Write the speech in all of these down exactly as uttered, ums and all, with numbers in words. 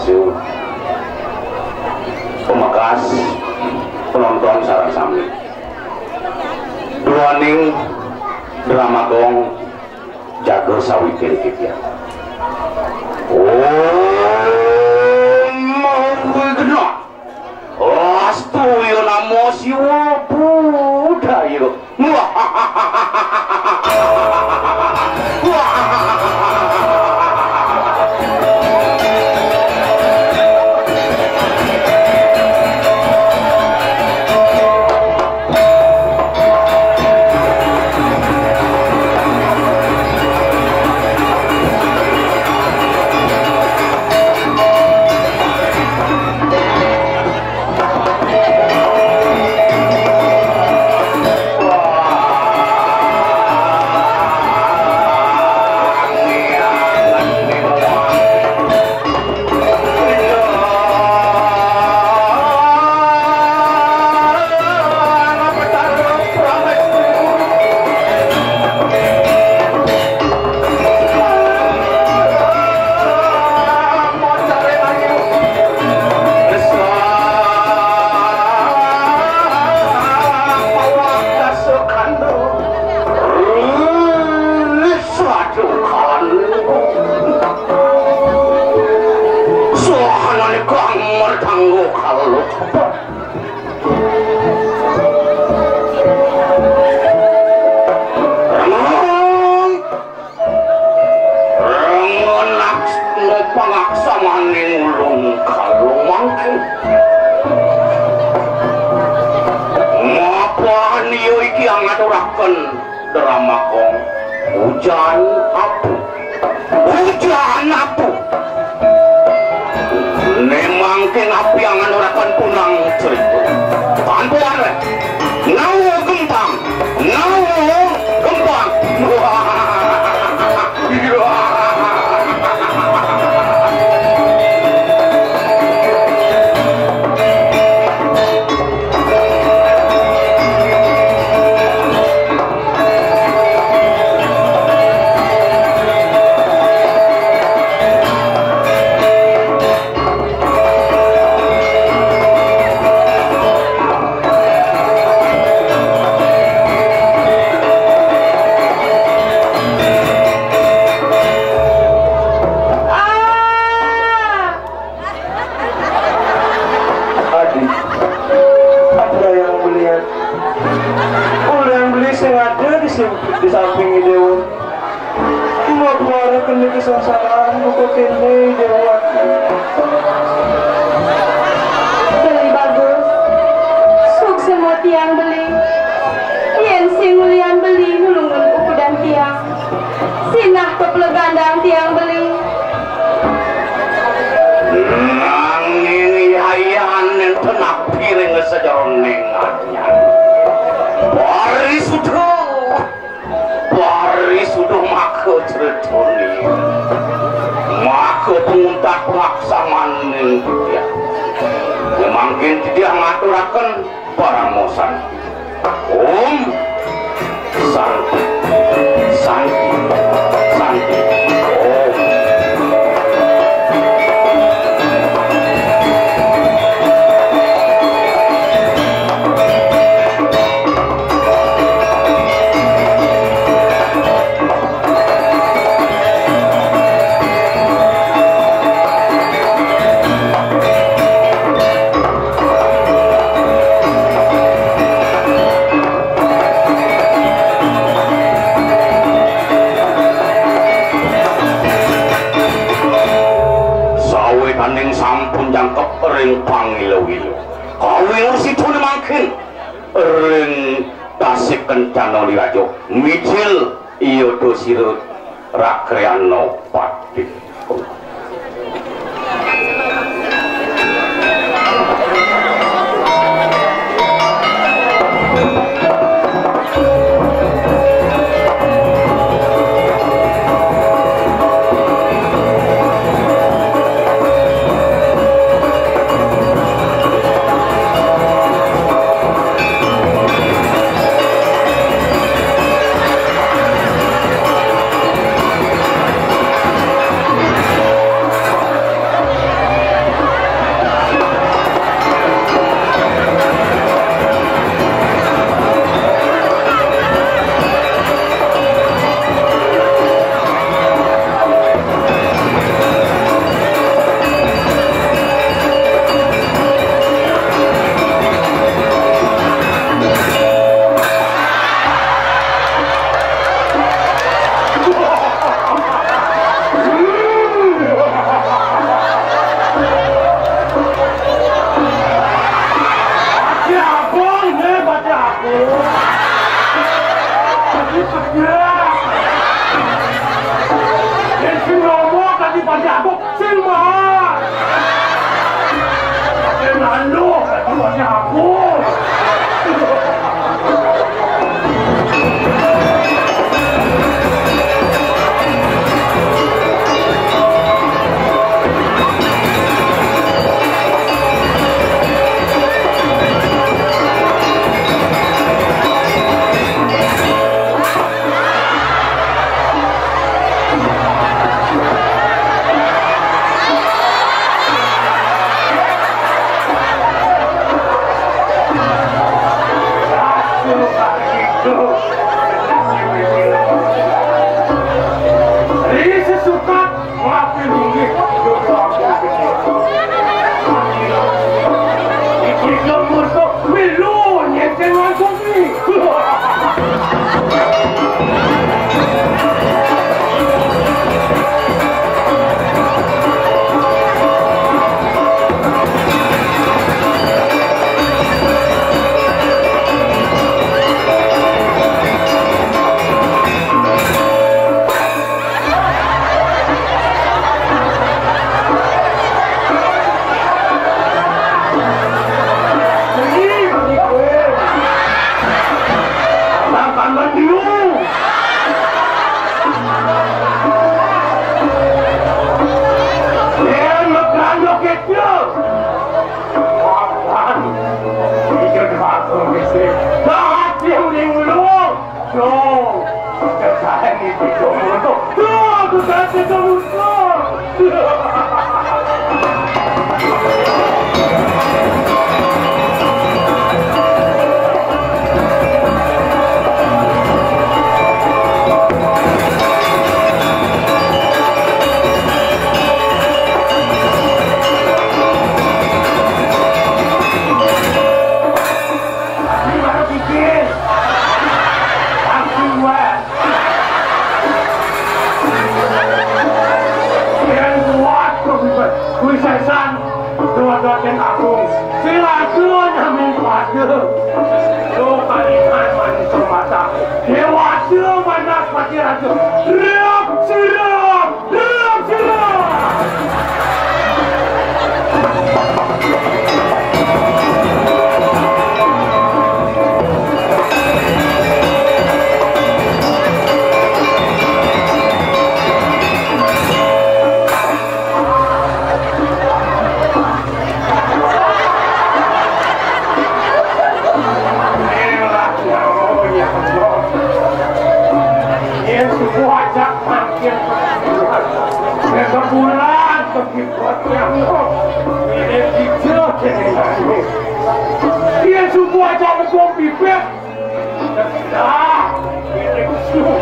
Su. Pamekas penonton sareng sami. Duaning drama gong jaga sawikin titiang. Om Wigna. Astu ya namo Siwa Budaya. Sohanane kang mertanggo kaluk. Rengenak no pangaksamaning ulun kalung mangkin. Mapan iya iki angaturaken drama kong. Hujan apu. Hujan apu. Memang keng api angan ora kan punang cerita. Tanpa arep. Nawa gempang. Nawa gempang. Wah. Adi, apa yang belian? Ulian beli sing ada di sim-, di samping Dewa. Mapuara kene kesengsaraan buku kene, Dewa. Beli bagus. Sukses mo tiang beli. Yen sing ulian beli nulungun ukudan tiang. Sinah keplegandang tiang beli. Nanging yayan nenten api ring sajeroning anyan. Parisuda, parisuda maka cretone. Maka penguntat pelaksamaning titiang. Mangkin titiang ngaturaken paramo santi. Om Santi, Santi, Santi, Om. Sawitaning sampun jangkep ring pangilo-ilo. Kawingursitane mangkin ring Tasik Kencana Diraja. Mijil iya dosira Rakreana Patih. Sing mahal. Sing anu, aku. Ri sesukat. Makin inggih, yo, yo, ampun, Gusti. Iki murka milu nyengkeng langsung iki. Yo, kesaen iki, Cok Murko. Yo, kesaen iki, Cok Murko. Ini baru pikir. Langsung wae. Yen kuat kok kuwi sesan, doa-doa agung. Sing raja nyami kuwate. Lo kaliman manusa mata. Dewata Wanaspati Raja. Rep, sirep. Yen subuh ajak mangkir. Yen sebulan begitu yang lo. Yen hijau jadi lagi. Yen subuh ajak mengkong bibir. Dah, yen subuh.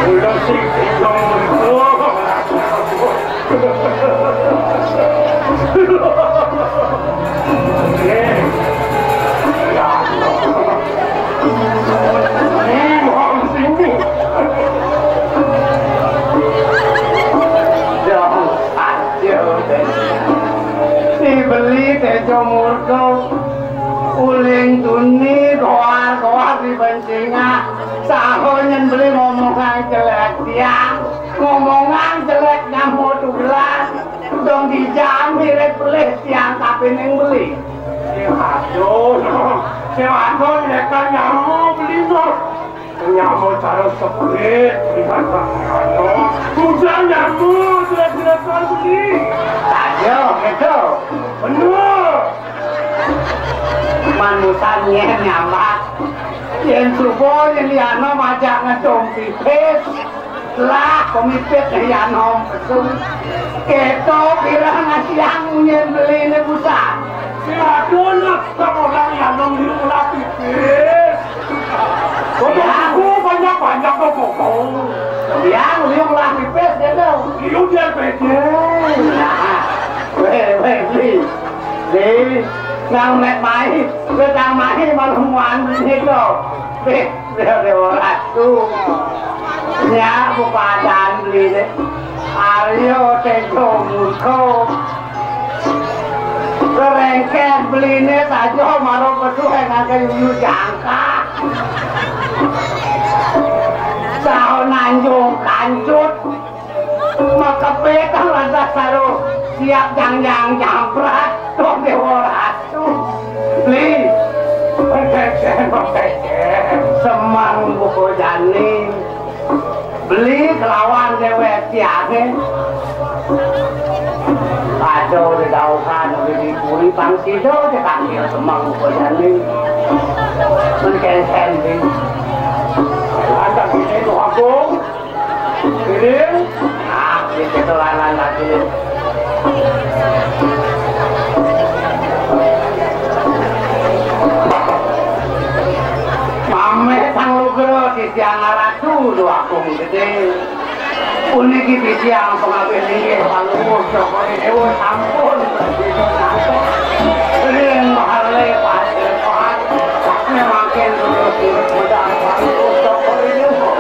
Ulo sing hijau. Si beli tejo murka, uling tuni, koar-koar di bencinga, saho nyen beli ngomongan jelek tiang, ngomongan jelek nyambut ugelan. Dong dijam mirip pelih tiang tapi ning beli. Sing wadon, sing wadon nyekel nyamuk beli no. Nyamuk cara seprit, lihat tak anu. Bujang nyamuk, jelek-jelekan beli. Ayo, gitu. Bener. Manusan nyen nyambak. Yen subuh yen liana majak ngedong pipis. Lah, pemipit ya nom pesung. Keto kira ngasiang munyin beline busa. Aduh, nak, kamu orang ya nom di ulah pipis. Ngomong aku banyak-banyak kok ngomong. Ya, liung lah pipis dia tuh. Liung dia pede. Nah, weh, weh, Li. Li, nang nek mai, weh, nang mai malah muan gitu. Weh, Dewa Ratu. Nya, bupadan beli deh. Aryo Tejo Muko. Kerengket beline saja maro pedu ngake yuyu jangka. Saho nanjung kancut. Makepetang lantas karo siap jangjang jamprat. Wong Déwa Ratu. Li. Semang buku jani. Beli kelawan déwék tiangé. Aduh, dedauhan, dipuri pang sida, dipanggil semang buku jani. Mencéncén, di. Lantas ini, Tuh Agung. Piring. Nah, di situ lanang lagi. Pamit sang lugra titiang Ratu Déwa Agung Gedé. Puniki titiang pangabih linggih panuwun Joko Déwa sampun. Ring mahale pasekohan. Mangkin terus medal panuwun Joko Déwa.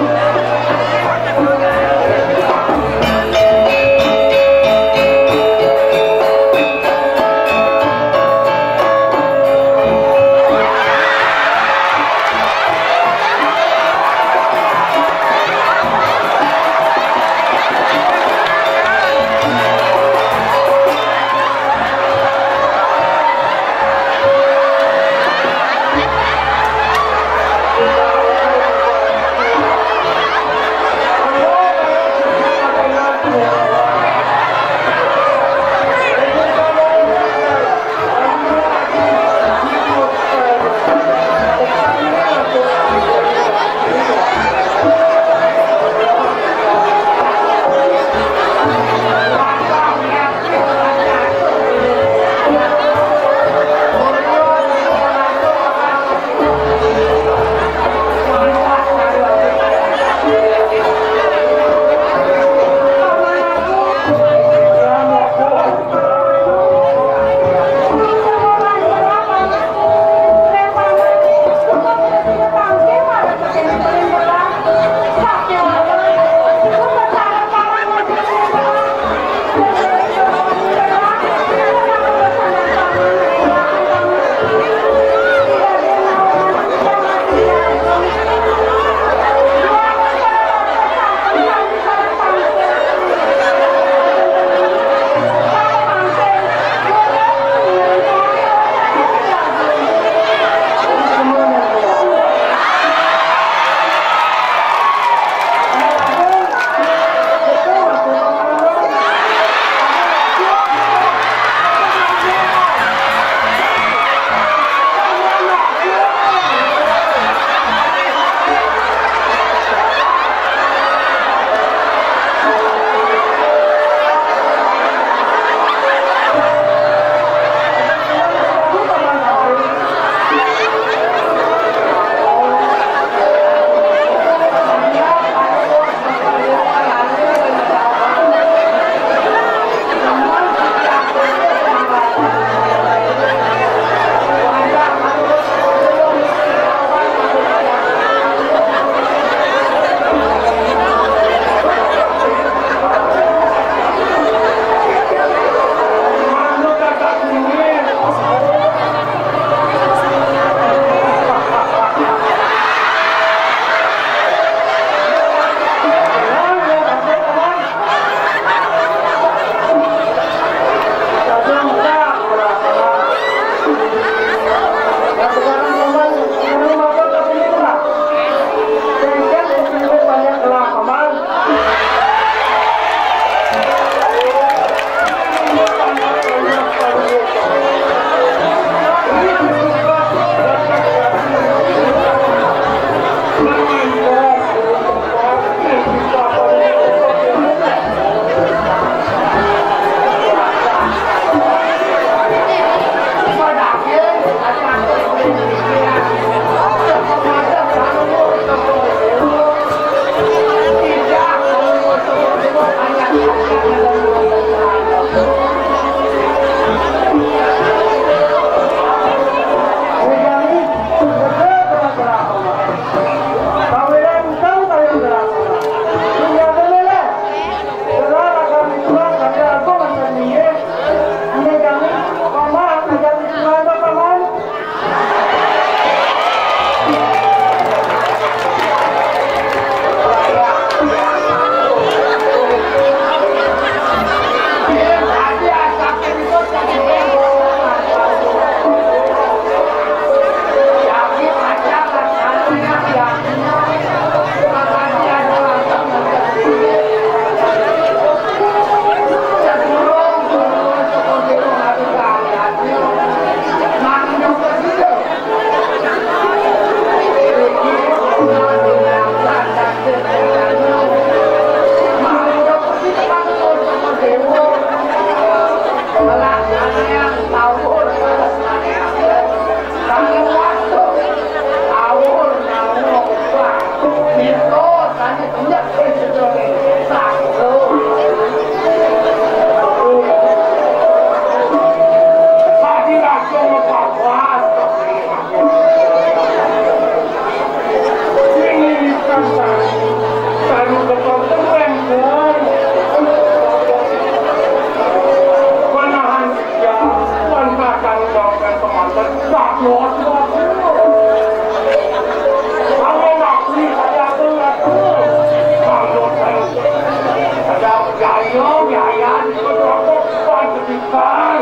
Ayo, biaya di kota aku, Paman Ketikal.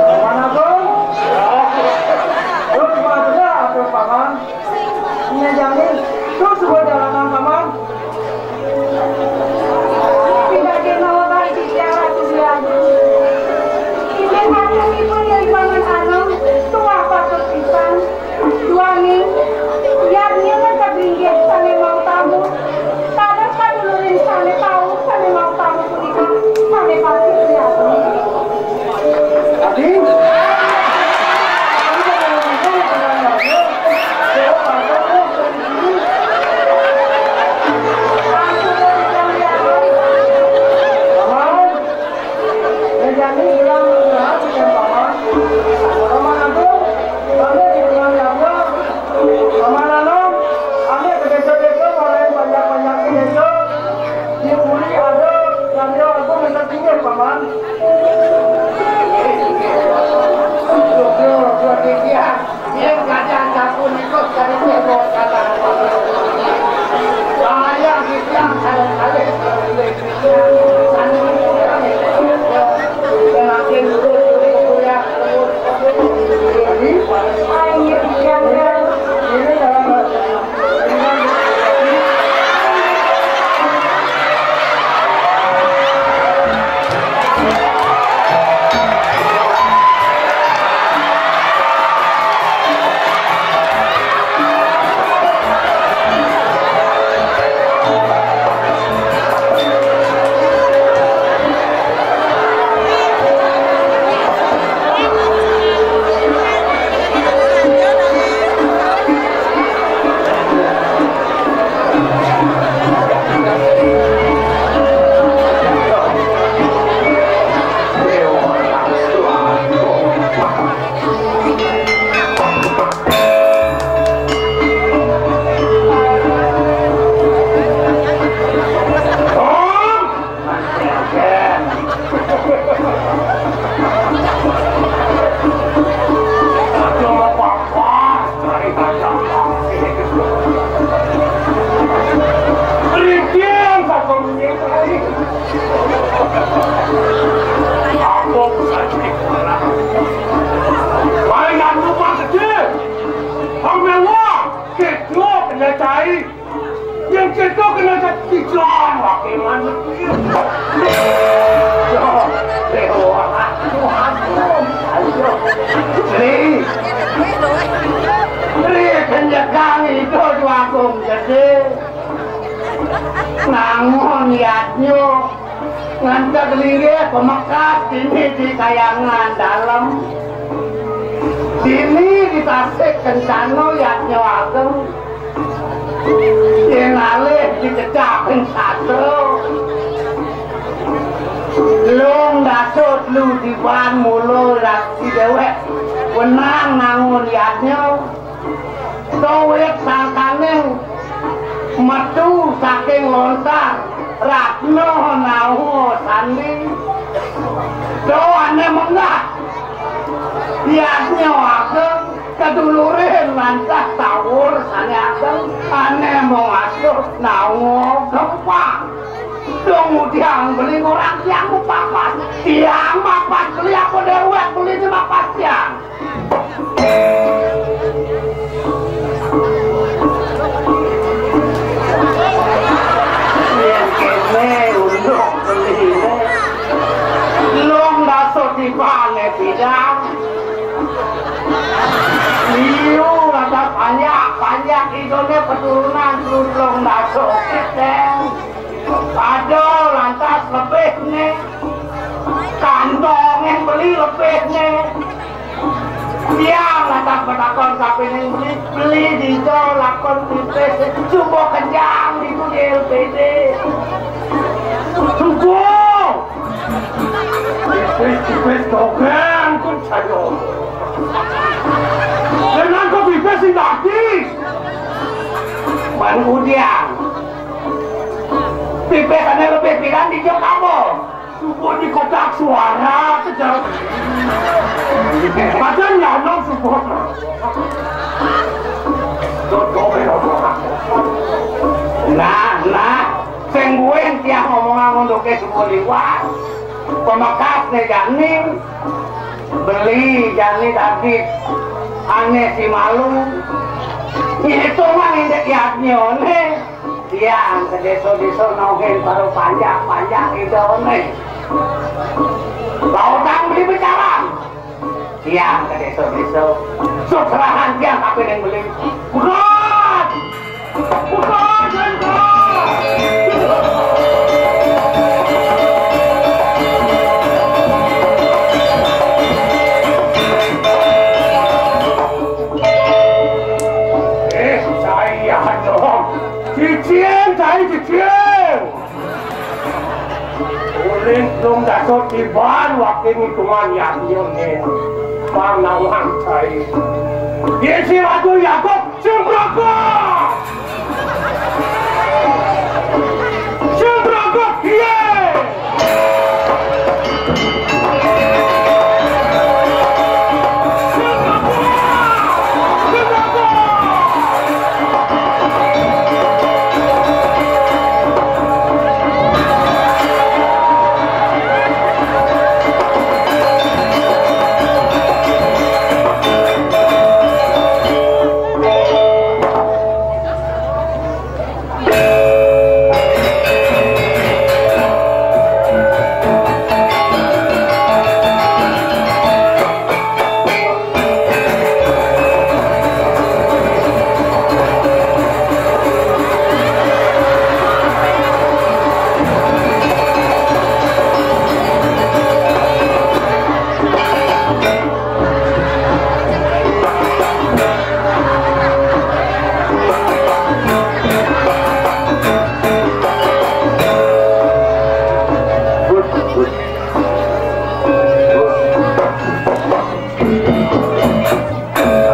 Paman Agung? Terus mana Paman? Nya jani, terus sebuah jalanan, Paman. Pindah ke Nawa Bali di Tiara Kudian. Ibu anu, ibu yang bangun anu, tuah patut pisan. Duaning, yadnya mah kabinggih sané mau tamu. Kados kadulurin sané pauh sané mau tamu punika, sané pasti prihatin. Adi? Paman, jani bilang istirahat, Paman. Paman Agung, kami bilang ya, Paman Anom, kami ke desa-desa, mulai banyak-banyak ke desa. Di Puri ada, Raja Agung minta tinggal, Paman. Duh, duh, duh, duh, duh. Yang keadaan dapur itu dari tembok kata apa? Bahaya, kita kalau kali. Paling anu mah gedé. Ambil wong, gedé kena cai. Yang gedé kena cai. Dijual pakai manusia. Yo, dewa, Tuhan, ayo. Sri. Sri, kenyegang itu Tuagung gedé. Nangun yadnya. Ngantek linggih pamekas dini di Kayangan Dalem. Dini di Tasik Kencana yadnya ageng. Yén alih dicecah ping satra. Lung Dasut lu diban mula raksi déwék wenang nangun yadnya. Kawit sangkaning metu saking lontar Ratna Nawa Sandi. Dawané menggah yadnya ageng kedulurin lancah tawur sané ageng ané mung asuh nawa gempang. Dong udiang beli ngorang tiang mapas. Tiang mapas beli apa déwék beli di mapas tiang. Yén kéné unduk beliné. Lung Dasut dibané bidang. Liu rada panjak-panjak iduné keturunan Lung Dasut kéténg. Ada lantas lebihné. Kantongé beli lebihné. Tiang lantas matakon sapining beli, beli dija lakon pipis, coba kenjang ditu di L P D. Subuh. Pipis, pipis dogéng kun saya. Dengan kok pipis sing dadi. Ban udiang. Pipis ané lebih pidan dija kamu. Subuh di kotak suara, kejar. Padahal nyanong subuh. Nah, nah, sing Mingguin tiang omongan untuké suku liwat. Pamekasné jani, beli jani dadi ané si malu. Ngitungan indik yadnyané, tiang ka désa-désa nauhin para panjak-panjak idané. Lautang beli becalang. Tiang ka désa-désa. Sok serahan tiang kapining beli. Bukan! Bukan, bukan! Eh, saya dong. Cicing, saya cicing. Ulin dong dasar tiban waktu ngitungan yadnya nih. Pang nawang saya. Dia si Ratu Yakob, sing berapa? Sing berapa? Iya.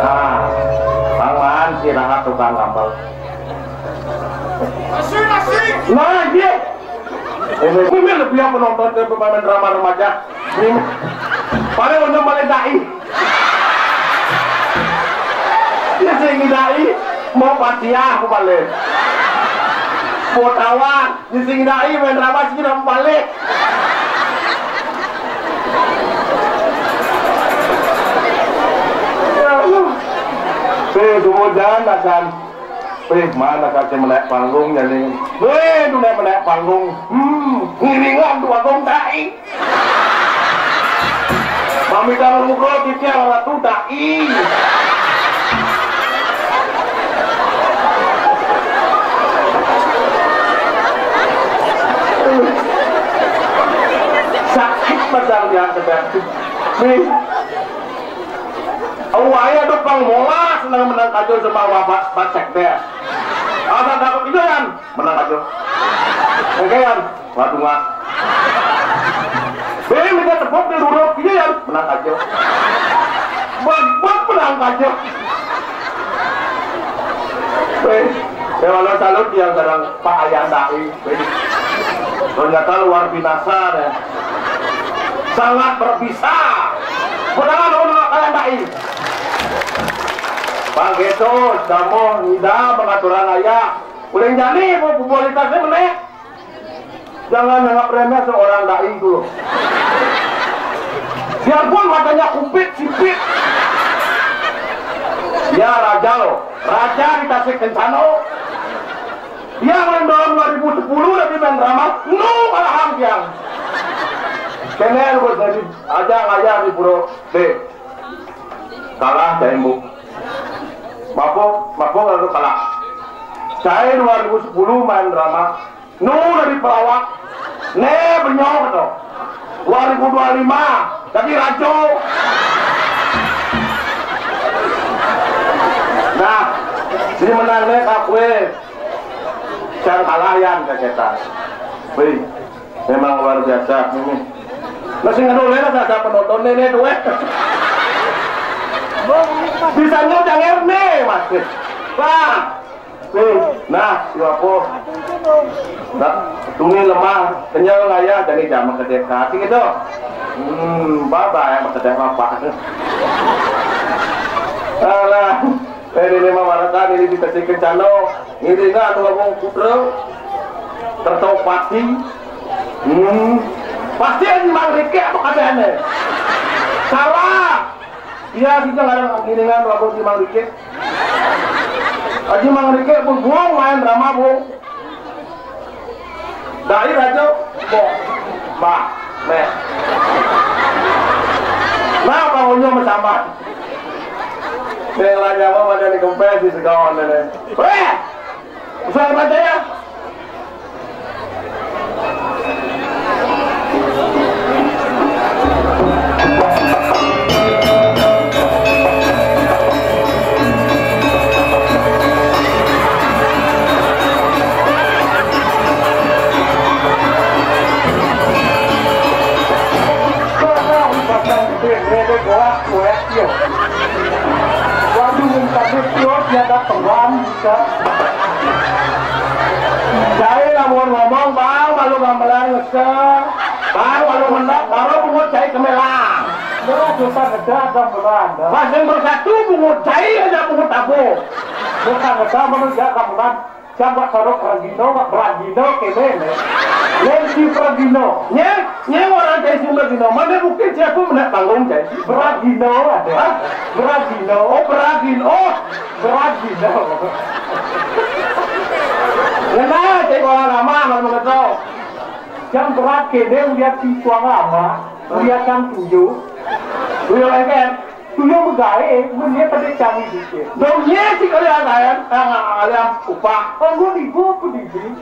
Nah, Bang Man, si rahat tukang gampel. Nah, iya. Ini lebih apa nonton ke pemain drama remaja. Ini paling untuk balik dai. Ya sing dai mau Fatihah aku balik. Mau tawar, ya sing dai main drama sih mau balik. Eh, semua jalan asan. Wéh, mana kacé menék panggung jani. Wéh, duné menék panggung. Hmm, ngiringan tuh agung tai. Pamitan luhur titiang ratu tai. Sakit badan dia sedang. Wéh. Awaya do pang molas nang menang kajo sama bapak bacek deh. Ada dapat itu kan? Menang aja. Oke, Yan. Waduh, Mak. Bé, minta tepuk di dulu, iya, Yan. Menang aja. Buat, buat menang aja. Bé, ya, walau salut yang sedang Pak Ayah Dai. Bé. Ternyata luar binasa, deh. Sangat berbisa. Padahal orang Ayah Dai. Pak Geto, kamu ngida pengaturan ayah. Uling jani, popularitasnya menek. Jangan anggap remeh seorang dai itu loh. Biarpun matanya kumpit, sipit. Ya raja loh, raja di Tasik Kencana. Yang tahun dua ribu sepuluh lagi main drama, nu kalahang tiang. Kenel bos jadi aja ngayah di pura. Deh. Kalah cai, Bu. Mapo, mapo kalau kalah. Cai dua ribu sepuluh main drama. Nu dari pelawak. Né benyok to. Dua ribu dua lima jadi rajo. Nah, jadi menang né kakue. Sang kalayan kacetan. Wih, memang luar biasa ini. Nah, sing anu lena ada penonton né tuh. Bisa nyucang R N mas. Wah. Nih, nah, si Wapo. Nah, tuni lemah, kenyal ngayah, jadi jam kedék hati gitu. Hmm, baba yang kedék apa? Alah, ini memang warakan ini di Tasik Kencana. Ini nggak anu ngomong putra. Tertopati. Hmm. Pasti Haji Mang Rikik apa katanya? Salah. Iya, kita nggak ada ngiringan lagu Haji Mang Rikik. Haji Mang Rikik pun buang main drama, bu. Dari raja, bu. Bah, meh. Nah, bangunnya bertambah. Bela nyawa pada di kempes di segawan, nenek. Weh! Usah baca ya. Waduh, minta duit, dia ada teman. Jai lamun ngomong, Bang, malu gamelan ngesel. Bang, malu mendak, baru bungut jai kemelang. Terus susah gede gamelan. Pas yang bersatu bungut jai aja bungut tabu. Susah gede menurut dia gamelan. Siapa taruh Pragino, Pragino kene. Lensi Pragino. Nye, nye orang jai Sunda Gino. Mana bukti siapa mendak panggung jai? Pragino ada. Hah? Pragino. Oh, Pragino. Oh, Beragino. Ngena, cek orang lama, kalau mau tahu. Yang berat kene, uliat si tuang lama, uliat yang tujuh. Tujuh lengket. Tujuh begawe, mun dia pada cari dikit. Dong, iya sih kalian, kalian, eh, kalian upah. Oh, gua di gua, apa di gua?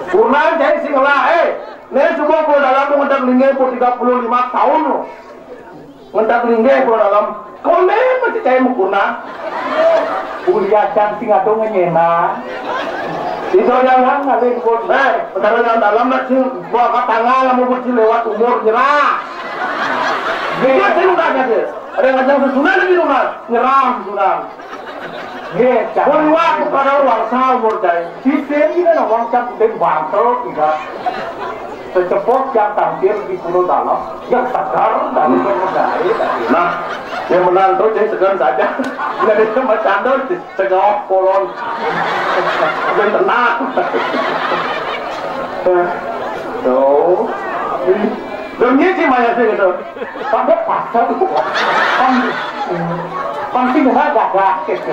Kurang, jadi sih ngelah, eh. Nih, semua kalau dalam mau ngedak lingai pun tiga puluh lima tahun loh. Mentak linggih kula dalam. Kone mesti cai mukuna. Kuliah can sing ado ngenyena. Itu jangan ngalih pun. Eh, perkara yang dalam nak sing bawa ke tangan, lamun bocil lewat umur nyerah. Dia sing udah aja. Ada ngajak susunan di rumah, nyerah susunan. Nggih, Cak. Mun waktu pada wangsa umur cai. Sisir ini kan wangsa kudu bantel tidak. Secepok yang tampil di Pulau Dalam, yang tegar dan bermedali. Nah, yang menantu cai segan saja. Nggak ada sama candol, segawa kolon. Dan tenang. Tuh. Dunia sih banyak sih gitu. Sampai pasal itu kan, kan sih nggak gagah gitu.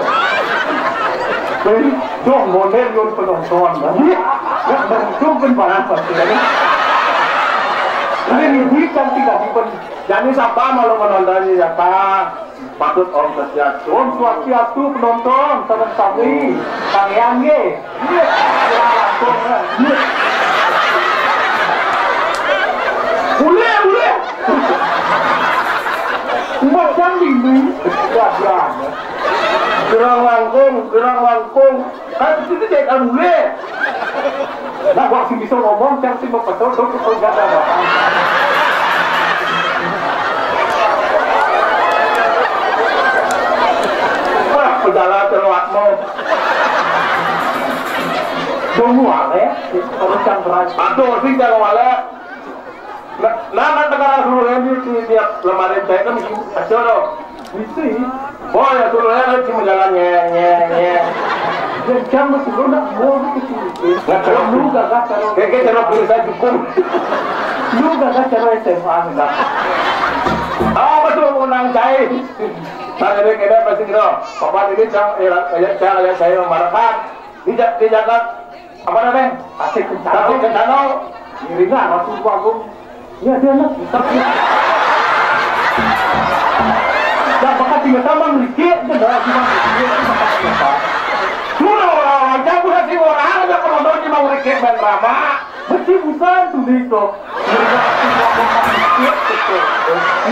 Jadi, dong model yang penonton, kan? Nggak beruntung kan barang pasti, kan? Ini duit kan tidak dipen-, jadi siapa malu menontonnya, siapa? Patut Om Swastiastu. Om Swastiastu, penonton, sareng sami. Pangean nggih. Iya. Boleh, boleh. Macam ini. Gagal. Gerang langkung, gerang langkung. Kan itu cek anu le. Nah, wah sing bisa ngomong, cang sing mau betul, dong, betul, gak ada apa-apa. Wah, pejalan terlewat mau. Dong, wale, terus cang berat. Aduh, sing cang wale. Nah, nah, kan tekan suruh Randy di tiap lemari saya kan bikin kacau dong. Itu. Oh, ya, suruh ya, kan cuma jalan nye, nye, nye. Ya, jam suruh nak mau gitu sih. Nggak, kalau lu gak, gak, kalau kayak, kayak cara pilih saya dukung. Lu gak, gak, cara S M A, enggak. Oh, betul, menang cai. Nah, jadi kita pasti gitu. Papan ini, cang, ya, ya, cang, ya, saya memarekan. Di Ja-, di Jakarta, apa namanya? Tasik Kencana. Tasik Kencana. Iringan, Rasul Agung. Iya, dia anak. Dah, bakal tinggal sama Riki, dia dah cuma Riki, dia bakal siapa? Sudah orang, orang, jago sih orang, ada penonton cuma Riki main drama. Mesti bukan tuh, Dito.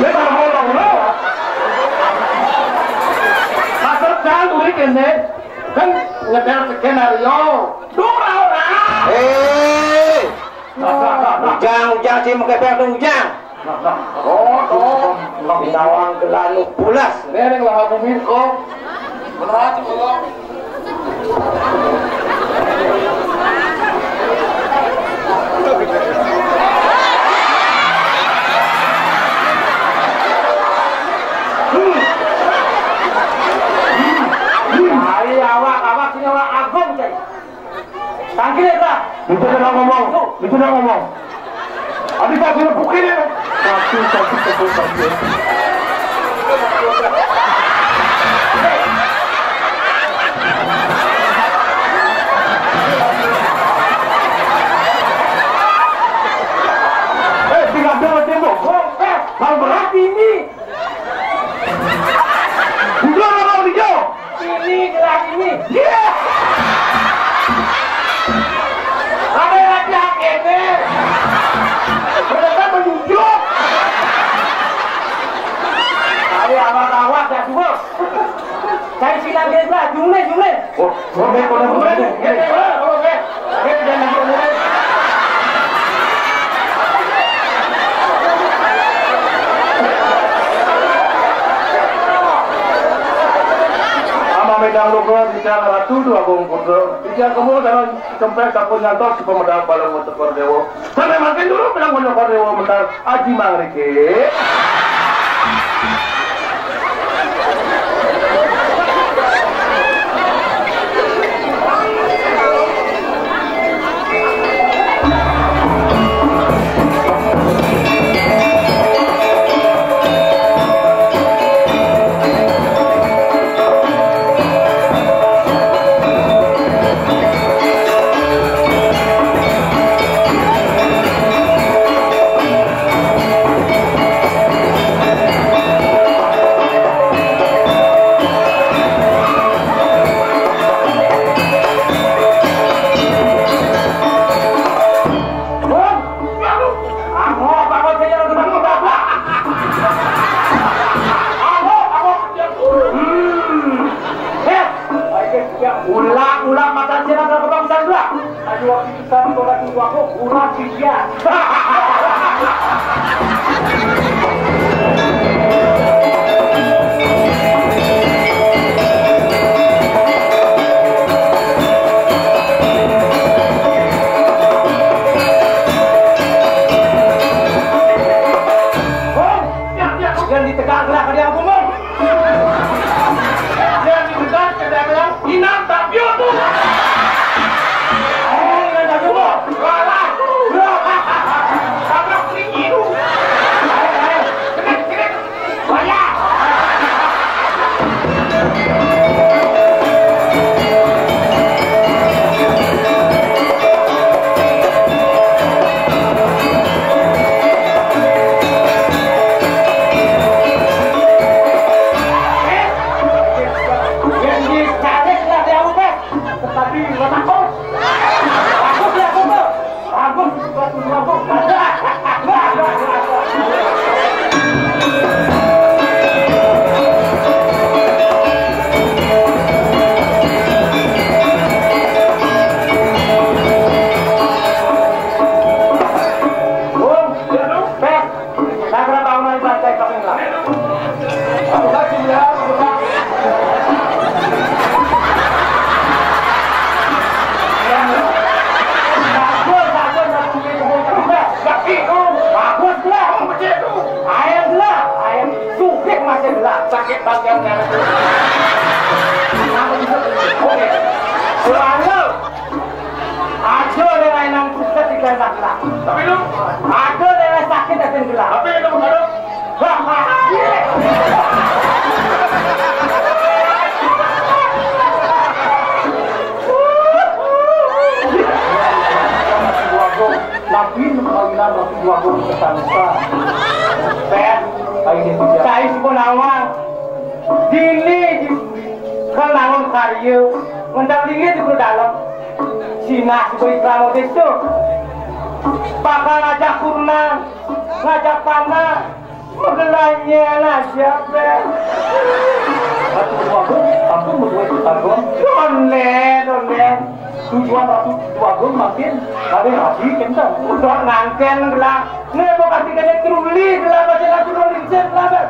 Dia nggak mau dong, lo. Maksud saya, tuh, Riki, nih. Kan ngetel skenario. Dora ora. Eh. Ujang, ujang, si mengkepeng tu ujang. Oh, oh. Bintawang gelanu pulas. Dereng lah aku mirko. Berat, tolong. Ayo, awak, awak, sini awak agung, cai. Tangkil ya, Bang. Itu kena ngomong, itu kena ngomong. Habis tak kena pukul dia. Satu, satu, satu, satu. Eh, tinggal dua tembok. Oh, eh, kalau berarti ini. Jujur apa hijau? Ini gelas ini. Iya. Ada lagi hak ini. Mereka menunjuk. Ayo, awak-awak dah dua. Cari silang dia lah, jumlah, jumlah. Oh, jumlah, jumlah, jumlah. Ama medang luka, bicara Ratu Dua Agung Putra. Bicara kamu dalam kempes aku nyantos si pemedal balong untuk Dewa. Sampai makin dulu bilang punya Dewa mental Aji Mangriki. Ulang-ulang mata siapa kalau kebang sandra. Ayo, waktu itu kan orang tua aku, ulang dia. Yang ditegak gerak dia aku mau. Yang ditegak ke dia bilang, "Inang tak piot tu." Eh, inang tak piot. Kalah. Tabrak tinggi tu. Eh, eh. Kena, kena. Bayar. Yang dicari lah dia, Ubed. Tetapi nggak takut. Bagus ya, Ubed. Bagus, bagus, bagus. Bung, ya, Bung. Pes. Nah, kenapa kamu main partai kami enggak? Aku kasih ya, aku kasih. Bagus, bagus, bagus, bagus, bagus. Bagus, bagus. Bagus, lah. Kamu begitu. Ayam, lah. Ayam sudah masih, lah. Sakit bagian kanan. Kenapa bisa begitu? Oke. Selalu. Ada orang yang sukses di daerah gelap. Tapi lu? Ada orang yang sakit di daerah gelap. Tapi lu kalau Wah, wah. Tapi nang kawinan Ratu Dwagung kesangsa. Peh, ayo deh, saya si Bonawang. Dini di Kenangan karya, ngendang dingin di dalam. Sinah sebagai Pramo Desa. Bakal ngajak kurungan, ngajak panah, magelanya aja, Peh. Ratu Dwagung, ampun, berbuat bertanggung. Donen, donen. Tujuan Ratu Dwagung makin ada haji kentang. Udah nganten gelah. Nih, mau kasih kena truli gelah, baca lagu riset gelah, Peh.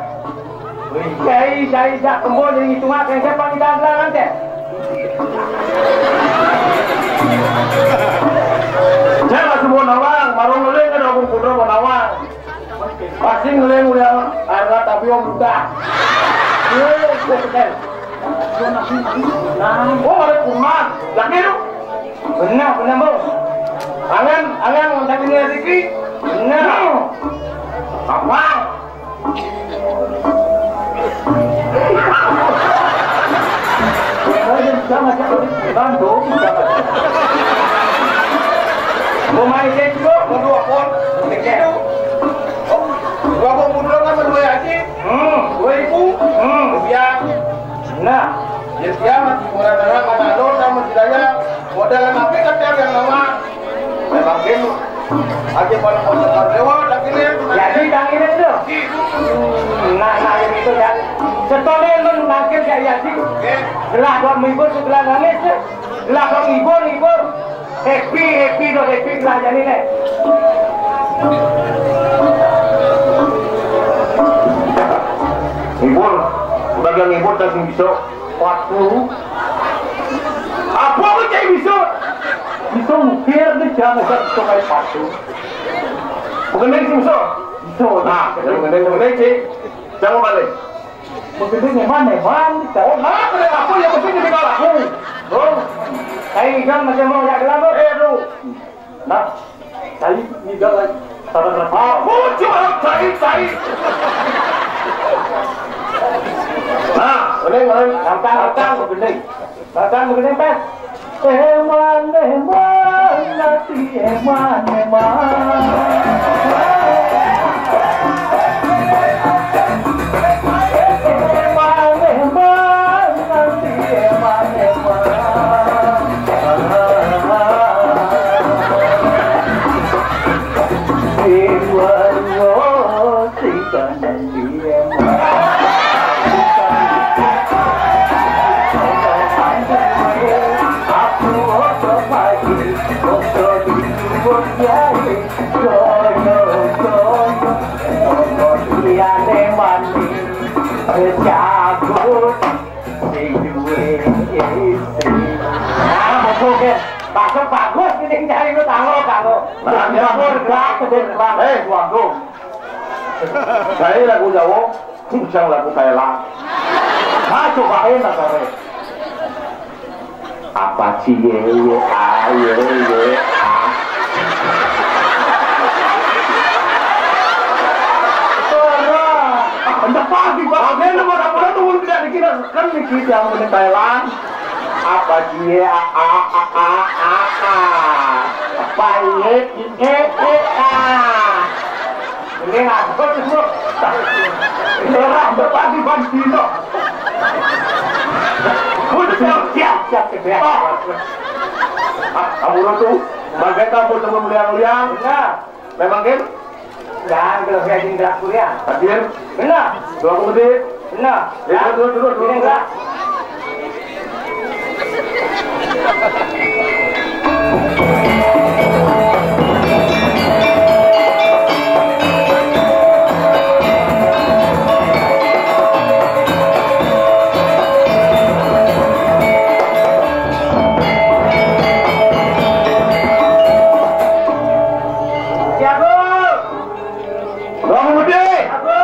Wih, jai, jai, jak kembon, jadi ngitung akan siapa kita gelah nganten. Jangan semua nawang, marung ngeling ada Agung Putra mau nawang. Pasti ngeling udah harga tapi om muda. Iya, iya, iya. Oh, ada kurma. Lagi lu. Benar, benar, Bos. Angan, angan, angan ini rezeki. Nah. Apa? Mau main game juga? Mau dua pon? Mau game? Oh, dua pon pun dong kan berdua aja. Hmm. Dua ribu. Hmm. Rupiah. Nah. Ya, siapa? Orang-orang mana lo sama si Daya. Modal apa kata yang nama? Memang game. Aja pada modal lewat, akhirnya. Jadi, tangan itu. Nah, nah, yang itu, ya. Setone men nangkil kayak Yaji. Oke. Gelah dua minggu setelah nangis, ya. Gelah dua minggu, minggu. Happy, happy, dong, happy, gelah jadi, nih. Ngibur, bagian ngibur, tas bisa. Waktu. Apa aku cek bisa? Bisa mukir deh, jangan asal bisa kayak patung. Bukan dari sini, so. Bisa. Nah, yang bukan dari, bukan dari, cek. Jangan balik. Bukan dari mana, mana? Oh, nah, kenapa aku yang penting di aku? Oh, saya ikan macam mau jak gelap, eh, aduh. Nah, saya tidak lagi. Sabar, sabar. Aku cuma cari, cari. Nah, boleh, boleh. Lantang, lantang, boleh. Lantang, boleh, Pak. Eman, eman, nanti eman, eman. Eman, eman, nanti eman, eman. Cabut. Sing duwe istri. Nah, betul, Ken. Bagus, bagus, ini cari lu, tahu, tahu. Nah, ya. Syukur, gerak, gede, gerak. Eh, waduh. Saya lagu Jawa, bukan lagu Thailand. Nah, cobain lah, Kak. Apa sih, ye, ye, ah, ye, ye, ah. Ora. Ah, enggak pasti, Pak. Oke, nomor apa tuh, udah tidak dikira. Kan niki yang muni Thailand. Apa sih, ye, ah, ah, ah, ah, ah, ah. Apa, ye, ye, ye, ah. Ini ngapa tuh? Ini orang berpati-pati, no. Udah siap, siap, siap, siap. Ah, kamu tuh, bagai kamu temen liang-liang. Nah. Memang, Ken? Dan kalau saya di Indra Surya. Hadir? Benar. Doa aku gede. Benar. Ya, terus, terus, terus. Ini enggak. Siap, Bu. Bang Budi. Siap, Bu.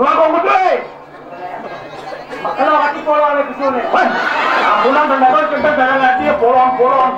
Bang Budi. Kalau kaki pola ada di sini. Wah, ambulan mendapat kita jalan lagi ya, bolong-bolong.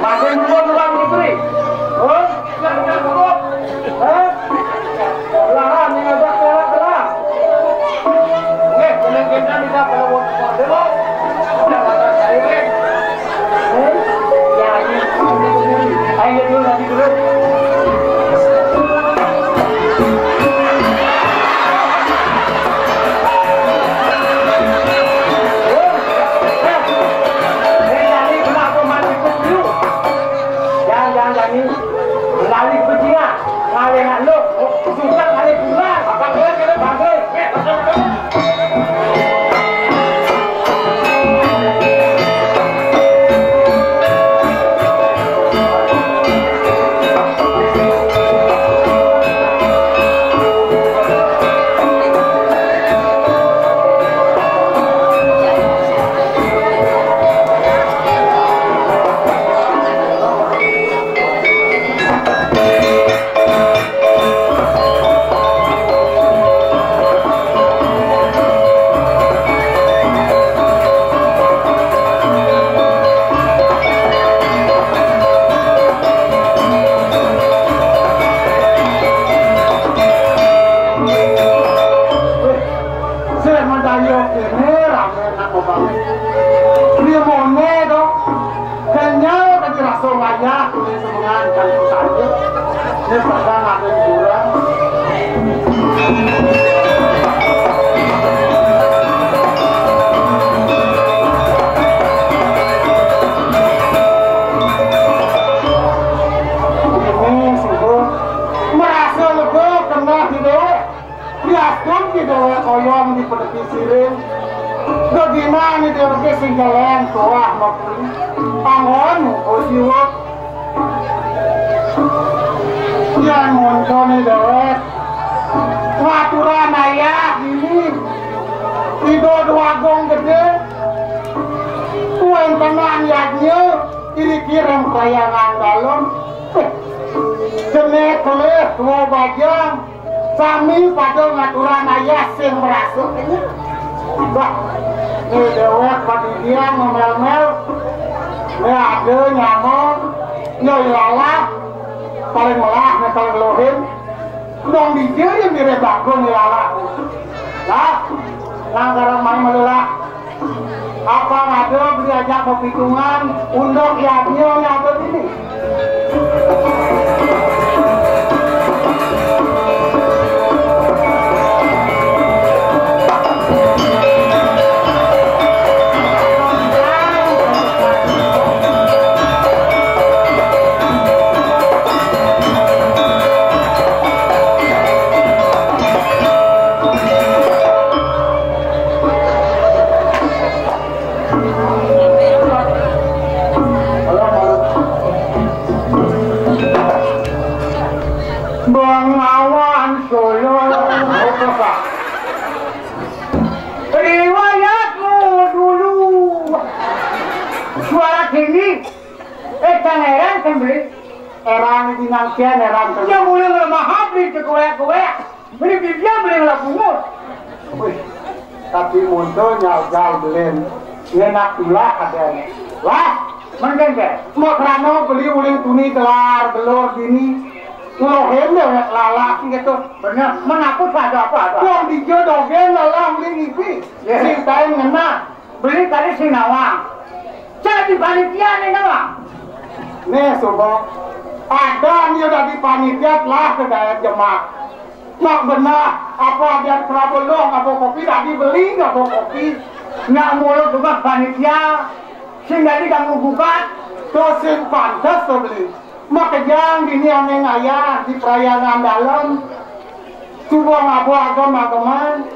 Makin kuat orang negeri. Hah? Belahan yang ngajak lewat belah. Nggih, kena kita bisa kalau mau dulu. Udah kata saya. Hah? Ya, ayo dulu, nanti dulu. Jangan, jangan, jangan. Lali kepentingan. Lali anak lu. Suka lali pulang. Apa kalian kena bangkrut? Sing madaya kene rame nak obahe. Priye mone to? Kenyal kan rasa wayah kuwi semengan kan saja. Ini padang ada hiburan. Ini sungguh merasa lega kena di dewek. Diatur di dewek koyong di penepi siring. Gegina ni dewek sing geleng tuah mokri. Pangon muko jiwa. Yan monto ni dewek. Ngaturan ayah ini. Ido dua gong gede. Kuen tenan yadnya. Iri kirem kayangan dalem. Jenek kelih tua bajang. Sami pada ngaturan ayah sing merasa. Wah, ni dewek padidian memel-mel. Ni ada nyamon, ni ilalah, paling melah, ni paling lohin. Dong dija yang mirip bakun ilalah. Lah, nang karang main melelah. Apa ada beli ajak pepitungan, undang ya dia yang ada ini. Bengawan Solo. Riwayatmu dulu. Suara tinggi. Eh, kang Eran kan beli. Eran di nangkian, Eran kan. Dia mulai ngelemah habis ke kewek-kewek. Beli bibia beli ngelak bungut. Wih, tapi monto nyalgal belin. Ngenak tulah katanya. Wah, mending deh. Mau kerana beli uling tuni gelar gelor dini. Ngelohin deh lalak gitu. Bener, mengaku saja apa ada. Yang dijodohin lalah uling ipi. Ya. Sing tain ngena. Beli tadi sing nawang. Dadi panitia né, Bang? Né, suba. Ada né dadi panitia telah ka gaé jemak. Nak beneh, apa ada kerabo loh, ngaba kopi, dadi beli ngaba kopi. Nak muluk tugas panitia, sing dadi ganggu gugat. To sing pantes to beli. Makejang dini ané ngayah di perhyangan dalem. Suba ngaba agem-ageman.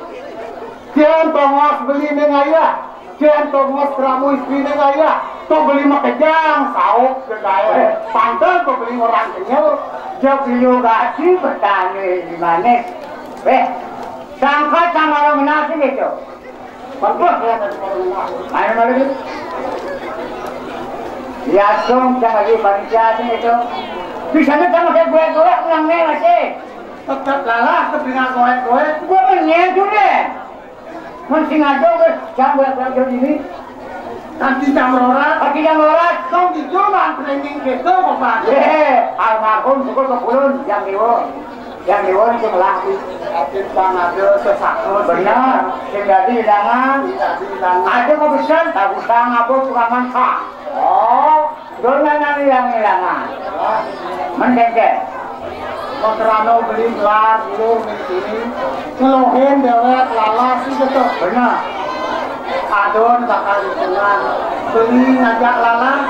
Cén tongos beli né ngayah. Cén tongos kerabo istri né ngayah. To beli makejang, saup ka gaé. Pantes to beli orang kenyel. Jog liu gati bertané di manis. Wéh, sangkat sama lo menasih gitu. Bagus ya, tadi kalau menasih. Ayo, malu gitu. Ya, dong, sama lagi panitia sih gitu. Bisanya sama kayak gue, gue pulang nih, masih. Tetep lalah, ketinggal goek-goek. Gua mah nyeduh deh. Mun sing ado wis jam berapa jam ini? Nanti jam rolas. Pagi jam rolas. Dong di jumah training gitu, Bapak. Eh, almarhum syukur ke pulun, yang diwon. Yang diwon itu melati. Tapi Bang ada sesakur. Benar, sing dadi hilangan. Tidak hilangan. Ada mau pesan, tak usah ngabut kurangan sah. Oh. Dona nang ilang-ilangan. Mengkengken. Makrano beli gelar dulu ning sini. Ngeluhin dewek lalas itu tuh. Benar. Adon bakal hitungan. Beli ngajak lalas.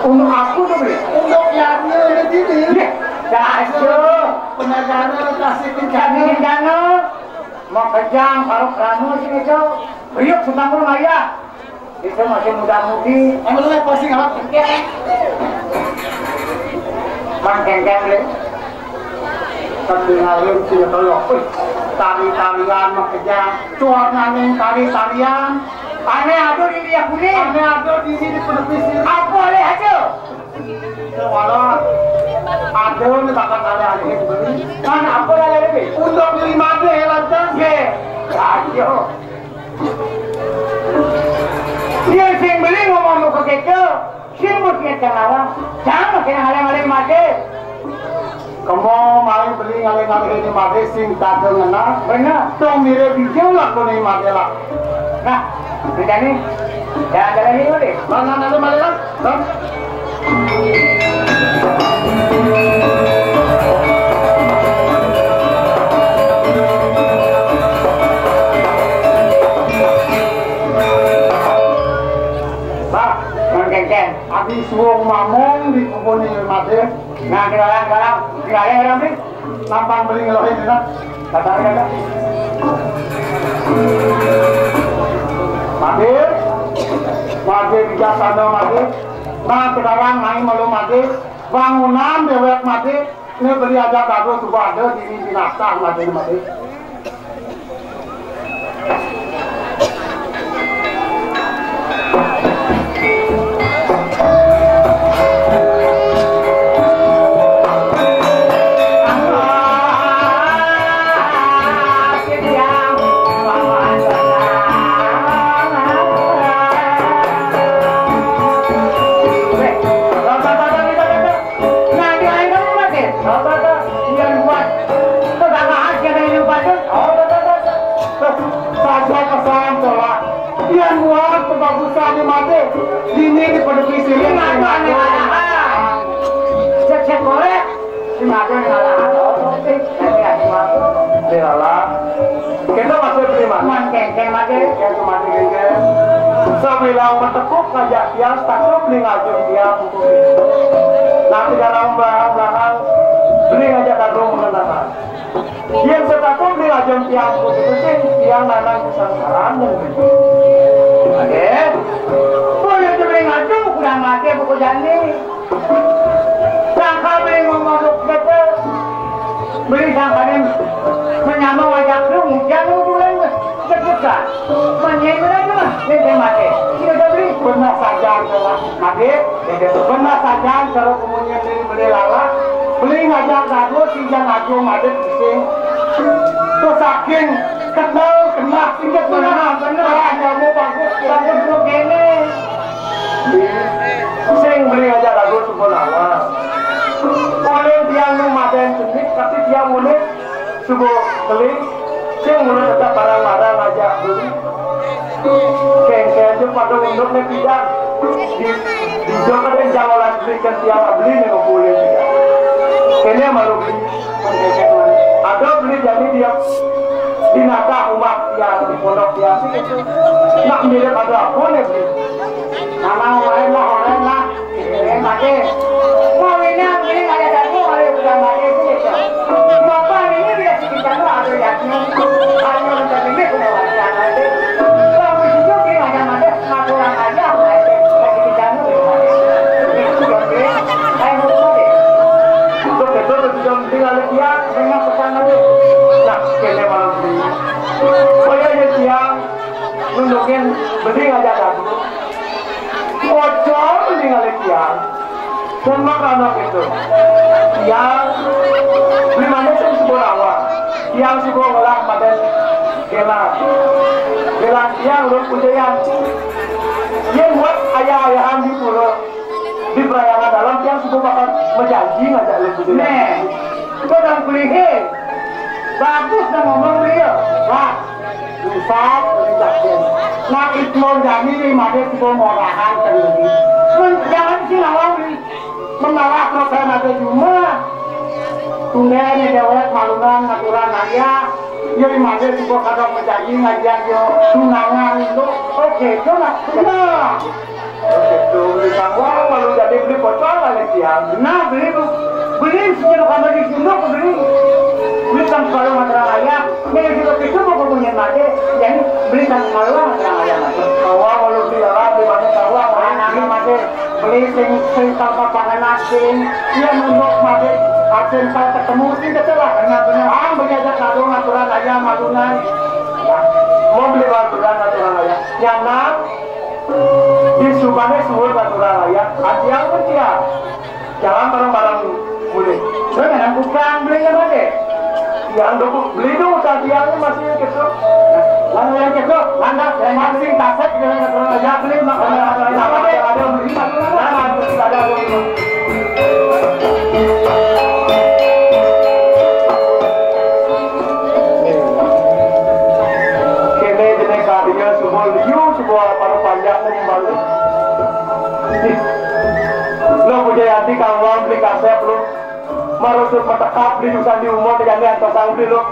Untuk aku tuh beli. Untuk yang ini. Iya. Dasar. Penegara kasih kencana. Kencana. Mau kejang, baru kerano sini tuh. Riuk sentang lu ngayah. Itu masih muda-mudi. Emang lu pasti ngalap kengkeng? Mang kengkeng, Le. Tapi ngalun sini telok. Wih, tari-tarian mah kejam. Tuan nanging tari-tarian. Ane ado di dia kuning. Ane ado di sini di penepis ini. Apa, Le, aja? Wala. Ado ni bakal ada alih beli. Kan apa, Le, Le? Untuk beli made, lantas. Ye. Ayo. Yén sing beli ngomong mau kéto, sing mesti ngeceng awak. Jangan makin ngalih-ngalih mati. Kemo maling beli ngalih-ngalih ini mati sing kagak ngena. Bener. Tong mirip bijil lah kuning mati lah. Nah, bedane. Ya, ada lagi mati. Mana ada mati lah? Bang. Bang, Bang Céncén. Adi suwung mamung di kebun ini, Madé. Nah, sekarang, sekarang, sekarang, sekarang, nih. Lampang beli ngelohin, ya. Kata, kata. Madé, Madé bijaksana, Madé. Nah, sekarang naik malu Madé, bangunan dewek Madé, ini beli aja bagus suba ada di, di jenazah Madé, Madé. Nah, dia aja mati. Apa tuh? Yang buat. Tuh, gak bahas, dia kayak lupa tuh. Oh, tuh, tuh, tuh, tuh. Tuh, saja pesan, tuh, lah. Yang buat kebagusan di mati. Ini di peduli sini. Ini mah tuh aneh-aneh. Cek-cek korek. Sing ada yang salah. Oh, sih. Ini ya, semua tuh. Ini lah, lah. Kita masih terima. Man, kengkeng, mati. Kengkeng, mati, kengkeng. Sabilang mentekuk ngajak tiang, takut beli ngajung tiang. Nanti dalam belakang-belakang, beli ngajak kagum mengenakan. Yang setakut beli ngajung tiang, itu sih tiang nanang kesangsaran dan beli. Oke. Boleh beli ngajung, kurang mati, buku jani. Sangka beli ngomong gitu. Beli sangkanya menyama wajah lu, hujan lu dulu, cepetan. Manyai mana tu mah? Ini saya mati. Ini udah beli. Benar saja, mati. Benar saja, kalau kemudian beli, beli lalat. Beli ngajak dago, si Jang Agung ada pusing. Terus saking kenal, kenal, ingat benar, benar. Kalau ada mau bagus, bagus begini. Sing beli aja lagu suba lawas. Oleh tiang nu madan cenik, tapi tiang mulih suba beli. Sing mulih tetap barang-barang aja beli. Kengkeng aja pada unduk nih pidan. Di, di Jakarta yang jalan beli kan tiang beli nih boleh. Kene malu beli. Ada beli jadi dia di nata umat ya di pondok ya. Nak mirip ada apa nih beli? Nama lain lah, lain lah. Eh, mati. Mau ini, ini ada satu, ada bukan mati itu. Bapak ini dia sekitar ada yakni. Hanya untuk ini punya warisan nanti. Kalau di situ di mana-mana, ngaku orang aja, nanti sekitar itu. Itu juga, saya mau tahu deh. Betul, betul, betul, tinggal dia, dengan pesan nanti. Nah, kene malam ini. Saya aja siang, nunjukin, beli aja dulu. Bocor ningali tiang. Pun makanak itu. Tiang, beli manis yang sebuah rawa. Tiang suka ngelah maden gelang. Gelang tiang lu pujayan. Yang buat ayah-ayahan di pura. Di perayangan dalam tiang suka bakal menjanji ngajak lu pujayan. Nih, itu orang kulihin. Bagus dah ngomong dia. Wah. Ustaz, Ustaz. Nah, itu jani di made tiba morahan kenduri. Men, jangan sih ngawang di menawak program ada cuma. Tunda ini dewek malunan aturan ayah. Yo di made tiba kadang menjadi ngajar yo tunangan itu. Oke, itu lah. Nah. Itu beli tangguang, lalu jadi beli pocong lagi tiang. Nah, beli, beli sejak kamar di sini, beli. Beli tangguang kalau masalah ayah, beli juga itu mau punya mati, jadi beli tangguang kalau masalah ayah mati. Kalau mau beli apa, beli banyak tangguang, anak mati, beli sing, sing tanpa pangan asing, dia nunduk mati, asing tak ketemu, sih, betul lah. Benar, benar. Ah, beli aja tangguang aturan ayah, malunan. Mau beli aturan, aturan ayah. Yang enam, di subane suhun aturan ayah, adiang mentia. Jalan bareng-bareng mulai. Saya nggak nangkupkan belinya mati. Yang dulu beli dong, tadi yang masih gitu. Lalu yang gitu, lantas yang masih kasar dengan aturan ayah beli makanan apa deh? Ada beli makanan, ada beli. Kene jenis karya semua liu, semua para panjang pun balik. Lo punya hati kawan beli kasep lo. Marusut metekap beli jurusan di umur dengan yang tosang beli lo.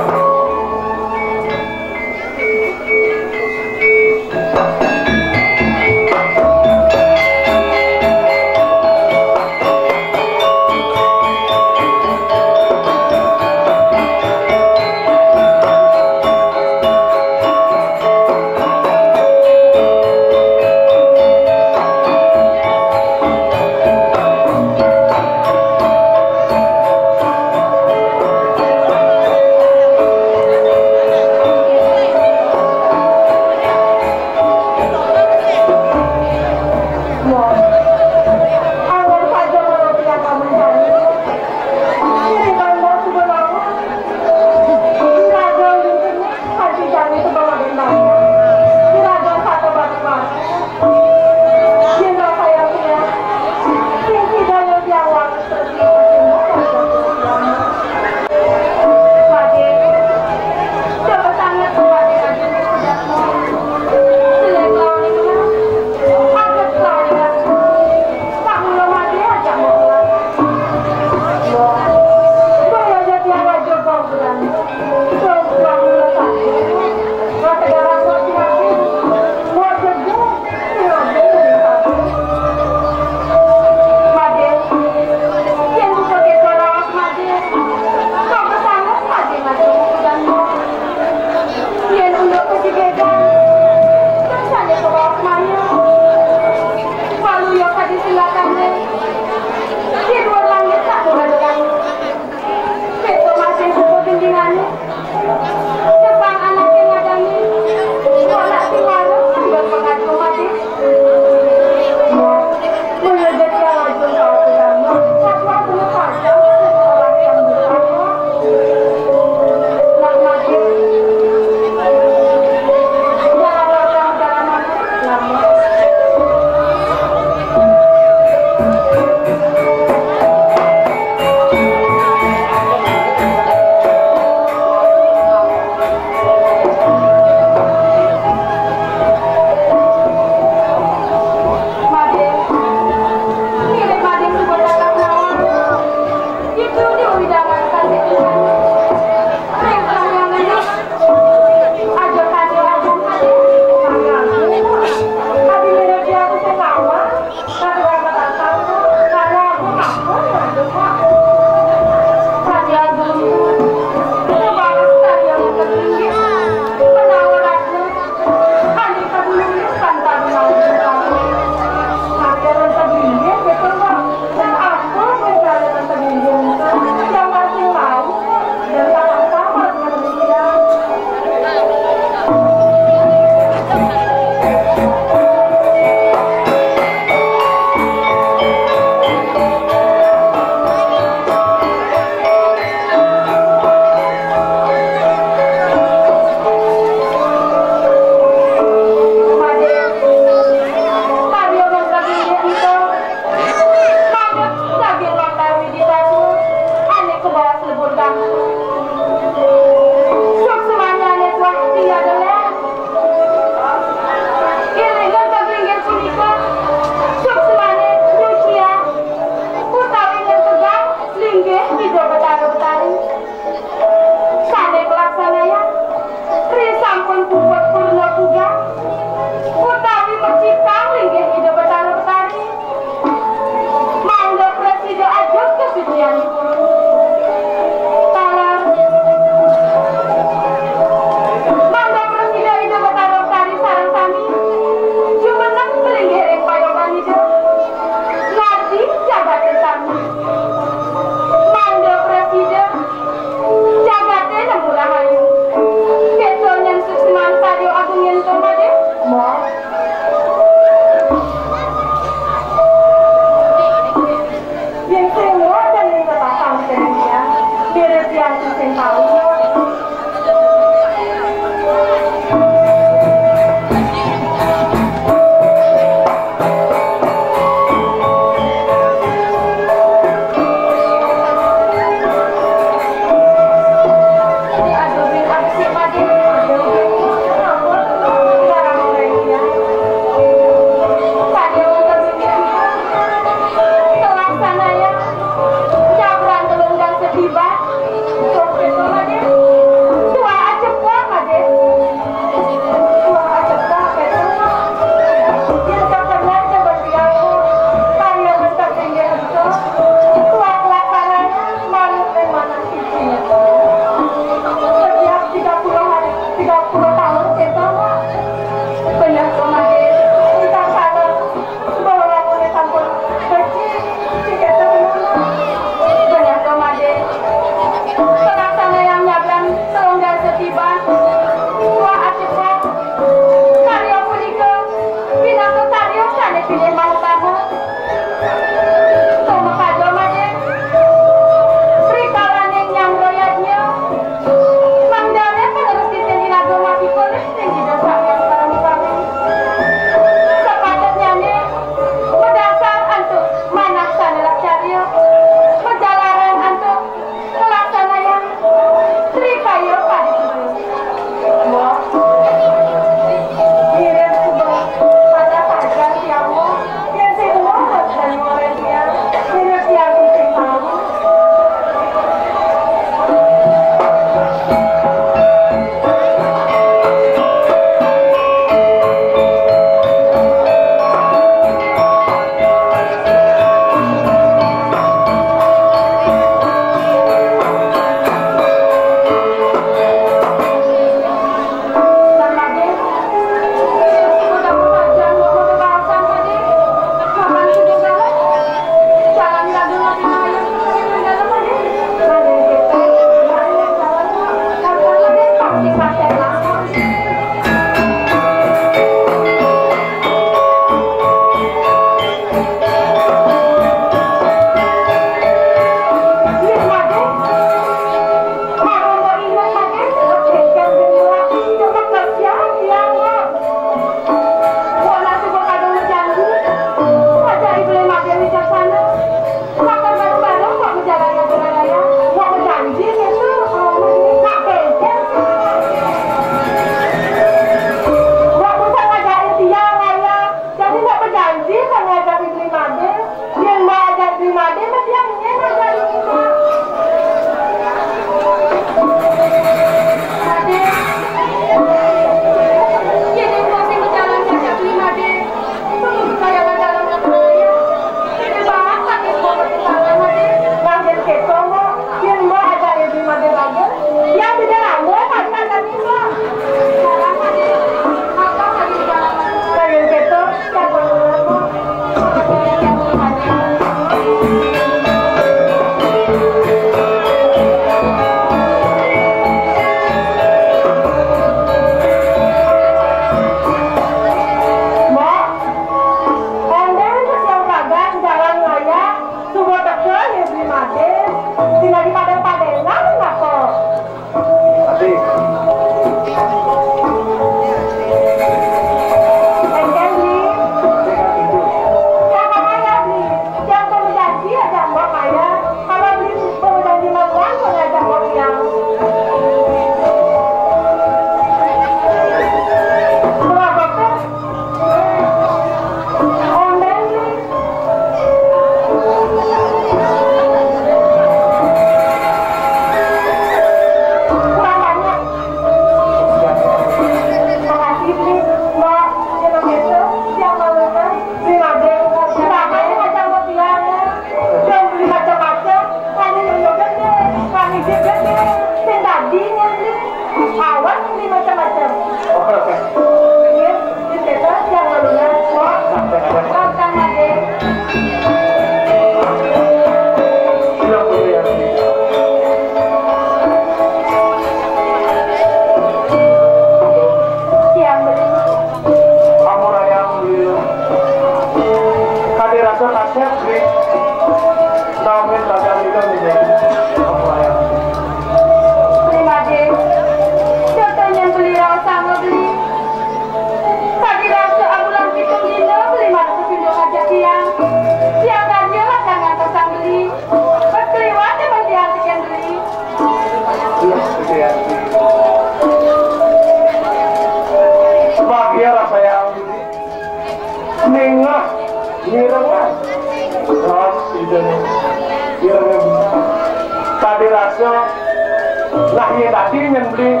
Nah, yén dadi nyén beli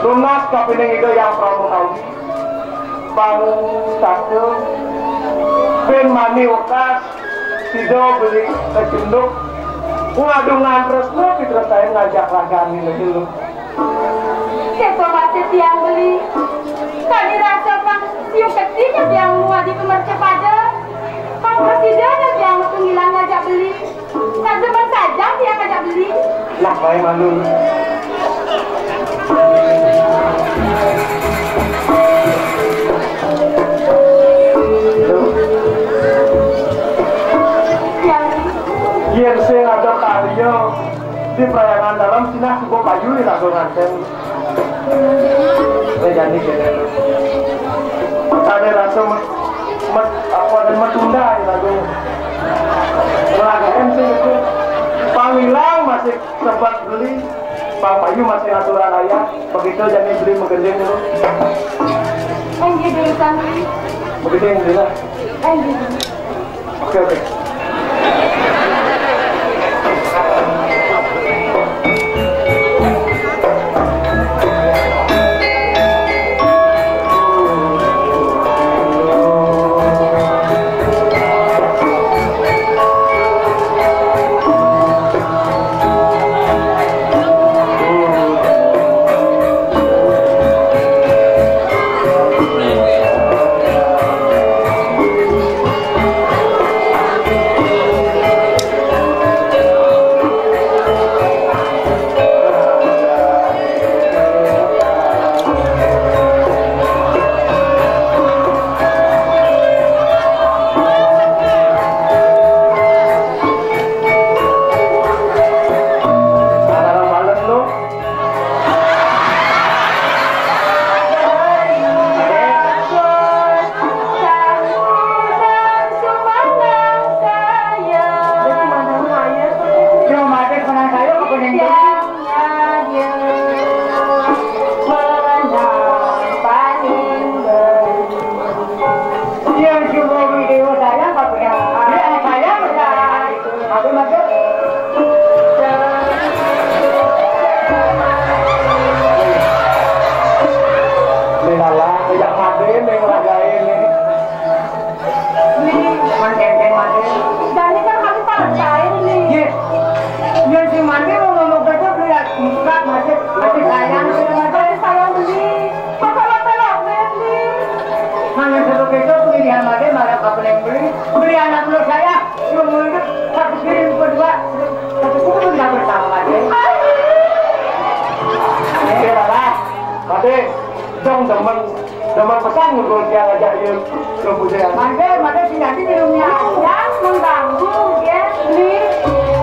lunas kapining Ida Hyang Prabu Kawi. Pang satu, bin mani wekas sida beli kecunduk ngadungan tresna pitresnain ngajak ragan nila dulu. Kéto masih tiang beli. Kadi rasa pang siung keti ka tiang muadi pemercapada. Pang prasida tiang ngilang ngajak beli. Kada mensajang tiang ngajak beli. Nah, bae malu. Yén sing ada karya di Priangan Dalem, sinah suba payu di raga nganten. Eh, jani kéné. Ada rasa met, met, apa dan metunda ya lagu. Ngelagain sih itu. Pangilang masih sempat beli, Bang Bayu masih aturan ayah. Begitu jani beli megending dulu. Enggih, Dek Santri. Megending dulu lah. Enggih. Oke, oke. Iya, coba video saya, Pak. Iya, saya, Pak. Maju, maju. Nih, lala, yang mati, nih, lagain, nih. Nih, man, kenteng, mati. Jadi kan harus pakai cair, nih. Iya. Iya, si mati mau ngomong betul, lihat. Enggak, mati. Mati sayang, mati sayang, beli. Masa lo pelok, nih. Mana suruh kita, pilihan mati, malah apa yang beli. Beli anak lo saya. Sumundut, satu piring berdua, satu pun nggak bersama dia. Iya lah, Made, dong demen, demen pesan ngumpul tiang ajak dia ke budaya. Made, Made, si Yati minumnya aja, mengganggu, ya, ini.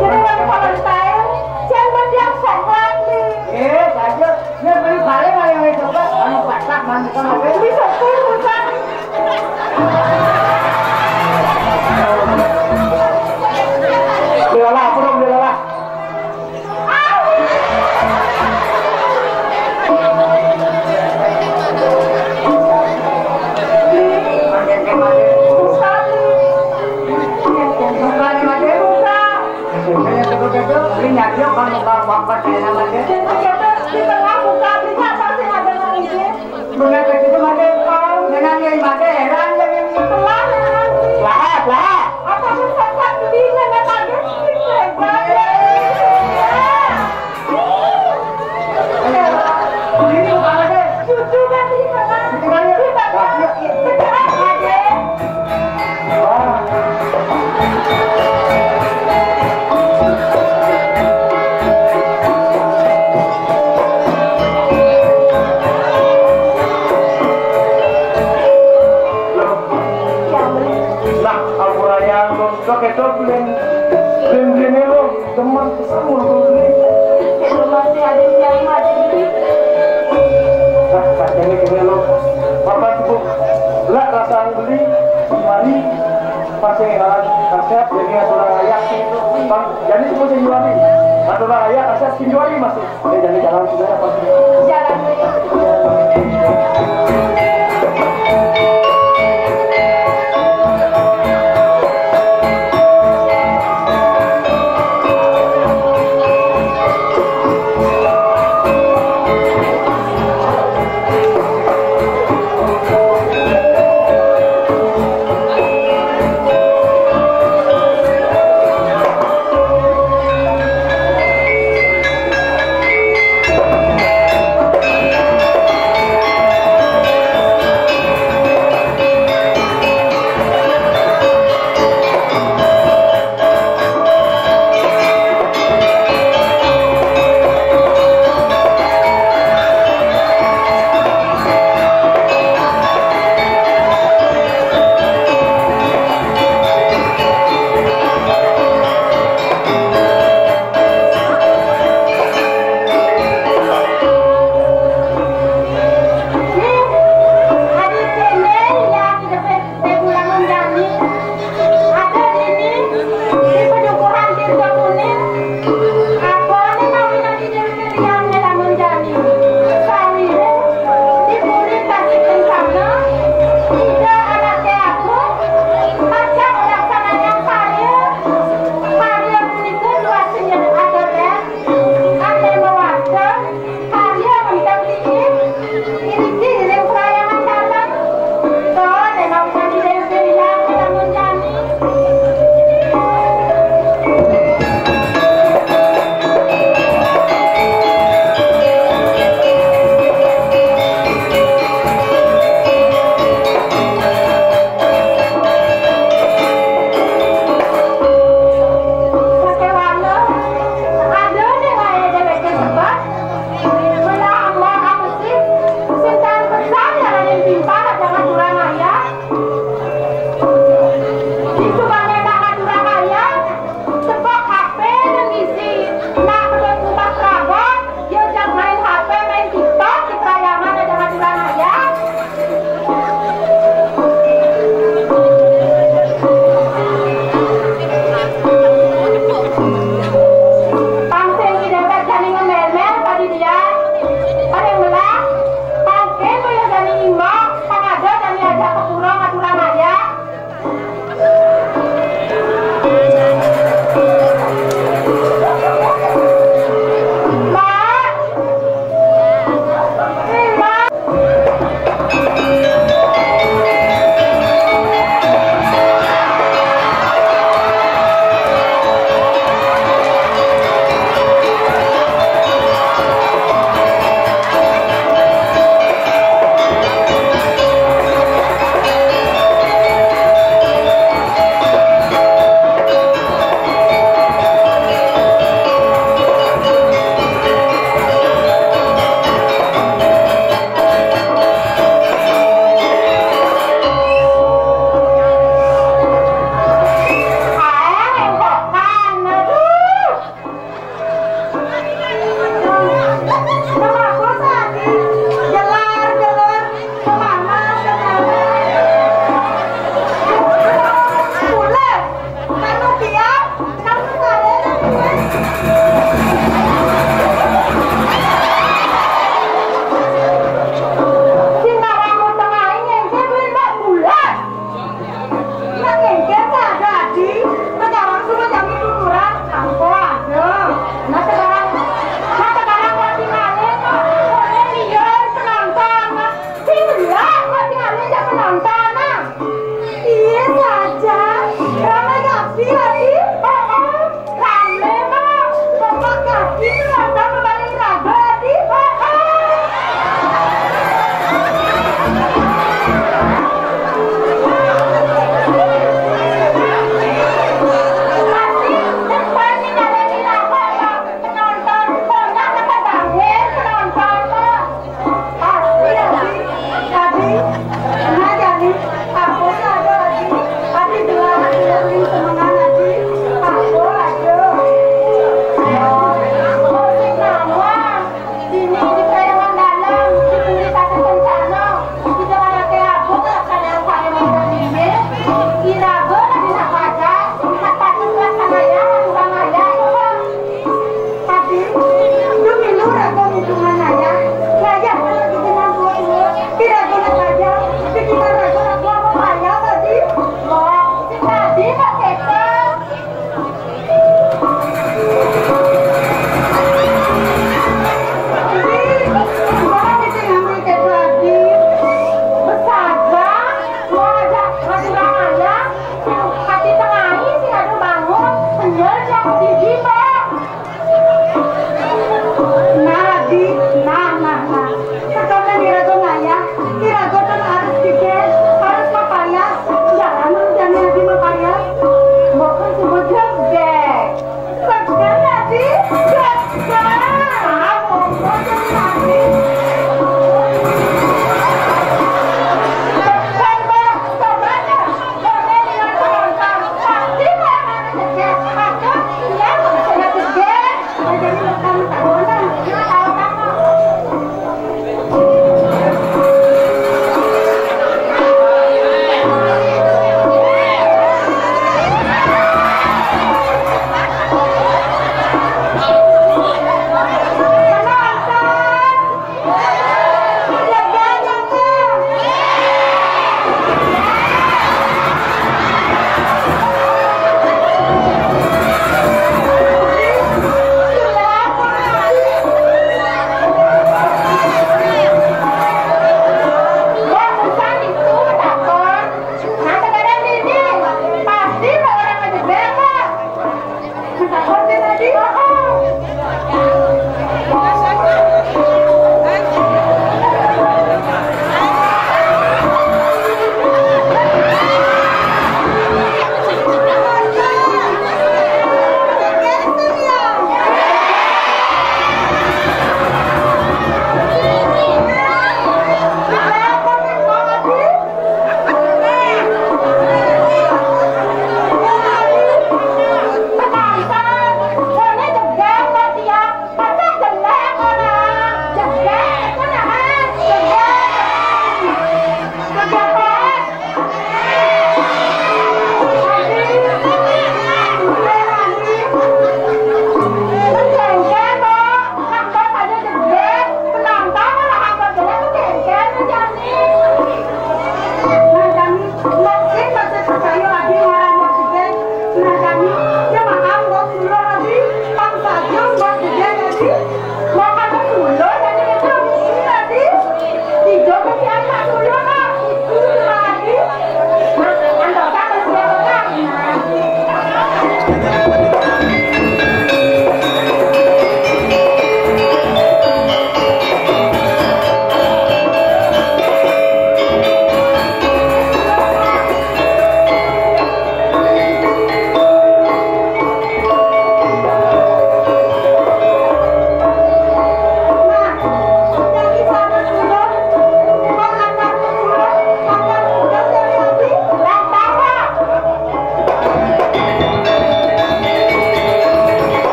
Jadi, kalau Valentine, jangan berdiam coklat, nih. Eh, saja. Dia beli balik, kalau yang coklat, anu, pasak, manis, kan, Made. Bisa, tuh, bukan. Beli lala, apa dong, beli lala? Di tengah buka, beli apa sih ada nang ini? Bener ke situ mate. Dengan yang mate heran dengan yang telah. Lahat, lahat. Apa pun sesat belinya nggak kaget. Ini bukan mate. Cucu kan di tengah. Di tengah, ya. Di tengah. Beneran mate. Nah, ampun ayang, kok, kok itu belum, belum, belum, belum. Demen pisan ngurung beli. Cek rumah si Ade, si Ayu ada beli. Nah, kacangnya kena lo. Bapak sibuk. Lah, rasaan beli, mari. Pasti ngaran kasep, jadi aturan ayah sih. Bang, jadi semua sing juari. Aturan ayah kasep sing juari masih. Oke, jadi jalan sudah apa sih? Jalan dulu. Sing ngarango tengahe ngengker duwe mbok bulat. Nak ngengker ta ada, Adi? Sekarang suruh jami tuturan, angko ada. Nah, sekarang, nah, sekarang wati malih kok. Oleh liya penonton. Sing lah, wati malih jak penonton, nah. Iya saja. Ramai kabeh, Adi. Oh, oh. Rame, Bang. Kompak kabeh, penonton paling rame, Adi. Oh, oh. Pasti depan nih, ada di rapat, Bang. Penonton, penonton, apa, Bang? Penonton, Bang. Adi, Adi, Adi, nah, Adi, apa sih ada, Adi? Adi, gelah, Adi, Adi, semangat, Adi. Apa, Adi? Oh, musik nama. Sini di Kayangan Dalam, di Puri Pasir Kencana. Kita ada kayak apa, kalau saya mau ini? Iraga, Adi, nak pacar, nak pacar, nak sama ya, nak kurang ajar, apa? Adi, dumilu raga mitungan ayah. Ayah kalau dikenal tua-tua, iraga nak aja, pikiran raga nak buang apa ayah, Adi? Wah, si Adi nak keto. Adi, gimana sih ngambil keto, Adi? Besaga, mau ajak ngaji ayah, hati tengahi sing ada bangun, bener yang gigi, Pak. Nah, Adi, nah, nah, nah. Sekarang iraga ngayah, iraga ten harus dikeh, harus mapayas. Jangan jane Adi mapayas. Mbok kan sebut jebek. Segar, Adi. Segar. Ah, monggo jane Adi. Segar, Mbak. Coba deh.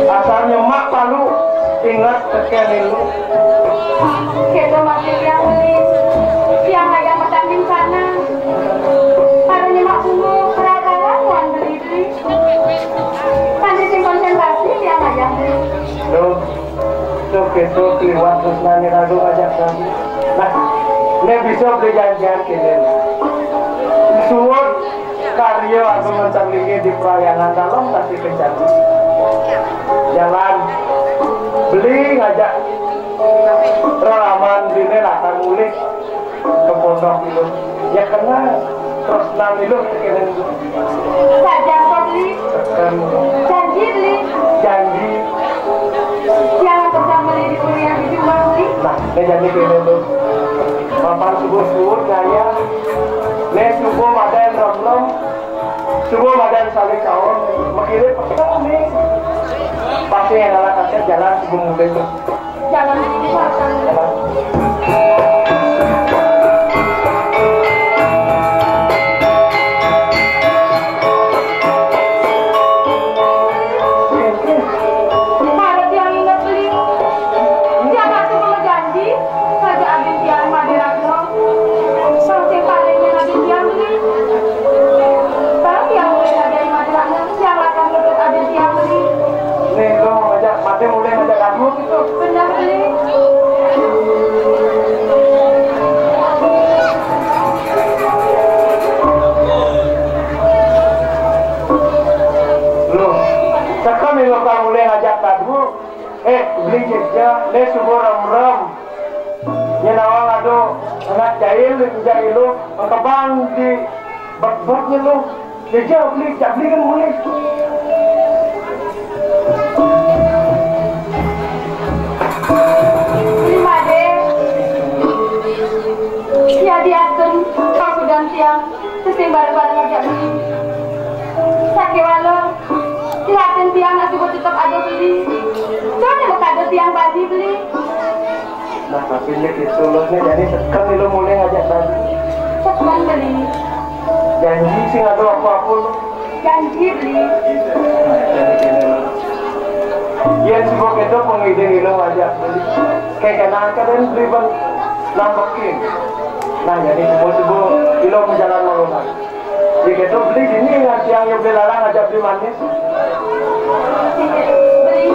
Asal nyemak palu, inget tekén ilu. Kéto masih tiang beli. Tiang ngayah matanding sana. Pada nyemak bunga, keragaran wan beli-beli. Panti sing konsentrasi tiang ngayah beli. Duh, duh, kéto keliwat tresnané raga ngajak tadi. Nah, né bisa beli janjian kéné. Suud karya anu mencang linggih di Parahyangan Dalem, Tasi Kencana. Jalan beli ngajak reraman beliné lakar mulih ka pondok ilu. Ya kena tresna ilu tekén. Saja kok beli. Tekén. Janji beli. Janji. Tiang aturang beli di kuliah di jumah beli. Nah, né janji kéné tuh. Mapan subuh-subuh gaya. Né subuh madan remrem. Subuh madan salé kaon. Makilé peteng né. Pasti yang ngalah kaset jalan subuh mulih tuh. Jalan. Mara tiang inget beli. Tiang atuh mamajanji, saja abdi tiang Madé Ratna. Sangsing paling nyen abdi tiang beli. Barang tiang mulih ngajari Madé Ratna, tiang lakar nuntut abdi tiang beli. Nih, lo mau ngajak Madé mulih ngajak aku. Bener, Beli. Loh, teka nih lo kamu leh ngajak tadu. Eh, beli jejak, leh subuh rem-rem. Nya nawang ado anak jahil, jahil lo, kebang di bek-bek nya lo. Jejak beli, jak beli kan mulih. Terima deh. Ya diaken, kau sudah tiang, sesing bareng-bareng ngajak beli. Sakéwala, silakan tiang atuh tetep ada beli. Soalnya bakal ada tiang bani beli. Nah, tapi nya gitu loh, nih jadi seken lo mulih ngajak tadi. Seken beli. Janji sing ada apa-apa lo. Janji beli. Nah, jadi gini lo. Yén subuh kéto pengiding ilo ngajak beli. Kayak kenal kadén beli ben nampekin. Nah, jadi subuh-subuh ilo menjalan malunan. Jadi kéto beli dini ngan tiang yo beli lalang ngajak beli manis. Beli,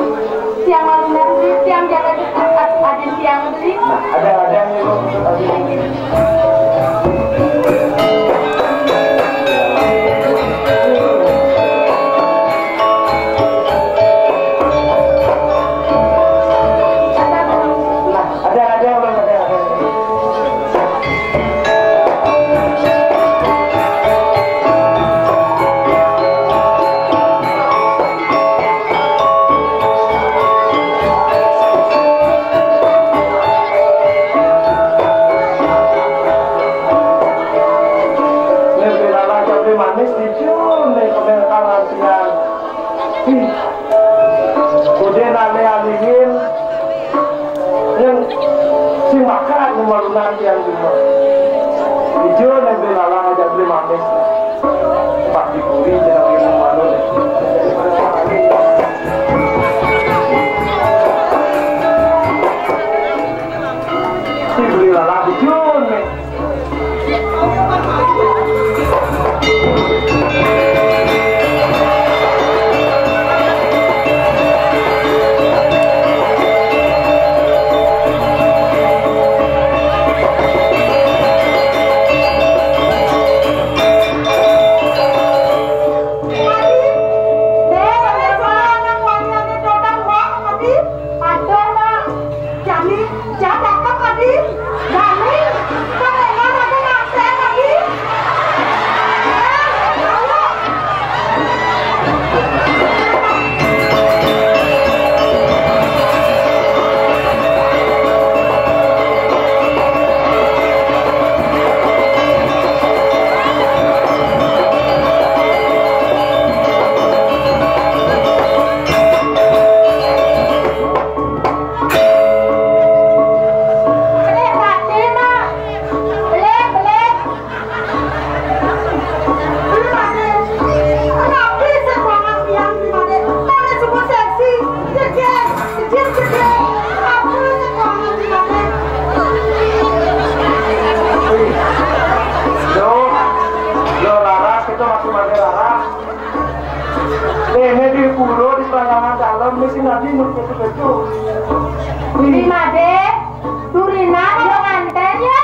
tiang malunan, beli, tiang jaga dekat, adin tiang beli. Nah, ada-ada nih lo. Nah, ada, ada, belum ada. Nih, beli lalang cabai manis dijun, nih, kebanyakan lansian. Ih, udah nane alingin, yang si makan, yang malunan, yang rumah. Dijun, nih, beli lalang aja, beli manis. Pak dipuri, jangan minum malu, nih. Beli lalang bujur nih. Mesti nanti mau betul-betul. Beli Made, Durina, ayo nganten ya.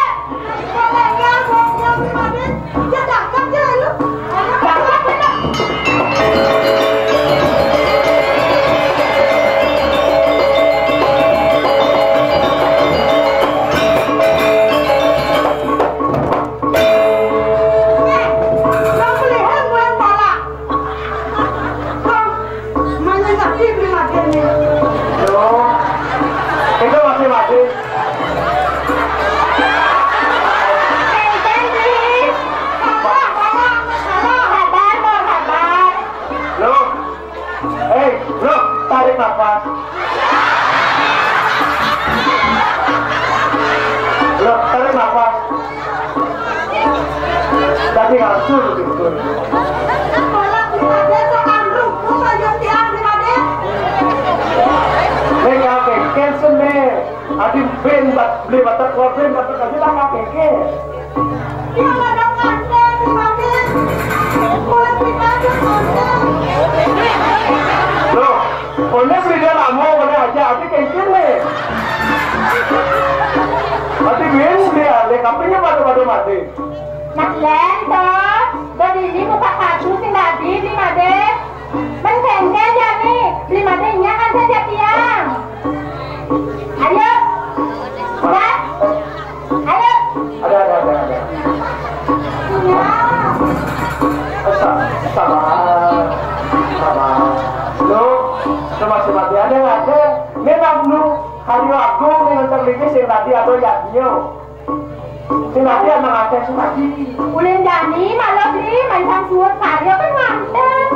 Loh, itu masih mati. Sabar, Bor, sabar. Loh, eh, loh, tarik nafas. Loh, tarik nafas. Tadi langsung betul. Nek kakek, cancel nih. Adi ben bat, beli batak, kau ben batak aja lah kakek. Loh, oleh beli dia lama, oleh aja, adi cancel nih. Adi ben beli alih, kampenya pada-pada mati. Nak Len, toh, dadi ini muka kadu sing dadi, beli Made. Men kengken ya nih, beli Made nya kan saja tiang. Ayo. Dah. Ayo. Ada, ada, ada, ada. Ya. Sa-, sabar. Sabar. Lu, sama si Made ada nggak ada? Memang lu, hari aku dengan terlebih sing tadi atau ya, nyo. Sing tadi anak akeh sing tadi. Ulin jani malah beli mancang suwun karya kan manten.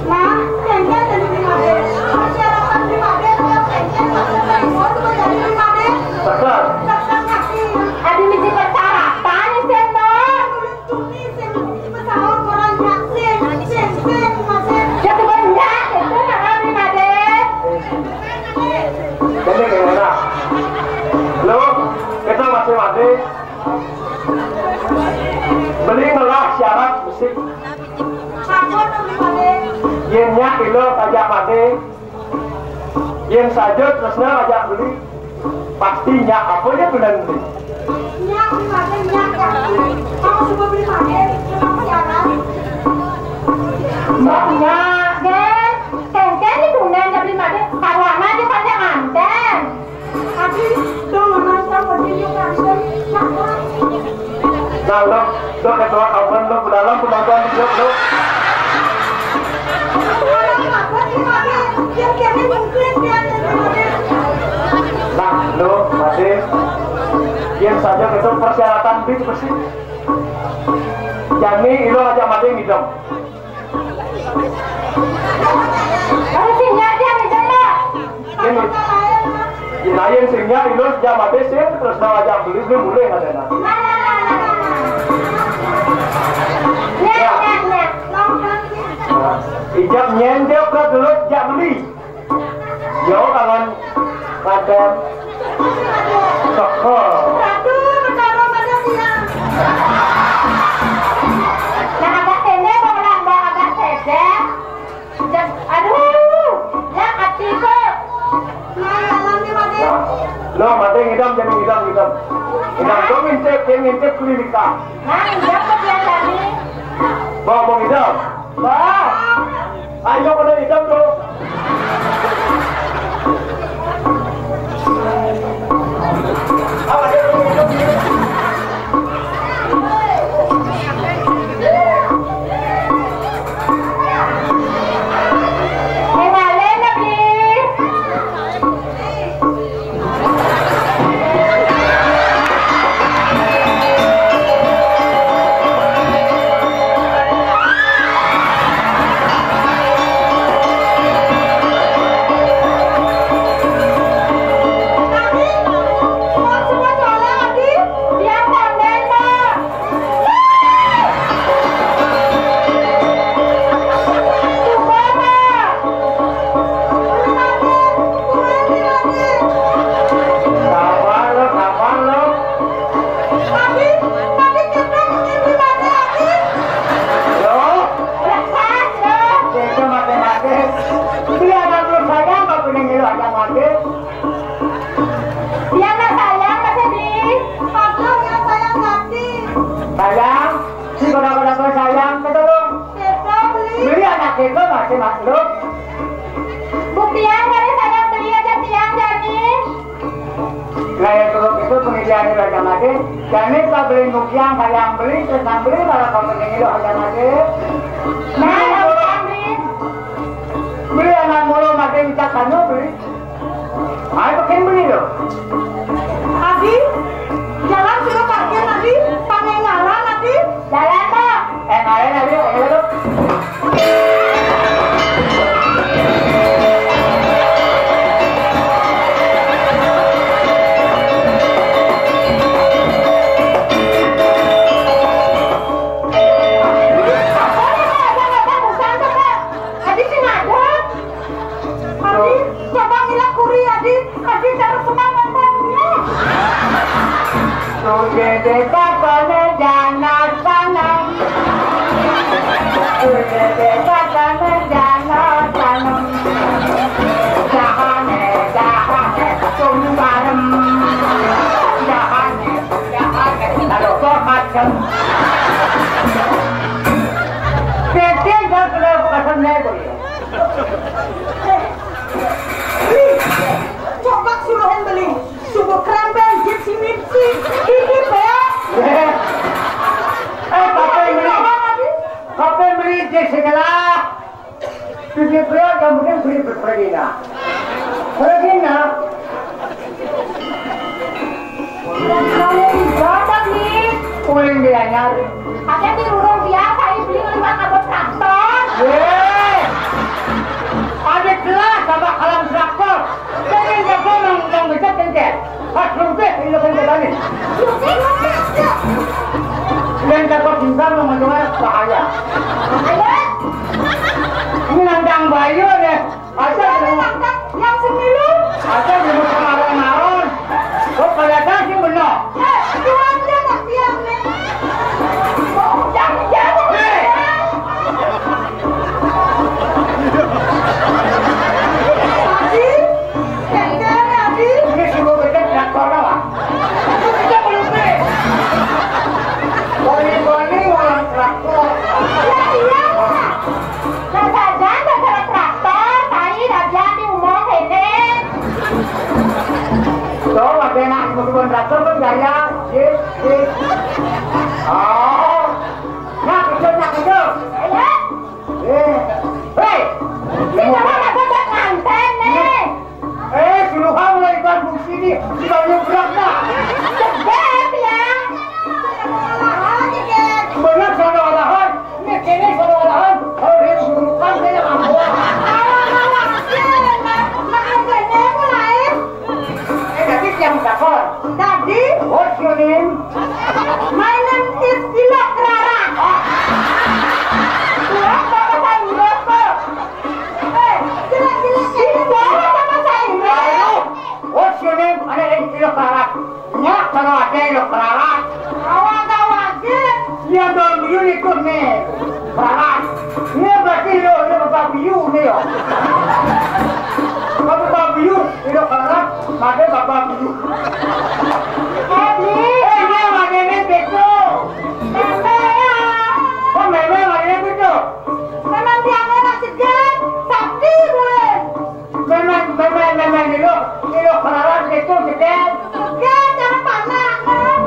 Nah, kengken jadi beli Made. Persyaratan beli Made, kalau kengken, kalau kengken, kalau jadi beli Made. Tekan. Tekan kaki. Adi mesti persyaratan, Sen, Bos. Tuni sing pesaut orang nyaksir, sing, sing, sing. Ya, kebanyakan itu, Kak Made. Jadi gimana? Lo, kita masih mati. Beli ngelah syarat mesti. Sampun, Made. Yen nyak ilo tajak mati. Yen saja tresna ajak beli, pasti nyak apa ya bener beli. Nyak, Made, nyak, nyak. Kamu coba beli, Made, kenapa siaran? Mbak, nyak, Den. Kengken di tunen ya beli, Made. Karwana aja kan yang anten. Adi, dong, nonton berdiri, Made. Nyak, nyak. Nah, lo, lo ketua kawan lo, ke dalam penonton hidup lo. Nah, lo, Made. Yen saja itu persyaratan beli bersih. Jani, ilo aja Made ngidam. Kalau sing nyak dia ngidam, Pak. Yen, yen ayen sing nyak ilus jam ade sing terus nang ajak beli sing boleh ada nang. Nyak, nyak, nyak. Nah, ijab nyen dia ke gelut jak beli. Yo kangen kadang. Soko. Aduh, karo mana siang. Nah, agak tende kok lah, Mbak, agak tende. Aduh, ya atiku. Nah, nanti mati. Lo mati ngidam, jadi ngidam, ngidam. Ngidam tuh ngintip, yang ngintip kelirikan. Nah, ngidam kok biasa nih. Bawa, bawa ngidam. Bah. Ayo pada ngidam tuh. Itu masih makhluk. Buktian dari sayang beli aja tiang, Jani. Lah, ya, kalau gitu pengertiannya, Raja Made. Jani tak beli buktian, sayang beli, senang beli, malah kamu ini loh, Raja Made. Nah, Raja Made. Beli anak mulu, Made minta kanu beli. Ayo, bikin beli loh. Adi, jalan suruh parkir, Adi. Pakai ngaran, Adi. Jalan, Pak. Eh, ngaran, Adi, ayo, loh. Adi, coba mila kuri, Adi. Adi, cara semua ngomongnya. Sudah dikatakan jangan tanam. Sudah dikatakan jangan tanam. Jangan, jangan, tumbarem. Jangan, jangan, kalau kau macam. Jadi, dah sudah pesan saya, Boy. Coba suruhin beli. Suku kerempeng, jit sini, si, ini, ya. Eh, kape meri, kape meri jit segelah. Tujuh belas, kamu kan beri berpergilah. Pergilah. Kamu ibadah nih. Uling dia nyari. Ada di rurung biasa, ini beli ngeliwat kabut traktor. Weh. Ada jelas sama kalam traktor. Pengen jago nang, nang bisa tengkel. Pas lumpih, ini kan jalanin. Dan dapat bintang nang mendengar bahaya. Ayo. Ini nantang bayu deh. Aja dulu. Yang semilu. Aja dulu pengaron-aron. Kok pada kasih benar? Eh, itu aja tak siap nih. Jangan, jangan. Hei. Adi, jangan, Adi. Ini suruh betul traktor lah. Itu kita belum beli. Boni-boni orang traktor. Ya, iya. Nah, jajan gara-gara traktor, tai raja di umur ini. Tuh, ada nak butuh traktor kan gaya, jip, jip. Oh, nak kecil, nak kecil. Iya. Eh, hei, ini orang ada buat nganten nih. Eh, suruh kamu lagi bagus ini, kita nyebrang, nah. Cepat ya. Benar, saudara. Ini kene saudara, kalau dia suruh kamu, dia nggak mau. Alah, alah, alah. Makan kene, mulai. Eh, tapi yang takon. Tadi? What's your name? My name is Ilok Rara. Ah. Tuhan, Bapak Sayang Roko. Eh, jelas-jelas ini Bapak Sayang Roko. Ayo, what's your name? Ada yang Ilok Rara. Nya, kalau ada Ilok Rara. Awak tahu aja. Iya, Bang Yun ikut nih. Rara. Iya, berarti lo, lo Bapak Biu nih, ya. Bapak Biu. Tidak kalah, pakai Bapak Biu. Adi. Eh, ini mana ini begitu? Meme ya. Kok meme mana ini begitu? Memang dia memang segan, tapi bulan. Memang, memang, memang ini lo, ini lo kenalan begitu, segan. Segan, jangan panas, kan?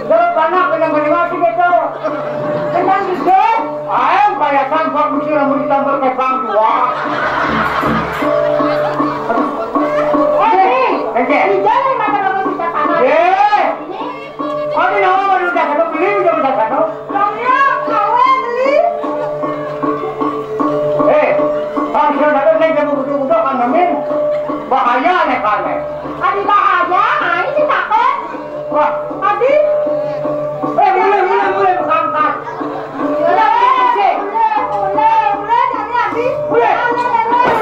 Jangan panas, kena mati begitu. Tenang, segan. Ayo, bayar sampah, mesti rambut ditambal kepang dua. Eh, eh, eh. Di jalan mata kamu bisa panas. Eh. Ini. Kami nama baru udah satu beli, udah udah satu. Bang, ya, kawe beli. Eh, bang, sudah satu, saya jago betul-betul, kan, Amin. Bahaya nih, kan, nih. Adi bahaya, ah, ini takut. Wah. Adi. Eh, mulai, mulai, mulai, berangkat. Mulai, mulai, mulai, mulai, kami Adi. Mulai. Mulai, mulai, mulai.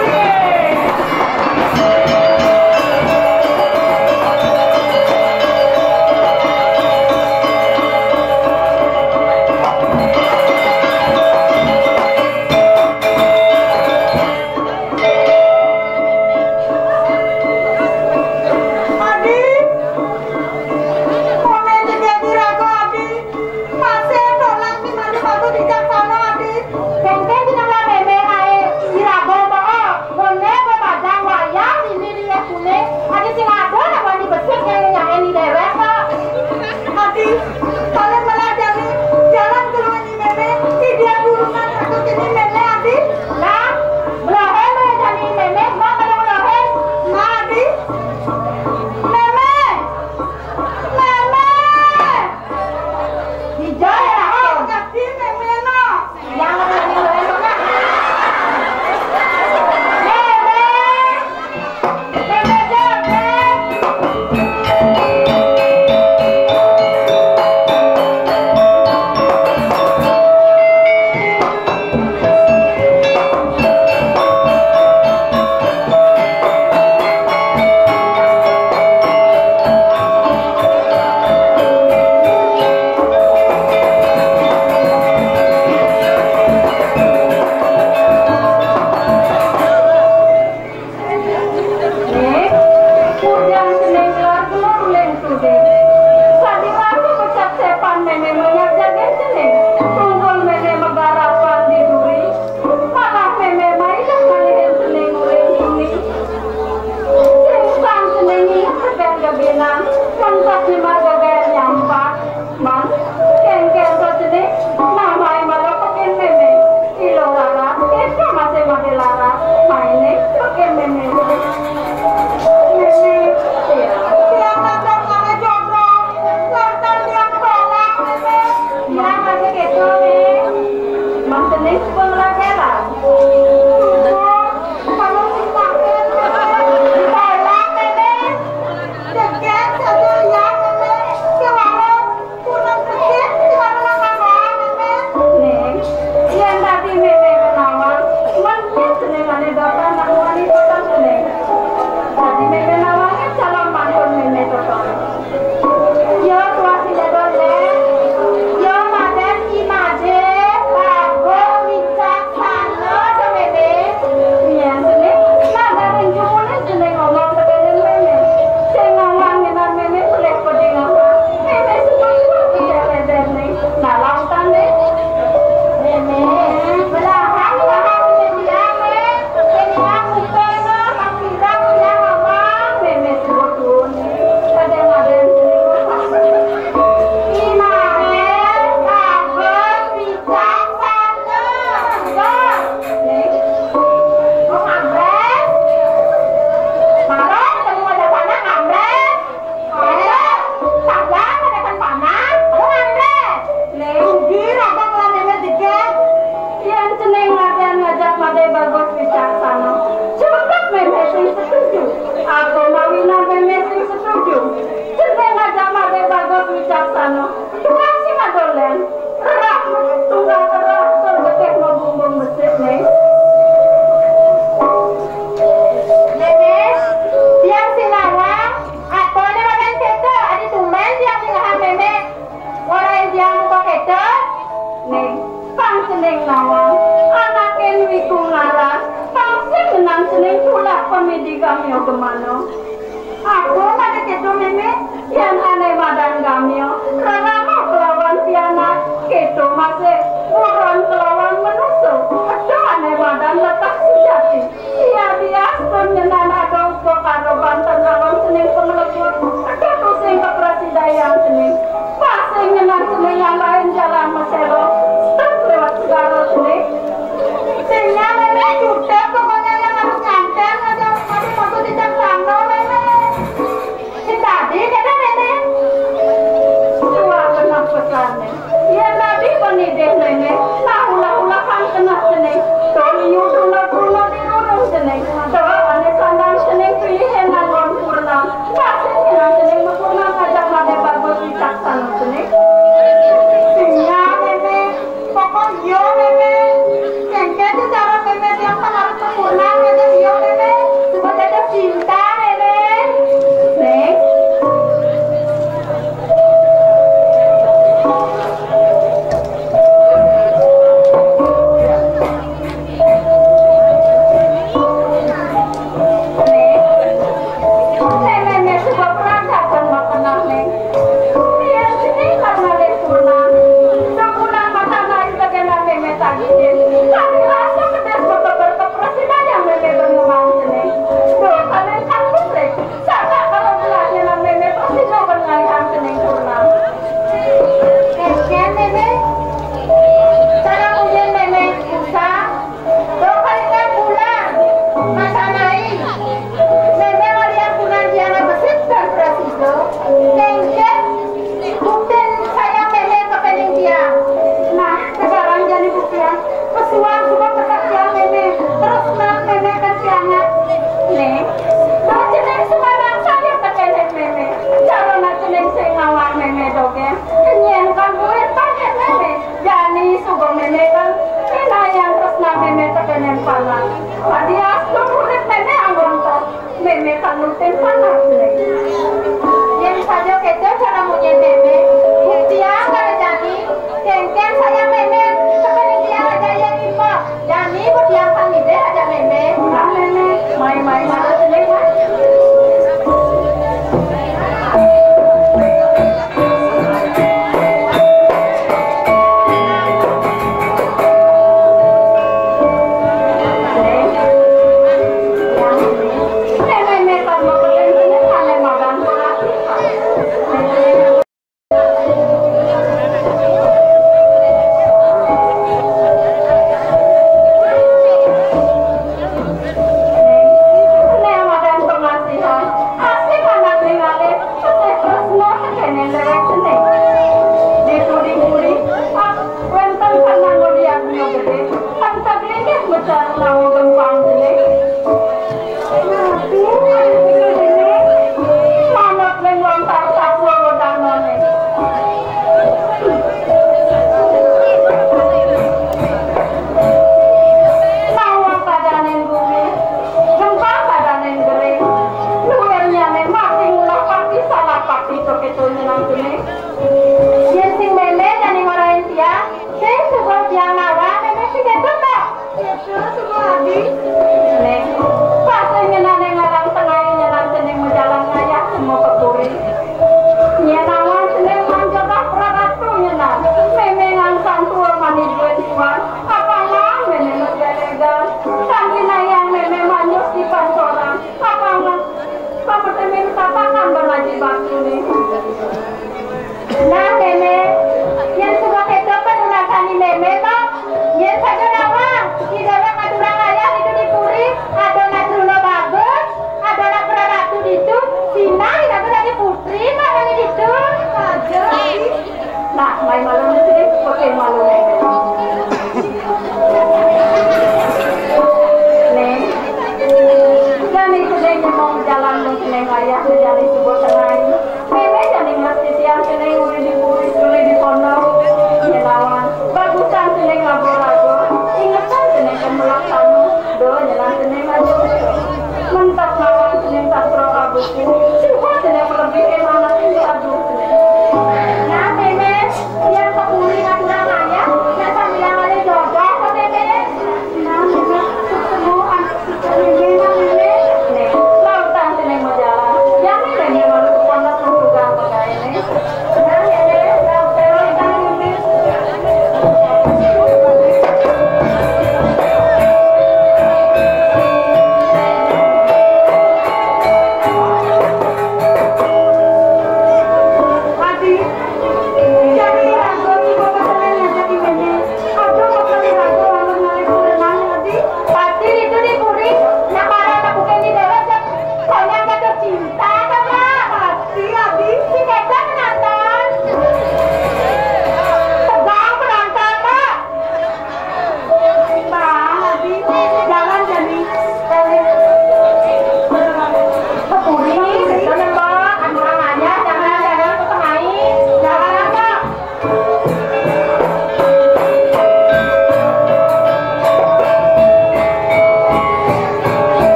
Gamya gemana. Aku pada kéto mémé, yén ané madan gamya, rerama kelawan pianak, kéto masih buron kelawan manusa. Eda ané madan leteh sejati. Ia diastun nyenan ada upakara banten alam cening panglebur. Eda tusing kaprasidayang cening. Masih ngenang cening ngalahin jalan maselo. Stop lewat segara cening. Sehingga mémé jutek pokoknya yang harus nganten aja. Masih waktu tidak sana mémé. Sing dadi kena mémé. Tua kenang pesannya. Yén dadi penidih mémé, nah ulah-ulahan keneh cening. Tur liu duna-duna dirurung cening. Tur ané sandang cening pilihin nganggon purna. Kasih nyenang cening mapurna ngajak madé bagus wicaksana cening. Sing iya mémé, pokok iya mémé. Kéngkén cara mémé tiang pang harus mapurna ngajak iya mémé. Supaya ada cinta mémé. Ning. Ning, ning, ning, suba perangkat kan makenah, ning. Ning, sini kan ngalih purna. Sudah purna mata naik bagian mémé tadi, ning. Kami rasa pedas bebeber ke presiden yang mémé berngembang, ning. Duh, kalian kan putri. Sanak kalau belahnya nang mémé pasti no berngalihan ning purna. Kéngkén mémé, cara munyin mémé susah. Dokalingan bulan, masanai. Mémé ngalian bulan diana besit dan prasida. Kéngkén buktin sayang mémé kepening tiang. Nah, sekarang jani buktian. Pesuang suba kesaktian mémé. Terus nak mémé kan tiangat. Ning, doh cening sumanang sayang kepening mémé. Cara nak cening sing ngawak mémé dogén. Kenyén kan buin panen mémé. Jani suba mémé kan, pinayang tresna mémé tekenen panak. Padi astun urip mémé anggon to, mémé kan nutin panak né. Yén saja kéto cara munyin mémé, buktiang karo jani, kéngkén sayang mémé, tekenen tiang aja yén impok. Jani buktiang pamidih aja mémé. Nah, mémé, mai-mai malah cening, Mas.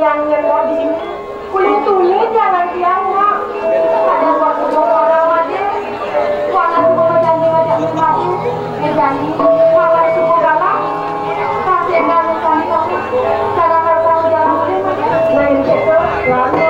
Yang nyemot di sini, kulit tuni jangan diam, Mak. Ada buat kedua orang aja. Warna juga berjanji ngajak rumah. Berjanji, malah suka galak. Kasih enggak mencari kasih. Cara kalau kamu jalan boleh, Mak. Main gitu, lama.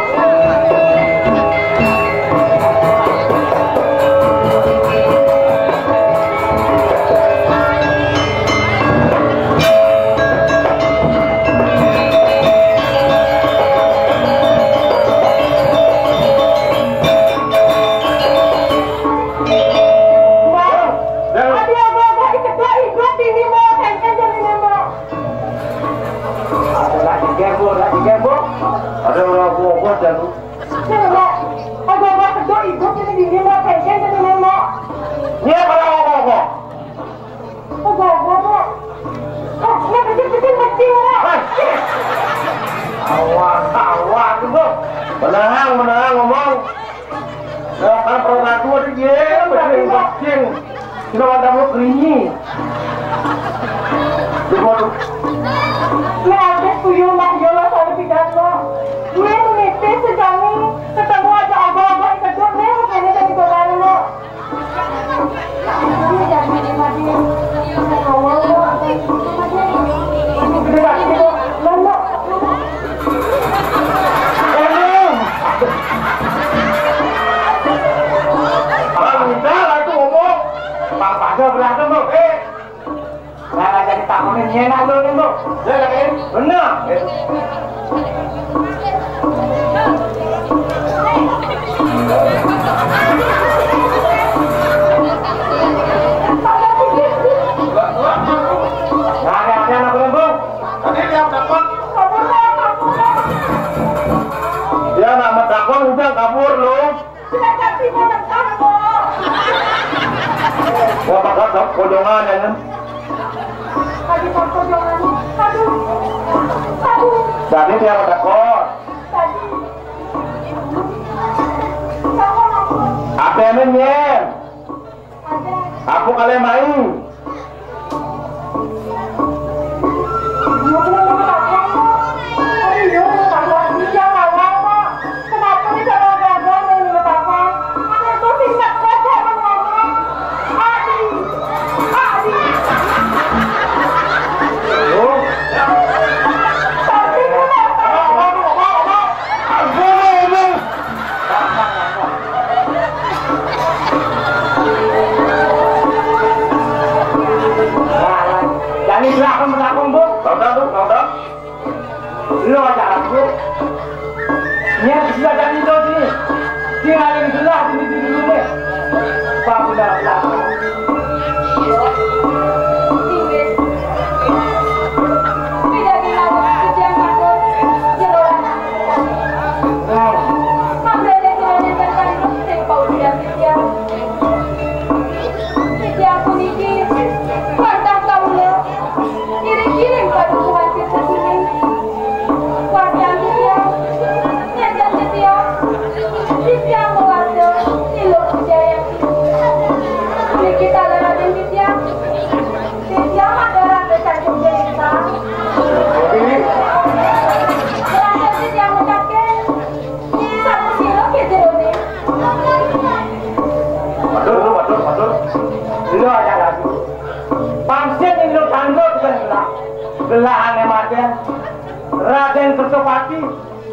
Ada orang gua dan lu. Ada orang kedok ikut ini di lima pengen jadi lima. Dia pada ngomong. Ogo-ogo, Bu. Oh, ini kecil-kecil kecil, Bu. Hei. Awas, awas, Bu. Menang, menang ngomong. Nah, kan perlu ngaku ada dia, kecil, kecil. Sudah ada mau keringi. Lu mau tuh. Nah, ada tuyul mah, yolah, sama pidato. Gue menitip sejami, ketemu aja ogo-ogo, ikut nih, makanya dari gue lo. Bang, udah lah tuh ngomong. Bang, pasal berantem, Bang. Eh. Lah, jadi takonin nyenak lu nih, Bu. Ya, kan? Bener. Nah, ada, ada anak berembung. Tadi dia takut. Dia nak metakon, udah kabur lu. Sudah ganti mau lengkap, Bu. Wah, bakal dong, kodongan, ya, kan? Lagi mau kodongan. Aduh. Aduh. Jadi dia mau takut. Tadi. Siapa, Bu? Apa yang nyen? Ada. Aku kalian main. Jadi belakang, belakang, Bu. Belakang, Bu, belakang. Lo aja, Bu. Niat sudah jadi lo sini. Tinggalin gelah sini di dulu, Bu. Pak, udah, udah. Inggih. Beda-beda, Bu. Ujian masuk. Jeroan. Nah. Mangga jadi orang yang terkandung, sing pau ujian titiang. Titiang puniki, wantah kawula, ngiring-ngiring padukuhan Tirta Sining. Wantah titiang, nénten titiang, titiang mawarsa Ni Luh Wijayati. Puniki taler Radén titiang, titiang matur ring Sancung Désa. Wantah titiang mutaken, Sapasira ké jeroné? Matur, matur, matur. Lila aja lagi. Pangsit ing lho tangga bukan gelah. Gelah ané madén. Radén Kertopati,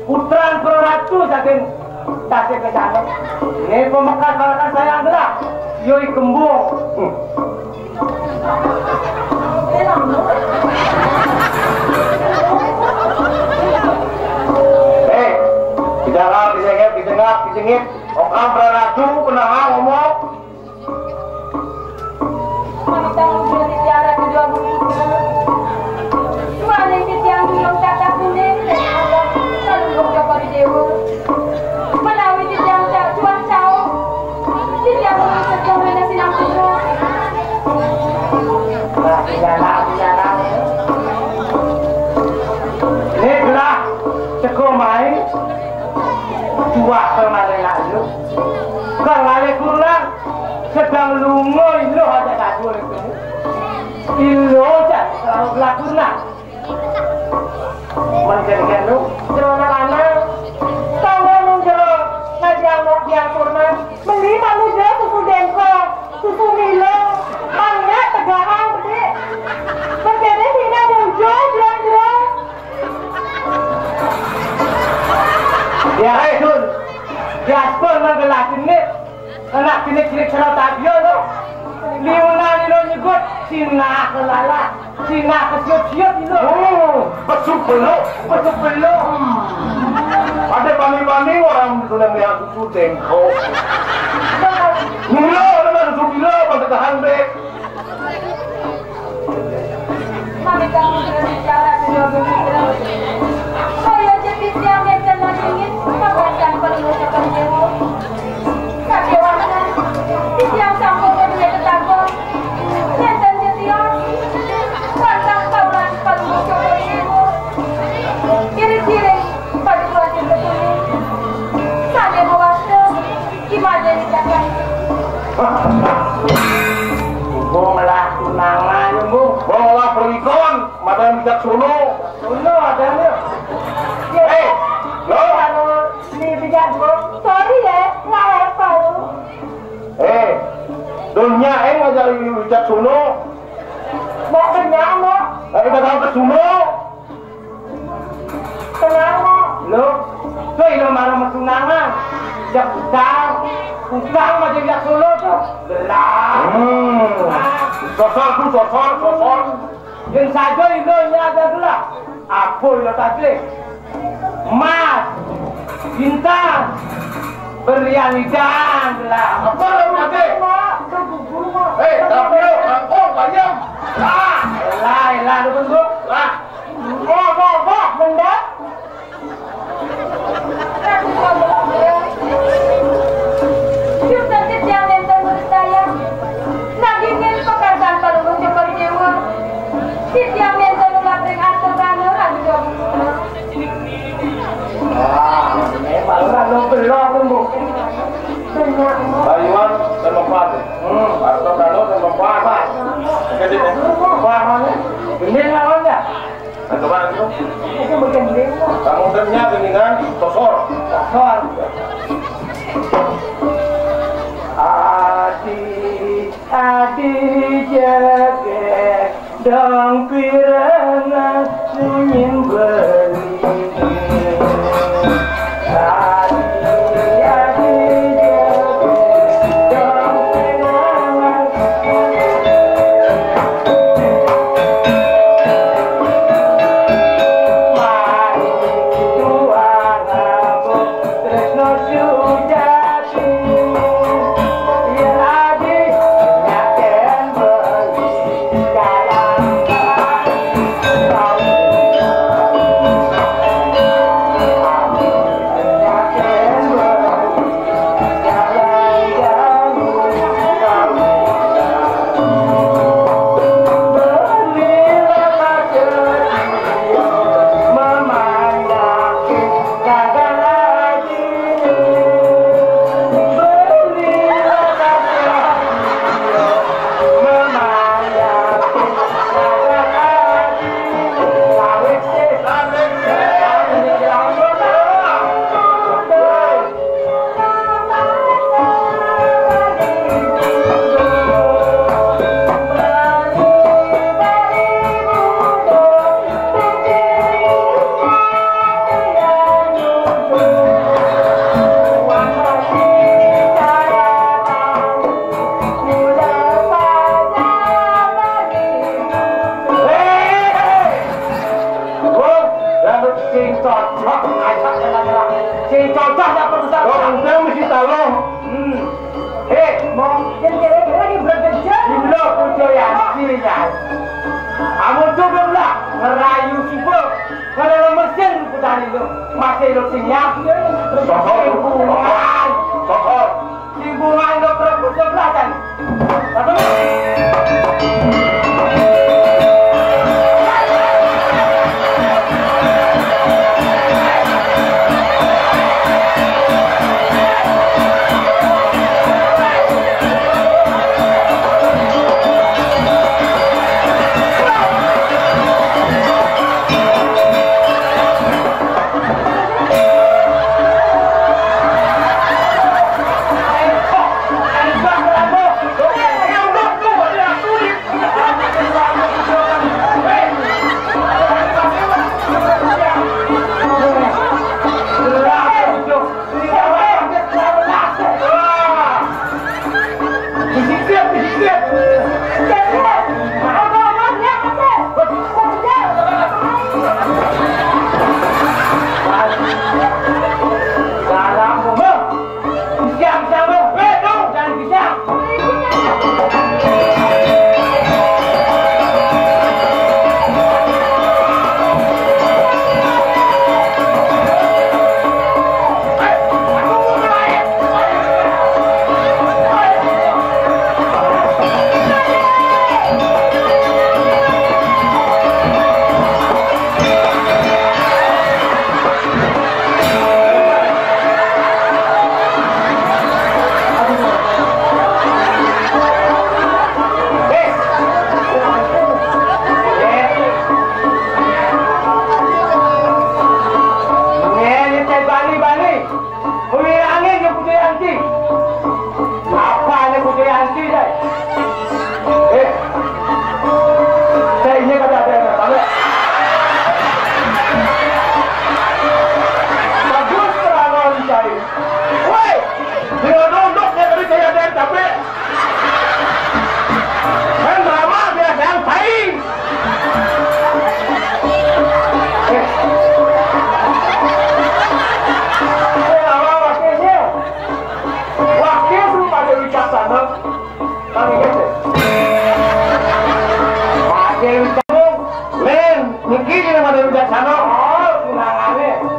putran Praratu saking Tasik Kencana. Ini pemekas balakan sayang gelah. Yoi kembung. Hmm. Eh, kejangap, kejengep, kejengap, kejengit. Okam praratu, penaha ngomong. Mami tamu jual di tiara kedua bumi. Suami titiang dulung kata kuning. Lalu Joko di Dewa. Menawi titiang cak cuang cau. Titiang menawi sedang rena sinang tunggu. Nah, bicara, bicara. Ini gelah teko mai. Dua kali nak lu. Kang lali kurang sedang lunga iluh aja kabur itu. Iluh aja selalu gelah kurang. Menjadikan lu. Ya, Dul. Ya, Dul, nang gelas ini. Anak cilik-cilik sareng tabia lo. Liunan lo nyebut, sinah kelala, sinah kesiut-siut lo. Oh, pesu belok, pesu belok. Ada bani-bani orang sudah melihat susu dengkok. Mula ada susu gila pada tahan dek. Mami kamu berbicara kedua begitu. Saya jadi tiang yang kena dingin, makan perlu seperti itu. Tapi waktu, di tiang sampun kedua ketagong. Nenten jetian, pantang tauran perlu seperti itu. Kiri-kiri, pada kuatir betul. Saya mewakil, gimana di jalan? Bung lah tunangan, Bung. Bung lah pelikon, mata yang bijak sono. Sono ada nih. Eh, lo? Anu, ini bijak, Bung. Sorry ya, nggak level. Eh, dunia eh ngajak bijak sono. Mau kenyang, lo? Eh, kita tahu ke sono. Kenapa? Lo, tuh ilo marah metunangan. Ya utang, utang aja ya solo tuh. Belah. Hmm. Sosor tuh, sosor, sosor. Yang saja ilo ini ada gelah. Apa ilo tadi? Emas, bintang, berlian hidang gelah. Apa lo tadi? Eh, tapi lo kangkung banyak. Lah, lah, lah, lu bentuk. Lah. Eh, eh, eh, benda. Yuk, nanti tiang nenten murid saya. Nagingin pekerjaan peluru cepat dewa. Si tiang nenten ulah bring atur rana, aduh, aduh. Ah, ini baru rana belok, lu. Benar. Bayuan dan empat. Hmm, atau kalau dan empat. Oke, sini. Wah, mana? Ini lawan ya? Nah, coba itu. Itu bagian dewa. Kamu ternyata dengan sosor. Sosor. Adi, adi jaga dong pirana sunyin beli. Adi, adi jaga dong pirana. Mari tuang aku tresno sujati. Yen adi nyaken beli jalan. Wong, rambut sing cocok, ngajak kena-kena. Sing cocok dapat besar. Wong, udah mesti tahu. Hmm. Eh, mau yang kira-kira ini berkejar. Ini loh, pujo yang sini, ya. Kamu tuh belum lah, ngerayu sibuk. Kalau lo mesin, putarin lo. Masih lo sing ya. Sosok, sosok, sosok. Di bunga lo perut sebelah kan.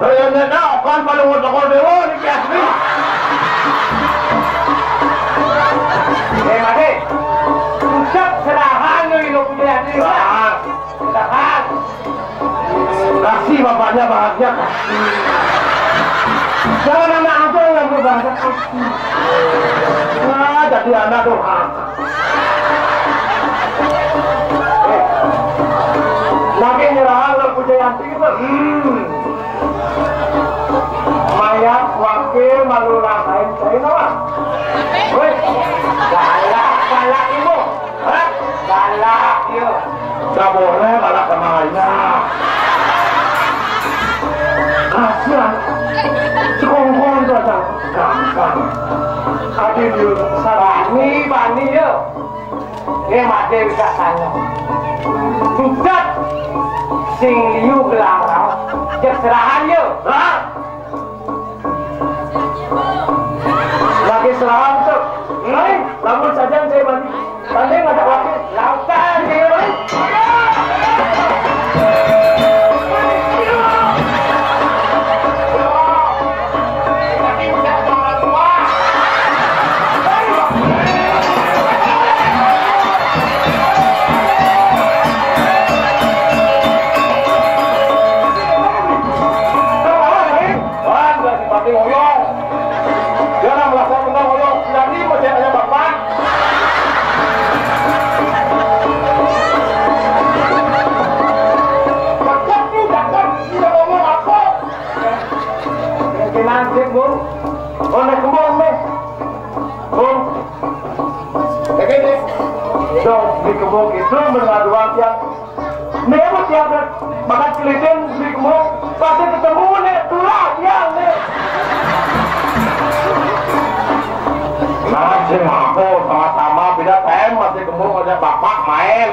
Kaya na na, kan palungot ako, dewa, ni Piasri. Eh, mati. Usap serahan nyo ilo punya ni. Serahan. Serahan. Kasih bapaknya bahagia, kasih. Jangan anak abang yang berbahagia, kasih. Nah, jadi anak durhaka. Eh, lagi nyerah lo puja yang tinggi, hmm. Mayat wakil malu lain saya nama. Weh, galak, galak ibu. Hah? Galak ya. Gak boleh galak sama lainnya. Kasihan. Sekongkol itu aja. Gampang. Adil ya. Bani, bani ya. Dia mati bisa tanya. Sudah sing liu gelarang. Cek serahan ya. Hah? Lagi serahan tu. Lain, lamun saja saya mandi. Tanding ada wakil. Lautan dia lain. Wan, udah dipakai ngoyong. Dia nang merasa menang ngoyong. Berani macam hanya bapak. Cakep tu, cakep. Tidak ngomong apa. Mungkin nanti, Bu. Oh, nak kembang, Bu. Bu. Lagi ni. Dong, di kebun itu berladuan tiang. Nih, Bu, tiap bakat keliling di kebun, pasti ketemu nih, tulah tiang nih. Nah, si Mako sama-sama beda tem, masih kebun aja bapak main.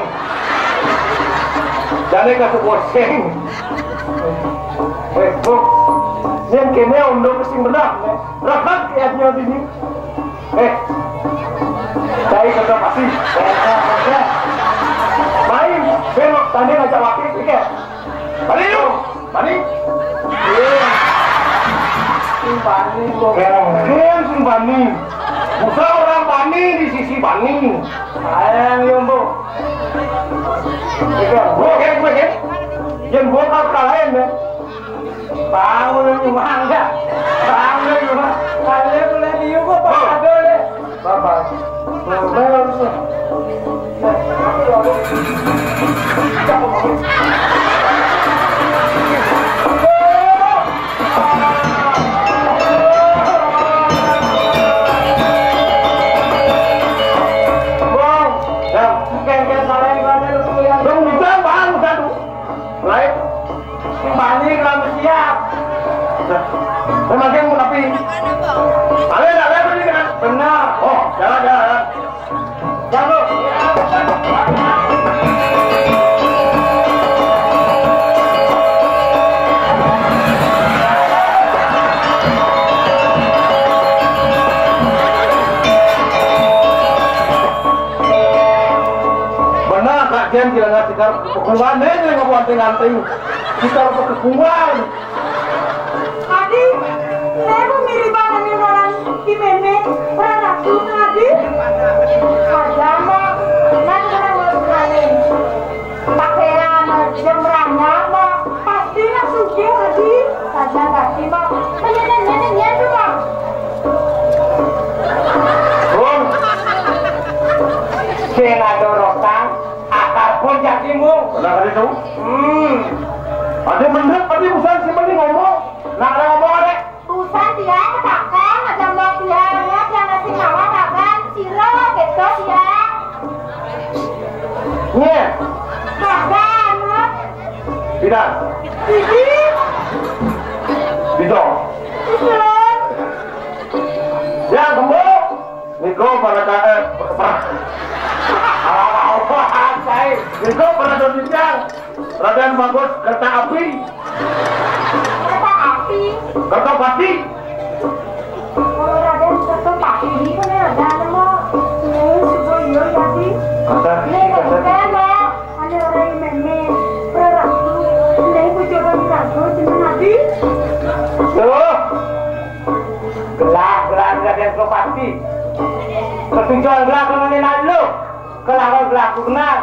Jadi kasih pusing. Eh, Bu, yang kene unduk sing benar, nih. Rapat ya dia ini. Eh, cai kagak pasti. Main, belok tanding aja wakil pikir. Balik lu, balik. Iya. Sing bani, Bu. Keren, sing bani. Bukan orang bani di sisi bani. Sayang, yo, Bu. Pikir, Bu, kan, Bu, kan? Yang Bu kau kalahin, ya. Bangun rumah enggak? Bangun rumah. Kalian boleh diukur, Pak. Aduh, deh. Bapak. Ngomel harusnya. Bang, ya, kayak-kayak salah ibadah lu, ya. Lu udah, Bang, udah, tuh. Baik. Bani kalau siap. Memakai mau tapi. Ada, ada, ada, ini kan? Benar. Oh, jalan, jalan, jalan. Jalan. Benar, Kak Jen, kira-kira sekarang kepungan, nih, nih, nggak buat nganting. Kita kepungan. Adi, saya mau mirip banget nih orang di meme, orang ratu, Adi. Ada, Mak. Nanti orang mau sekali. Pakaian, jam ranyang, Mak. Pasti nak sugih, Adi. Saja kaki, Mak. Tanya, tanya, tanya, tuh, Mak. Bung, sing ada rotan, akar pun jati, Bung. Benar tadi tuh. Hmm. Ada menurut tadi usaha si Bani ngomong. Nah, ada ngomong ada. Urusan dia katakan, ada mau dia, dia, dia masih mawa kagan, sila, gitu, dia. Nye. Kagan, ha? Tidak. Ini. Bisa. Bisa. Ya, kembali. Niko para ka-, eh, para, apa, apa, apa, apa, Niko para dodijang. Raden Bagus, kereta api. Kereta api. Kereta pati. Kalau Raden kereta pati ini kan ada nama. Ini sebuah iya jadi. Kata, ini kata. Ada orang yang meme, praratu, ini aku coba diragu, cuman Adi. Pasti. Ketujuan gelar kemana lalu? Kelawan gelar benar.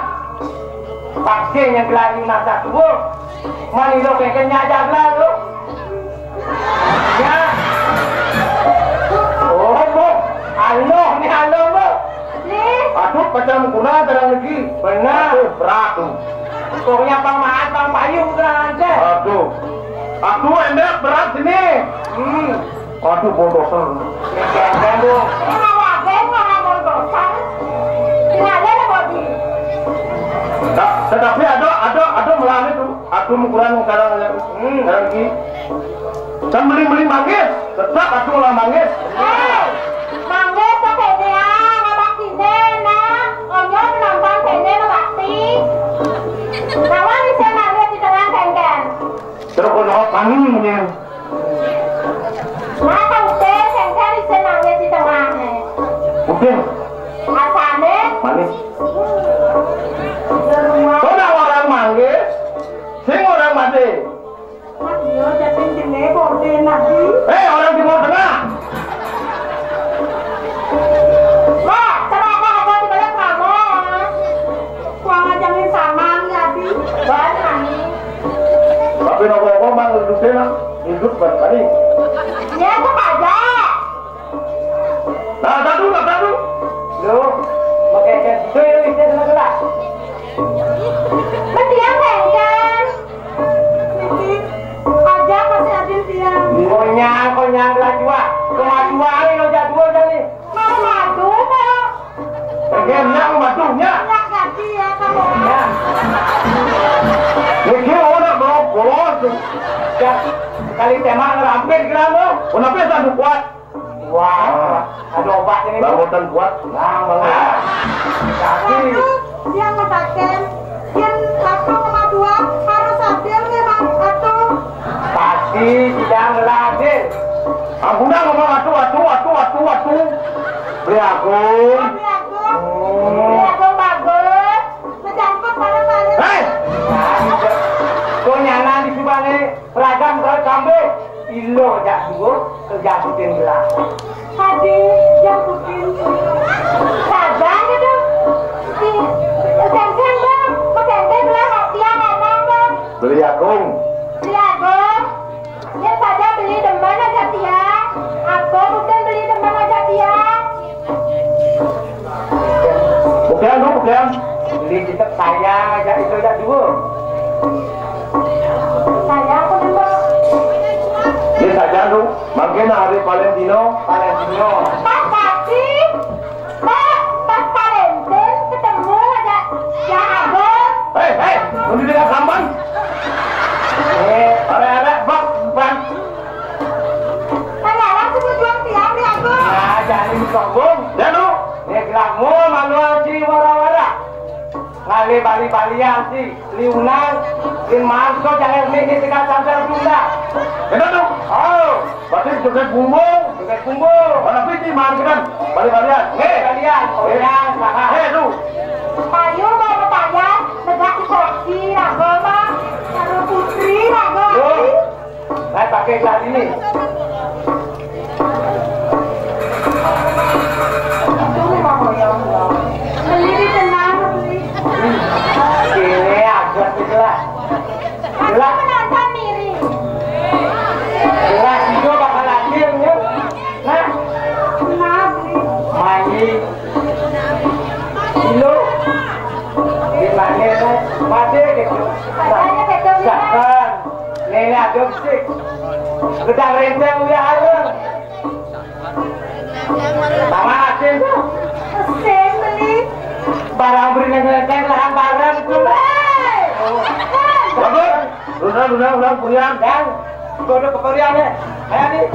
Vaksin yang gelar di masa tua. Manilo kengken nyajak gelar tu. Ya. Oh, bu. Aloh ni aloh, bu. Ni. Aduh, macam guna terang lagi. Benar. Aduh, berat tu. Pokoknya Bang Maat, Bang Payu, benar aja. Aduh. Aduh, enak berat sini. Hmm. Aduh, bondosan. Nah, tetapi ada, ada, ada melalui tu. Aduh, ukuran sekarang aja. Hmm. Sekarang lagi. Kan beli-beli manggis, tetap aku lah manggis. Eh, manggis ke sini ah, ngabak sini nah. Onyo penonton sini ngabakti. Kawan bisa manggis di tengah kengken. Terus kono pangingnya. Nah, kau teh sengkan bisa manggis di tengah. Udah. Asane. Manis. Kau nak orang manggis, sing orang mati. Mas Dio, jadi jenis kode nabi. Eh, orang Timur Tengah. Wah, celaka aku di balik kamu. Kuang aja nih sama nih, Abi. Banyak nih. Tapi nopo-nopo mang hidup enak, hidup berkali. Ya, aku aja. Nah, satu, nah, satu. Lo, pakai kayak gitu ya, bisa kena gelas. Mesti yang kencang. Niki, aja pasti adil dia. Konyang, konyang, gelas dua. Cuma dua nih, lo jadwal tadi. Mau madu, Pak? Pengen yang madunya. Nggak ganti ya, kamu. Ya. Niki, oh, nak bawa bolos. Ya, kali tema ngerampir gelas lo. Kenapa satu kuat? Wah, ada obatnya nih. Lamutan kuat. Nah, banget. Tapi waduh, yang ngatakan, yang satu sama dua harus adil memang satu. Pasti tidak ngeladil. Ampun dah ngomong atu, atu, atu, atu, atu. Beli Agung. Beli Agung. Hmm. Beli Agung bagus. Ngejangkut mana-mana. Hei! Nah, gitu. Kok nyana di Subang nih? Seragam kalau sampai ilo jak dua kerja syuting gelas. Tadi yang syuting. Sabar gitu. Si Sengkeng dong, Sengkeng gelas hati yang ngomong dong. Beli Agung. Beli Agung. Dia saja beli demen aja dia. Aku bukan beli demen aja dia. Bukan, bukan. Beli kitab saya aja itu ada dua. Saya aku dulu. Ini saja lu, makin hari Valentino. Valentino. Pas pasti, pas, pas Valentine ketemu aja ya Abang. Hei, hei, udah dengan sampan. Eh, arek-arek bak, bak. Tanya langsung juang tiang ya Abang. Nah, jadi sombong. Ya lu. Ini gerakmu manual di wara-wara. Ngalih bali-balian si liunan, lin manso jangan mikir tinggal sampai tunda. Benar tuh. Oh, berarti joget bumbung. Joget bumbung. Mana piti man kan? Bali-balian. Hei. Balian. Oh, eh. Yang salah. Hei, lu. Payu mau bertanya, negak di kopi, rago mah. Karo putri, rago. Loh. Saya pakai gelas ini. Beli di tenang, beli. Ini ada di gelas. Gelas. Aku menonton miring. Gelas itu bakal hasilnya. Nah. Nah, beli. Main. Ilo. Di mana, Mas? Masih gitu. Katanya gitu, beli. Jangan. Nenek adopsi. Gedang renteng uya areng. Sama asin. Asin beli. Barang beri renteng lahan barang itu. Hei. Bagus. Udah, udah, udah, purian. Dan, gua udah kepurian ya. Ayo, nih.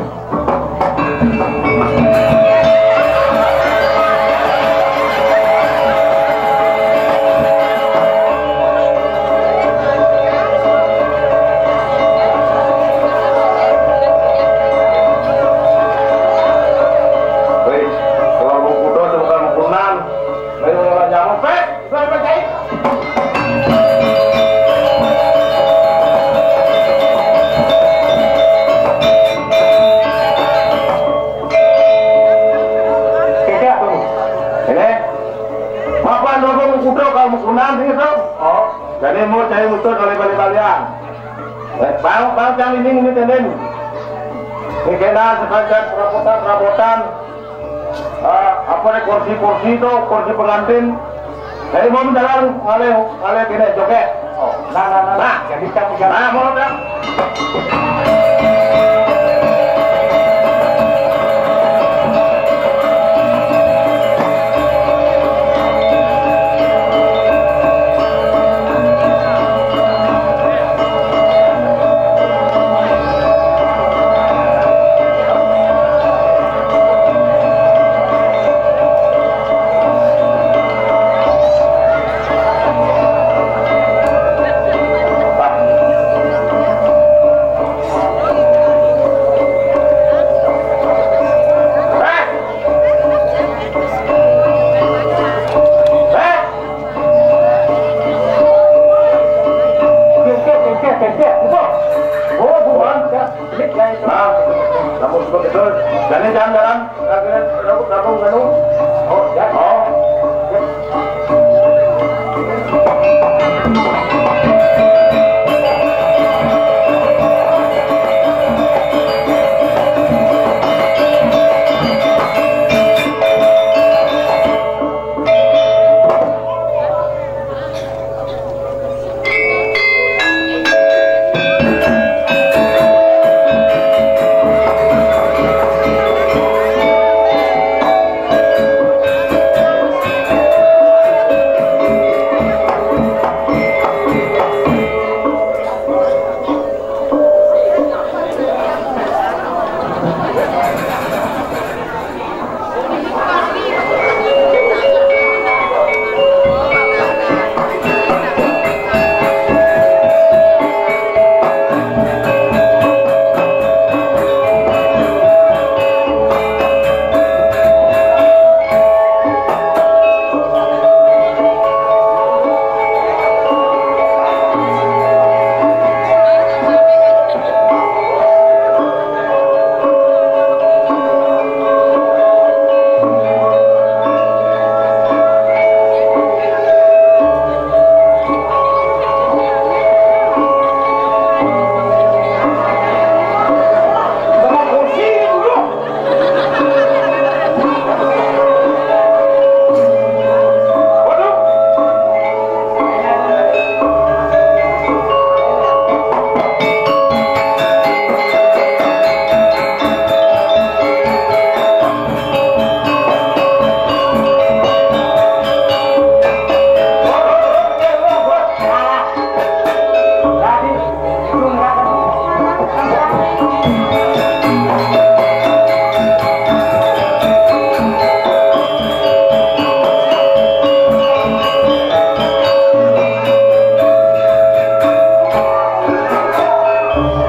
Wis, kalau mau kuda bukan kunan, ayo orang jangan pek, bukan pek. Jadi mau cari musuh dari balik-balian. Eh, bang, bang, jangan ini, ini, ini. Ini kena sekalian perabotan, perabotan. Eh, apa nih, kursi-kursi itu, kursi pengantin. Jadi mau mendalang, ngalih, ngalih gini, joget. Oh, nah, nah, nah, nah. Jadi, kita, nah, mau, Bang. Nah, namun seperti itu, jadi jangan-jangan, jangan, jangan, jangan, oh, ya, oh.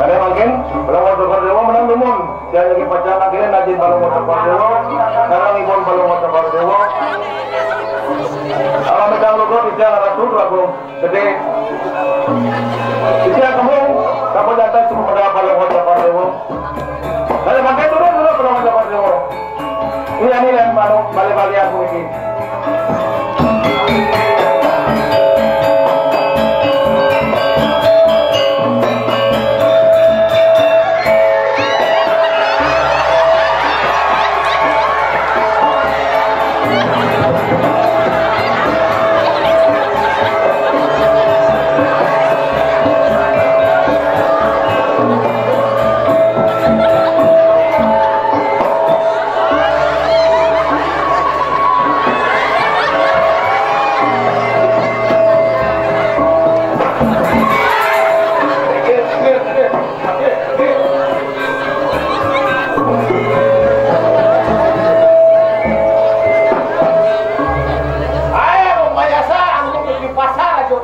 Kade mangkin, Balong Wata Dewa menang dumun. Dia lagi pacar lagi, najin Balong Wata Dewa. Sekarang ibon Balong Wata Dewa. Kalau minta lugu, bisa ratu lagu. Jadi, bisa kamu, kamu datang cuma pada Balong Wata Dewa. Dari pakai turun dulu Balong Wata Dewa. Iya, ini yang baru balik-balik aku ini. Ayo, Pak Yasa, aku pergi pasar aja.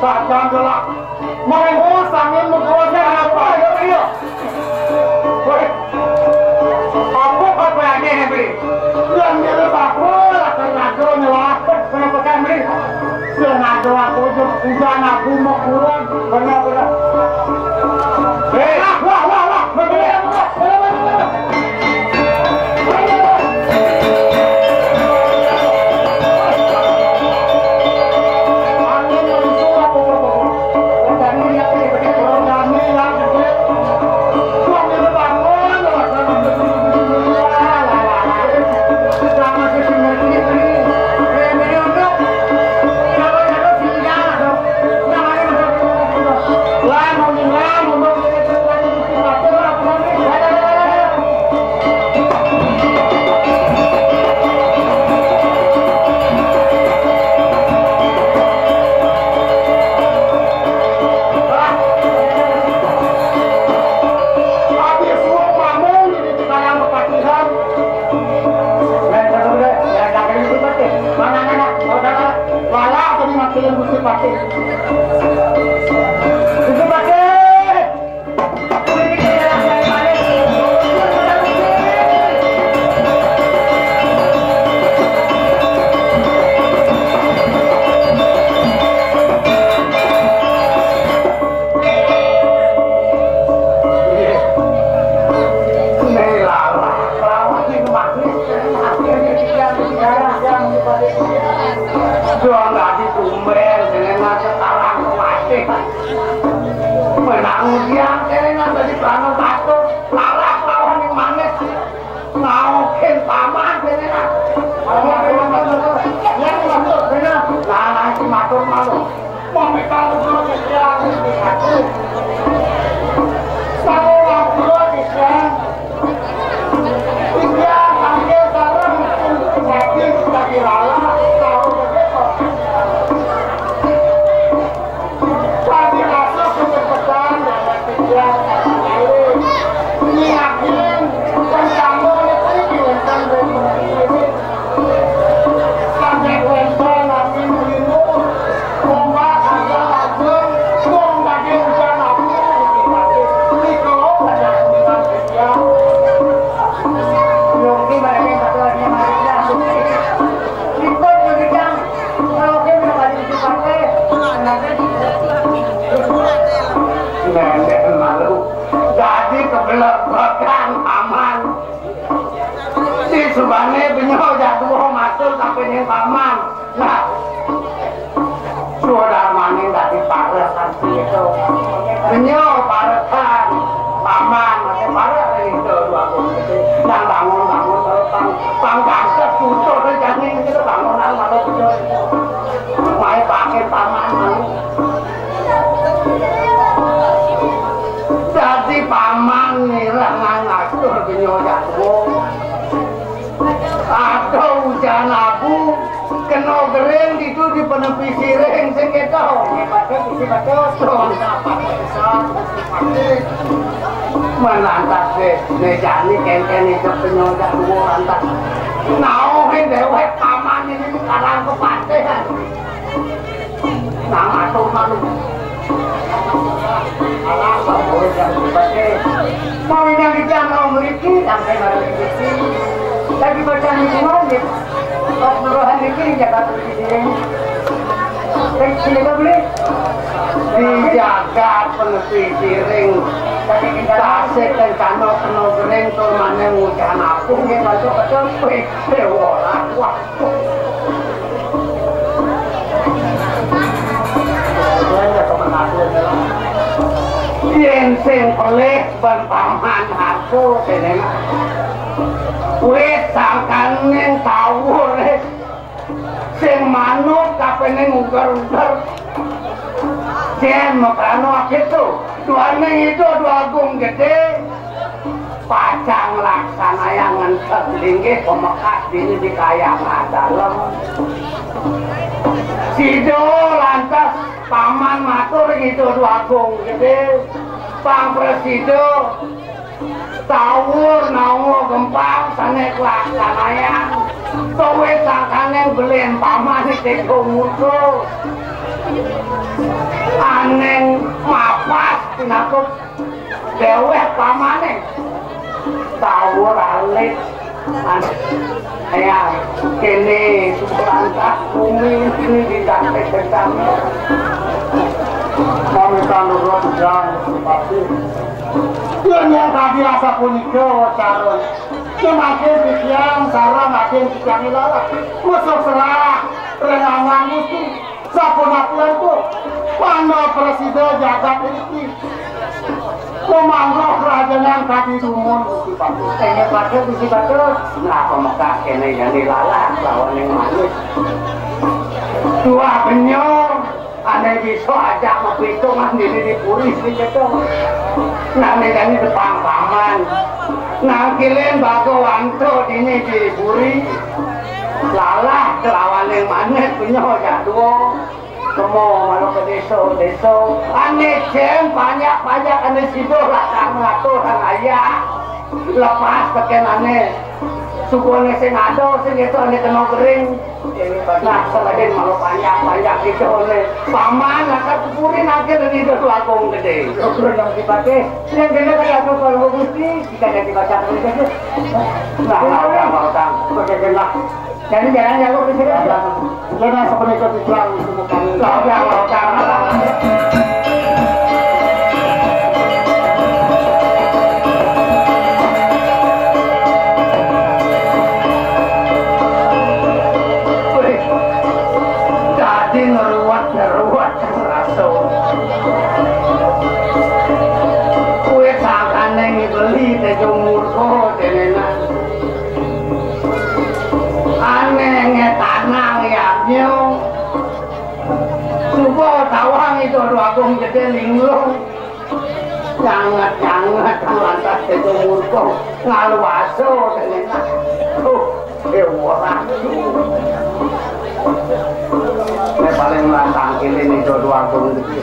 Jangan galak. Mau sangin mau apa? Ayo, ayo. Woi. Apa kau berani, Bri? Yang mirip aku lah, karena aku nyelapet. Kenapa kan, Bri? Sengaja aku juk, udah aku mau kurang. Benar, benar. Hei. Wah, wah, wah, wah. Benar, benar, benar. Mana, mana? Mana, mana? Lala tadi matiin Gusti Patih. Gusti Patih. Suara di tumben, dengan sekarang kematian. Menang ujian, kene nang dadi prana satu, laras lawan yang manis. Ngaukin paman, kene nang. Yang matur, bener. Nah, nah, iki matur malu. Mau minta lu dulu ke siang, aku. Mau waktu dulu ke siang. Tiga, sampai sekarang, mati, lagi lala, tahu begitu. Nenek malu. Jadi kebelebekan paman. Di subane benyo jadwo matur sampai ning paman. Nah, sudarmane dadi paresan itu. Benyo paresan. Paman, masih parek itu dua puluh. Yang bangun, bangun, bangun, pang, pang, pang, putus, jadi itu bangunan malah putus. Mai pakai paman, mau. Dadi paman ngirangan atur benyo jadwo. Aduh, ujan abu, kena gering ditu di penepi siring sing keto. Patut, isi patut. Tuh, patut bisa. Menantas deh, ne jani kengken itu penyo jadwo lantas. Nauhin dewek paman ini sekarang kepatihan. Nang atur malu. Alah, boleh yang dipakai. Mau yang di jam mau meriki, sampai baru meriki. Tapi bacaan itu mau, ya. Kok merohan meriki, jaga posisi ini. Baik, sini kau beli. Dijaga pengepi piring. Tapi kita kasih kencana kena gering, tur maneh ngujan aku. Ini masuk betul. Wih, dewa orang. Wah. Yen sing pelih ben paman aku dening wit sangkaning tawur sing manut kapening uger-uger. Yen mekrano akhir tu, duaning itu dua agung gede. Pacang laksanayang ngentek linggih pamekas dini di Kayangan Dalem. Sida lantas paman matur ing Ida Dwagung Gedé, pang prasida tawur nawa gempang sané kalaksanayang. Tuwit sangkaning belen paman ing Téga Murka. Anéng mapas pinaka déwék pamané. Tawur alit. Ya, kéné suku lantas bumi ini ditaksik kencang. Kami kan nurut jang Gusti Patih. Yén yang tadi rasa punika wacara. Semakin titiang sareng adik titiang ilalah. Musuh serah rengangan Gusti. Sapunapi ento, mangda prasida jagat iki. Pamangga krajanan kadi dumun, Gusti Patih. Inggih patut, Gusti Patut. Nah, pamekah kéné jani lalah lawan yang manis. Tuah benya, ané bisa ajak mapitungan dini di puri sing kéto. Nah, né jani tepang paman. Nangkilin bagawanto dini di puri. Lalah kelawan yang manis punya jadwa. Kemo malu ka désa-désa. Ané cén panjak-panjak ané sida lakar ngatur sang ayah. Lepas tekén ané. Sukuné sing ada, sing itu ané kena gering. Nah, selagi malu panjak-panjak sida ané. Paman lakar kukurin akhir dari Ida Agung Gedé. Syukur nang Patih. Yang kena kaya aku kalau Gusti, jika ada dibaca terus. Nah, nah, udah, udah. Oke, lah. Jadi jangan jago di sini. Jangan seperti itu dijual. Jangan, jangan. Wih, dadi ngeruwet-ngeruwet rasa. Kuwi sangkane ngibeli tejo murka denenan. Aneh ngetanang yadnya. Suba tawang itu Agung Gedé linglung. Nyanget-nyanget lantas itu murka ngaluasa denenan. Tuh, eh, ora. Nek paling lantang kene ning Dodo Agung iki.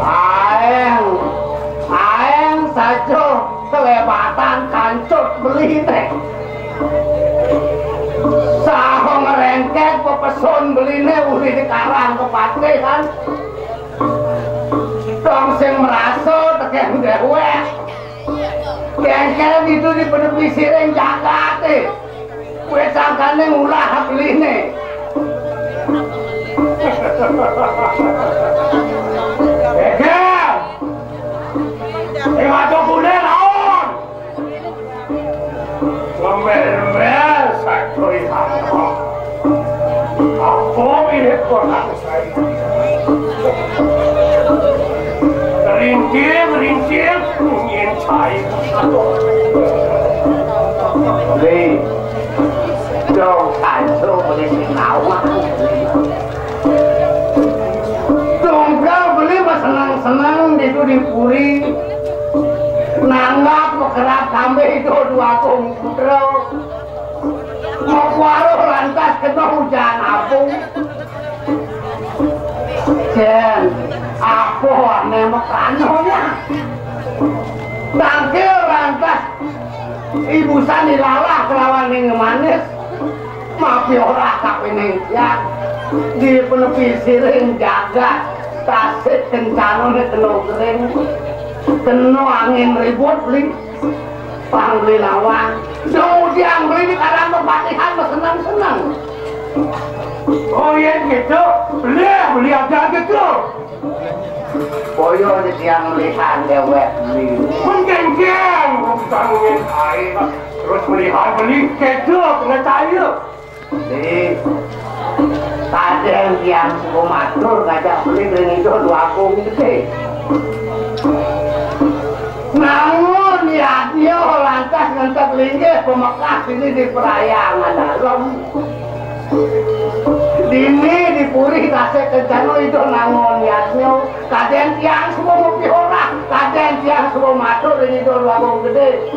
Aeng, aeng saja kelebatan kancut beline. Saha ngrengkek pepesun beline uli di karang kepatihan. Dong sing merasa tekeng dewek. Kengken itu di penepi siring jagate. Kowe sangkane ngulah beline. Geger! Sing aja gune lawan. Ngembel-embel sacoy apa? Apa mirip konak saya? Rintil, rintil, nyen saya. Ri, dong tanjo boleh sing nawak. Tunggal beli mah senang-senang di itu di puri. Nanggap mekerap sampai itu dua kong putra. Mau kuaruh lantas kena hujan apung. Jen, apa warna mekanonya? Tangkil lantas ibusan ilalah kelawan ning manis. Mapi ora kapining tiang di penepi siring jagat tasik kencanane kena gering, kena angin ribut, Beli. Pang Beli lawan. Dong tiang Beli di karang kepatihan seneng-seneng. Oh, iya gitu. Beli, Beli aja gitu. Boyo aja tiang melihat dewek Beli. Mengkengkeng, bukan ngin air. Terus melihat Beli, gitu, kena cahaya. Di, kadang tiang suka matur ngajak beli ring itu dua kong gede. Namun yadnya lantas ngentek linggih pemekas ini di perayaan dalam. Dini di puri tasik kencana itu namun yadnya. Kadang tiang semua mesti ora, kadang tiang semua matur ini dua kong gede.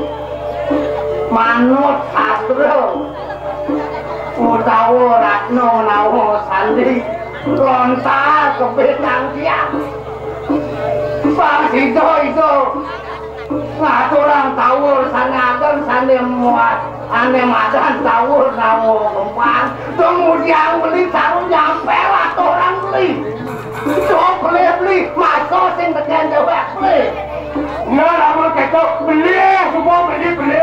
Manut sastra. Utawa ratna menawa sandi Lontar kebetang tiang. Bang sida-ida ngaturang tawur sane ageng, sane muat, ane madan tawur nawa kempang. Kemudian beli taruh nyampe aturang beli. Coba beli, beli, masa sing teken dewek beli. Nah, lamun ketok beli, semua beli, beli.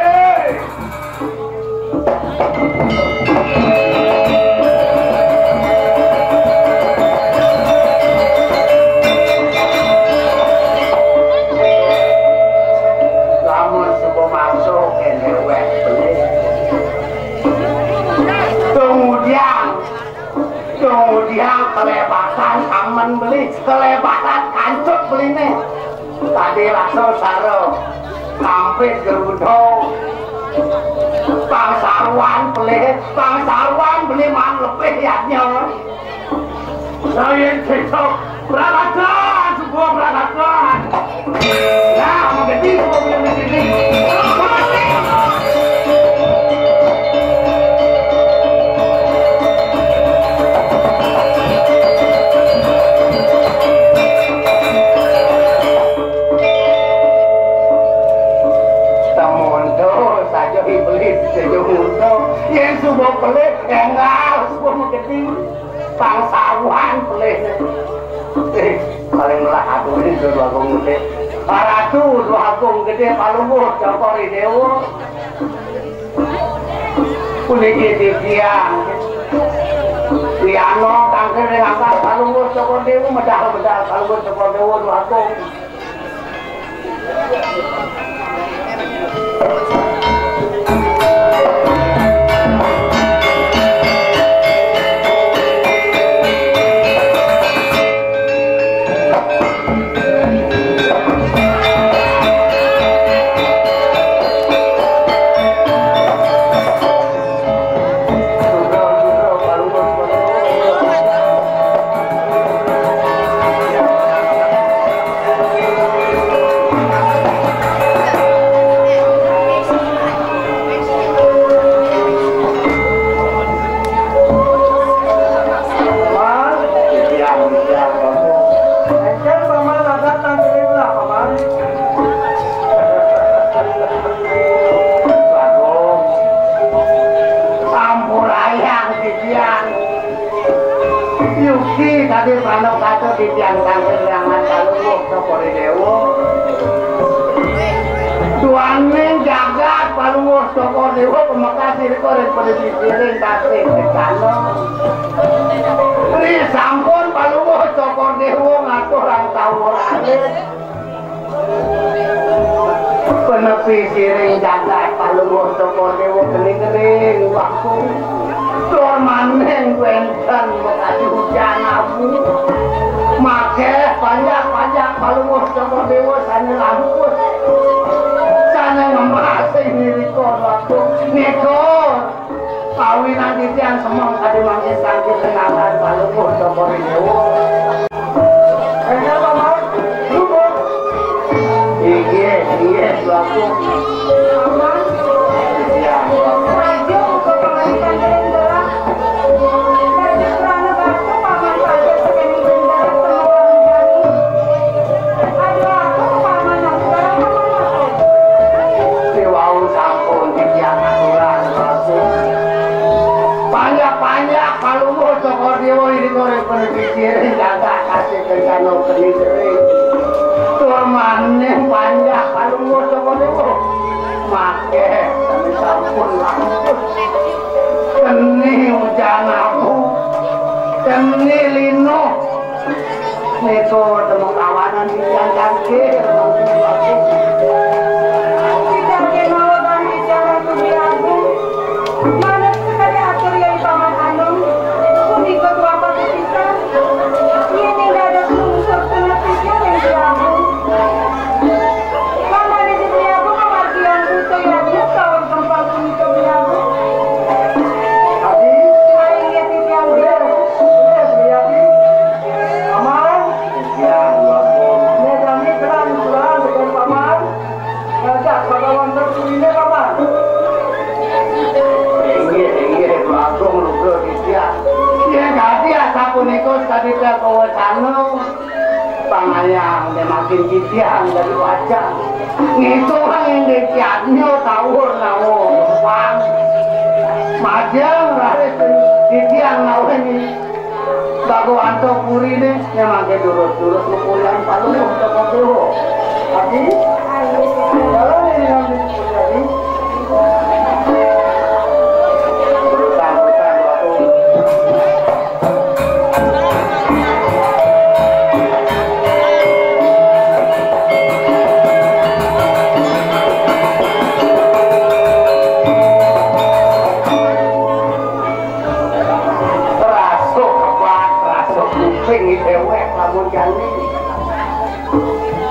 Lamun suba masuk kene wek beli. Kemudian, kemudian kelebatan kamen beli, kelebatan kancut beline. Tadi langsung saro kampit gerudo. Bangsaruan pelih, bangsaruan beli man lebih yadnya. Saya cecok, berangkatan, semua berangkatan. Nah, mengerti, semua mengerti. Temonto saja iblis, saja munto. Yen suba pelit, enggal suba megeding. Bangsawan pelih. Eh, paling melah aku ini Dwagung Gedé. Paratu Dwagung Gedé, Palungguh Cokor I Déwa. Puniki titiang. Wiyanom tangkil ring angkal Palungguh Cokor Déwa, medal-medal Palungguh Cokor Déwa Dwagung. Sampurayang titiang. Yuki tadi pranakata titiang tangkil ring angkal Palungguh Cokor I Déwa. Duaning jagat Palungguh Cokor I Déwa pamekas irika ring Padesiring tasih kencana. Ri sampun Palungguh Cokor I Déwa ngaturang tawur alit. Panepi siring jagat Palungguh Cokor I Déwa kering-kering waktu. Tur maning wénten makadi hujan abu. Makeh panjak-panjak Palungguh Cokor I Déwa sané lampus. Sané ngemas ing irika waktu. Nika Kawinan titiang semeng kadi mangkin tangkil ring angkal Palungguh Cokor I Déwa. Inggih, inggih, Dwagung. Paman. Iya, Dwagung. Raja uga paman tangkil ring gelah. Raja Prana Batu paman saja sakén ing gelah semeng kami. Aduh, aku paman, aku barang paman aku. Déwa sampun titiang aturan, Prabu. Panjak-panjak Palungguh Cokor I Déwa irika ring Padesiring jagat tasih kencana kering-kering. Tur maning panjak Palungguh Cokor I Déwa. Makeh sané sampun lampus. Keni ujan abu. Keni lino. Nika temu kawanan titiang kangge. Titiang kemawa kang titiang Ratu Dwi Agung. Manut sakadi atur Yai Paman Anom, punika tuah patusisan. Yéning dados lungsur tenep titiang ring Dwi Agung. Mangda Dwi Agung ngamargiang buta yadnya saur gempal punika Dwi Agung. Adi. Aing ya titiang Dwi Agung. Iya, Dwi Agung. Aman. Iya, Dwi Agung. Medami kelan kurang dengan paman. Sapunika sakadi pawecana, pangayang demakin titiang dadi wacana. Ngitung ing titiangnya tawur nawa pang. Majeng raris titiang nawa ing Bhagawanta purine, yen mangke durus-durus mapurian palungguh teka dewa. Adi? Kalau ini nanti terjadi, Rasa kebat, rasa kuping dewek lamun jani.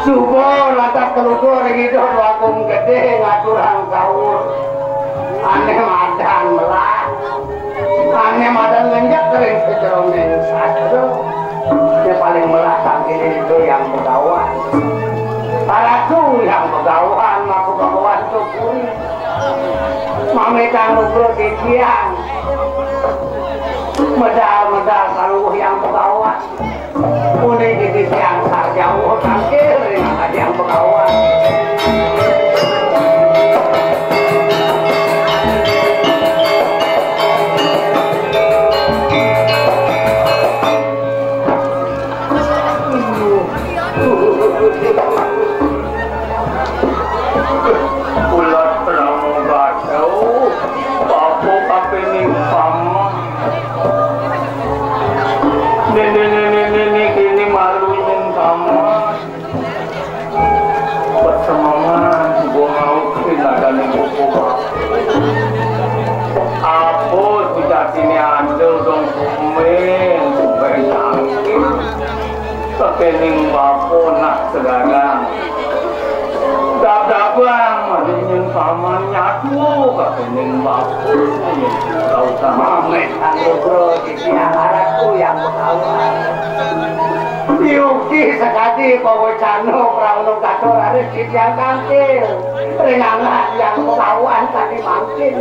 Suba lantas keluhur ring Ida Dwagung Gedé ngaturang kaur. Ané madan melah. Ané madan ngenjek ring sajeroning sastra. Ya paling melah saking Ida Hyang Begawan. Paratu Hyang Begawan, maka Begawan Tupuri. Mamitang nugra titiang. Medal-medal kalungguh Hyang Begawan. Uning titiang sarjauh tangkil ring Hyang Begawan. Ulat pramugasa, bapa kapining paman. Néné, néné, néné, kéné malu nyén paman. Pasemangan, gua mau pinadané buku. Apa sujatiné andel dong kumen, supaya sakit. Kakening bapa nak segadang. Dabdabang, malih nyén paman nyatu, kakening bapa. Tau sama. Mamet anugrah titiang aratku Hyang Begawan. Yukti sakadi pawecana prauna katur raris titiang tangkil. Ring angga Hyang Begawan kadi mangkin.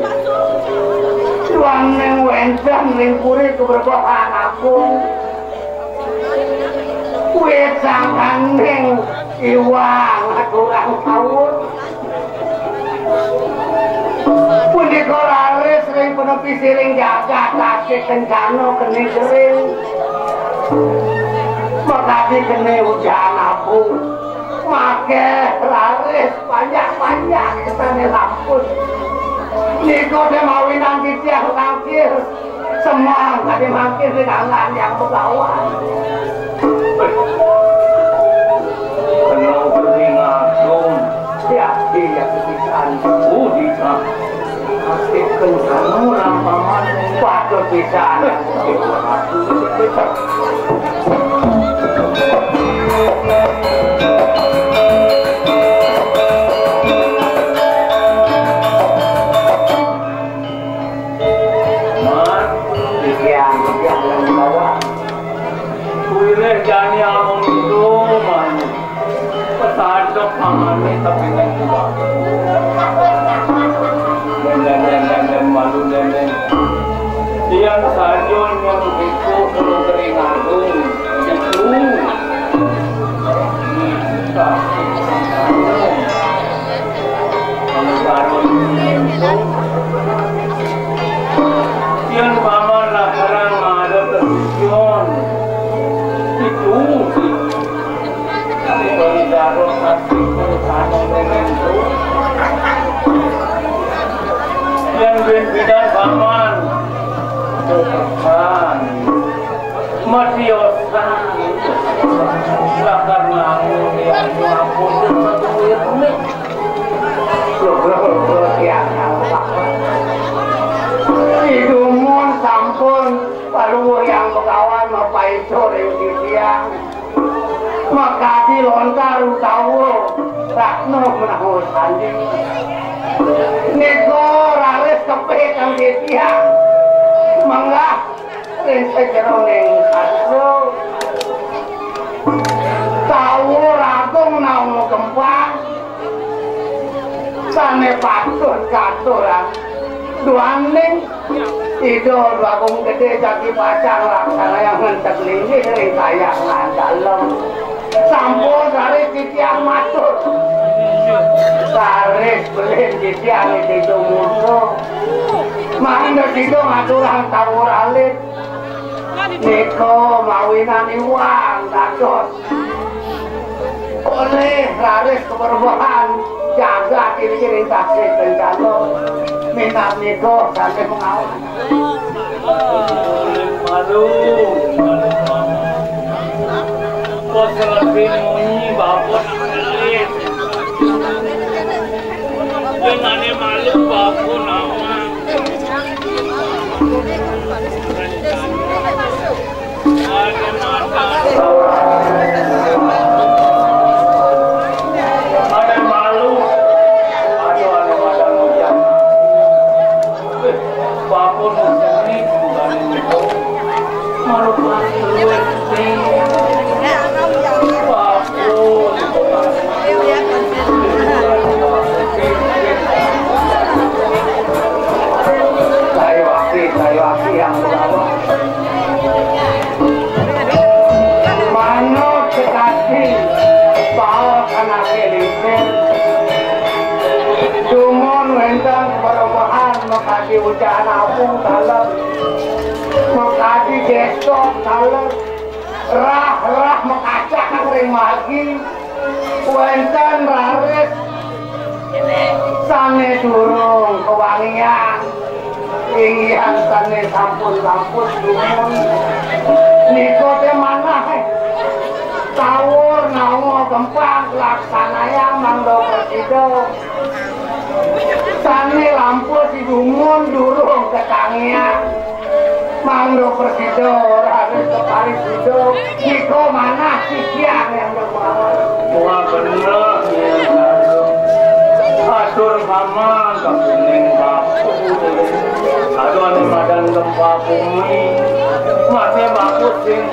Duaning wénten ring puri kabrebehan agung. Wit sangkaning iwang aturang saur. Punika raris ring penepi siring jagat tasih kencana keni gering. Makadi keni ujan abu. Makeh raris panjak-panjak sané lampus. Nika té mawinan titiang tangkil. Semang kadi mangkin ring angga Hyang Begawan. Kena uning agung. Siap, siap, pisan. Budi, Kang. Asik kencana, Paman. Patut pisan. Man, titiang, titiang Hyang Begawan. Kuwi jani amung itu, man. Pesadok pamane tapi nang. Den, den, den, den, malu, den, den. Tiang saja nyang begitu, kalau kering agung. Itu. Yen paman laporan ada pertujuan, itu sih. Kalau darurat hati itu, tanam dengan itu. Yen bin bidan paman, bukan. Matiosan. Lakar nganggur ya, ampun, satu menit. Loh, loh, loh, loh, ya, ya. Idumun sampun paluwuh Hyang Begawan mapaica ring titiang. Makadi lontar utawa ratna menawa sanding. Nika raris kepih kang titiang. Menggah ring sajeroning sastra. Tawur agung nawa kempang. Sane patut katurang duaning Ida Agung Gedé jagi pacang laksanayang ngentek linggih ring kahyangan dalem. Sampun raris titiang matur. Raris belih titiang ing Tumusa. Mangda sida ngaturang tawur alit. Nika mawinan iwang dados olih raris kaperbahan jagat ing ring tasih kencana. Minab nika sané mengawan. Malu, malu, malu. Kok selebih munyi babon alit. Yang ane malu babon awak. Ada malu. Aduh, ada malu. Babon mesti bukan itu. Malu, malu. Babon. Saya wakil, saya wakil yang pertama. Manut sekadi baos anaké lingsir, dumun wénten perubahan makadi ujan awu taler, makadi gesok taler, rah-rah makacak ring margi, wénten raris sané durung kawangian, inggihan sané sampun lampus dumun. Nika té manah, eh. Tawur nawa gempang laksanayang mangda prasida. Sané lampus dumun durung katangiang. Mangda prasida, raris keparisida, nika manah titiang yang berlawan. Wah, bener, ya, atur paman, kakuning bapu. Aduh, anu madan gempa bumi. Masih bagus, sing.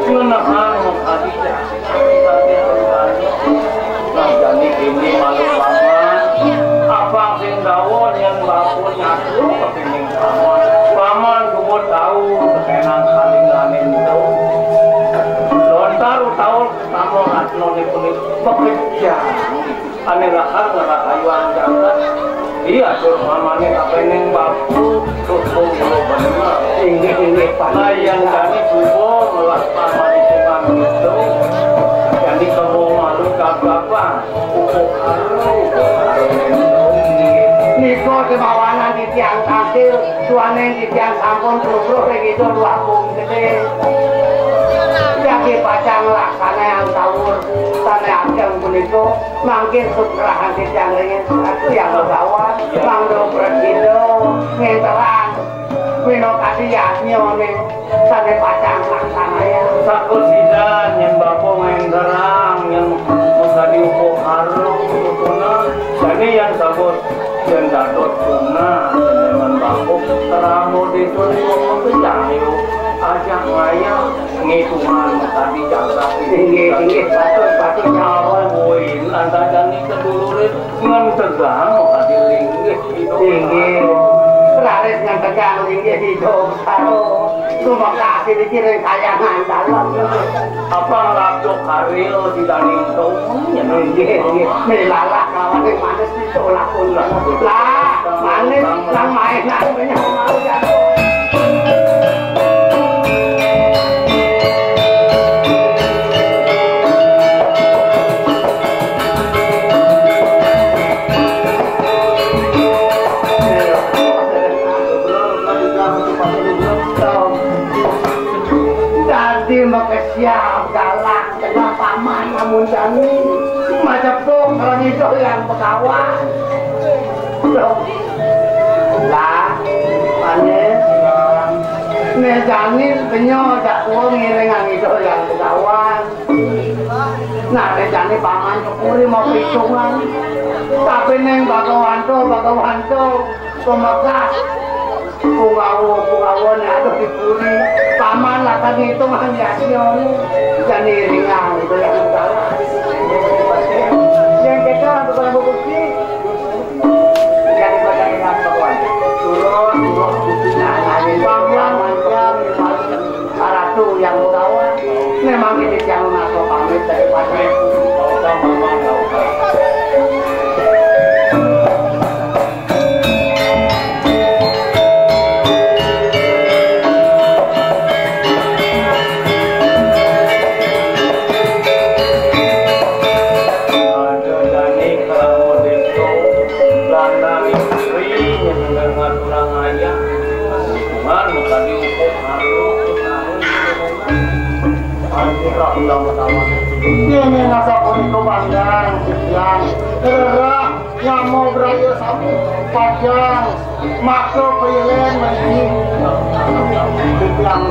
Ngenehang, Aditya. Nah, jani kini malu paman. Apa sing gawa nyén bapu nyatu kepingin paman. Paman suba tau tekenan kalingane ento. Lontar utawa utama ratnane punika pekejang. Ane rahang ngrahayuang jagat. Iya, tur pamane kapening bapu, tutung kula bener. Inggih, inggih, Pak. Nah, yang jani suba ngelah pamane cuman gitu. Jani kebo malu gagapan. Nika kemawanan titiang tangkil, suwaning titiang sampun plubruh ring Ida Dwagung Gedé. Jagi pacang nglaksanayang tawur sane ageng punika, mangkin sugrahan titiang ring Ratu Hyang Begawan, mangda prasida ngenterang minakadi yadnyane. Sane pacang laksanayang. Sakusidan yen bapa ngenderang, yen makadi uga karo, puna. Sane yen sampun yen dados puna, yen bapa kerama desa niku pecahyo, ajak ngayah ngitungan makadi jagat. Inggih, inggih, patut, patut nyawon. Kuwi antarane kedulure ngentegang makadi linggih. Inggih. Raris ngentegang linggih Ida Betara. Sumekas niki ring kahyangan dalem. Apa labda karya sidaning tong? Inggih, inggih. Milalah kawane manis itu lakon. Lah, manis nang main nang menyang mau jatuh. Dadi makesiab galak tengah paman amun jani macepuk kalau ngiduh yang begawan. Loh. Lah, panen. Nek jani benyo jak tuwa ngiring ngiduh yang begawan. Nah, nek jani paman ke puri mau perhitungan. Tapi neng bagawanto, bagawanto, pemegas. Pungawa, pungawa nek aduh di puri. Paman lakar ngitung hang yasnya ni. Jani iringan itu yang utama. Yang kita untuk orang bukti. Yang ibadah dengan bagawan. Turun. Ini nasa puniko pandang, yang gerah, nyamo braya sapu, padang, maka prilén mriki. Dibilang.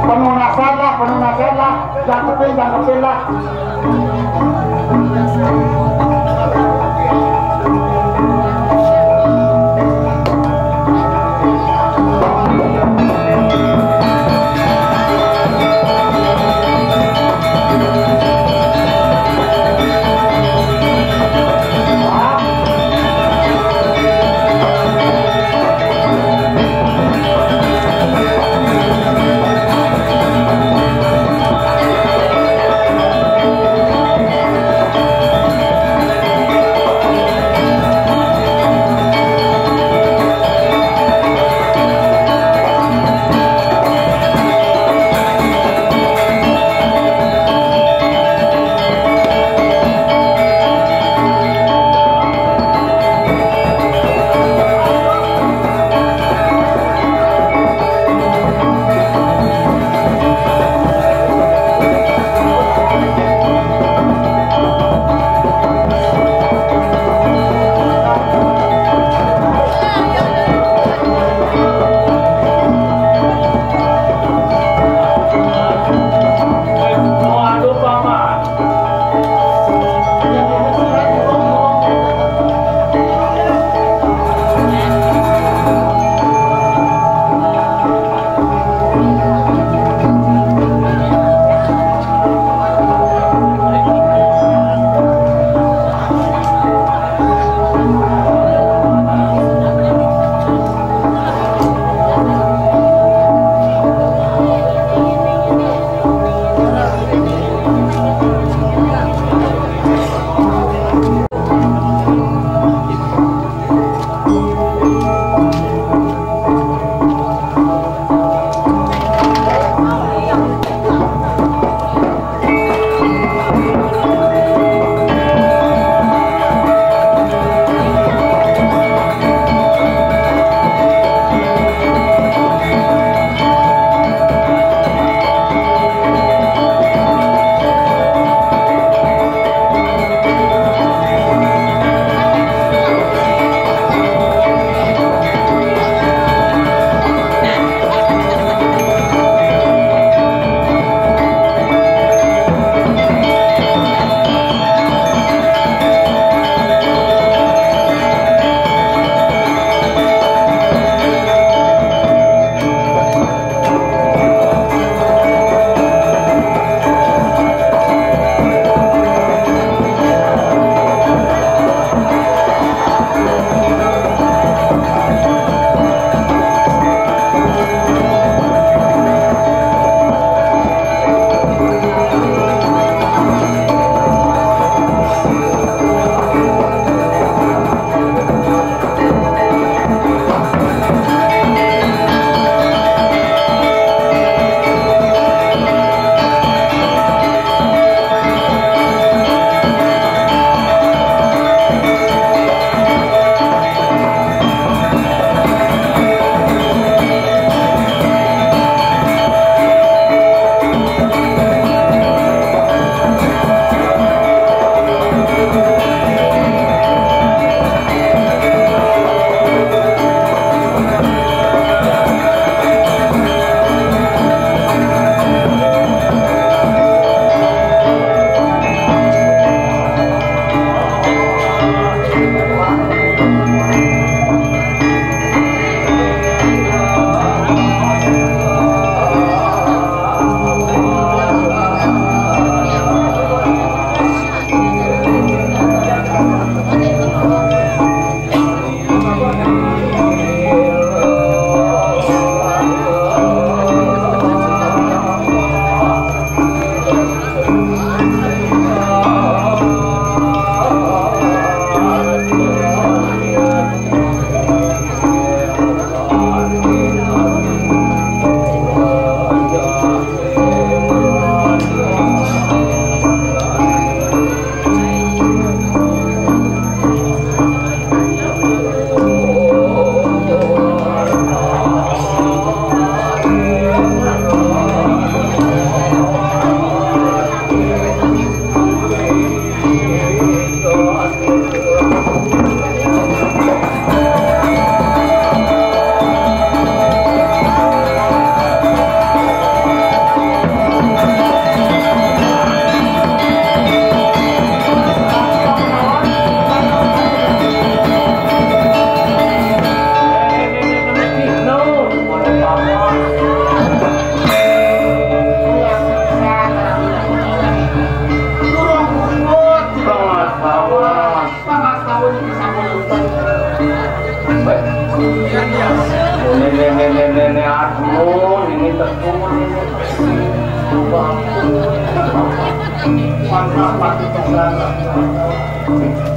Penunasan lah, penunasan lah. Jangkepin, jangkepin lah.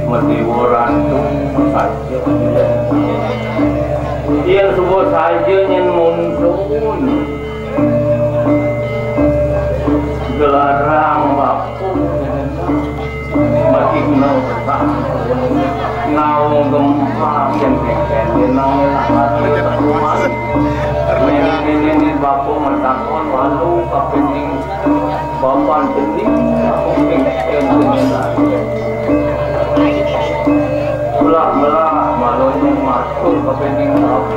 Mesti orang tu saja. Yang sebut saja yang muncul. Gelarang bapun. Mati guna besar. Naung gempa yang kengkeng, yang naung hati. Ini, ini, ini, bapun matakon, lalu, apa ini? Bapan jenis, apa ini? Yang jenis. Belah-belah, malunya masuk, apa ini? Apa,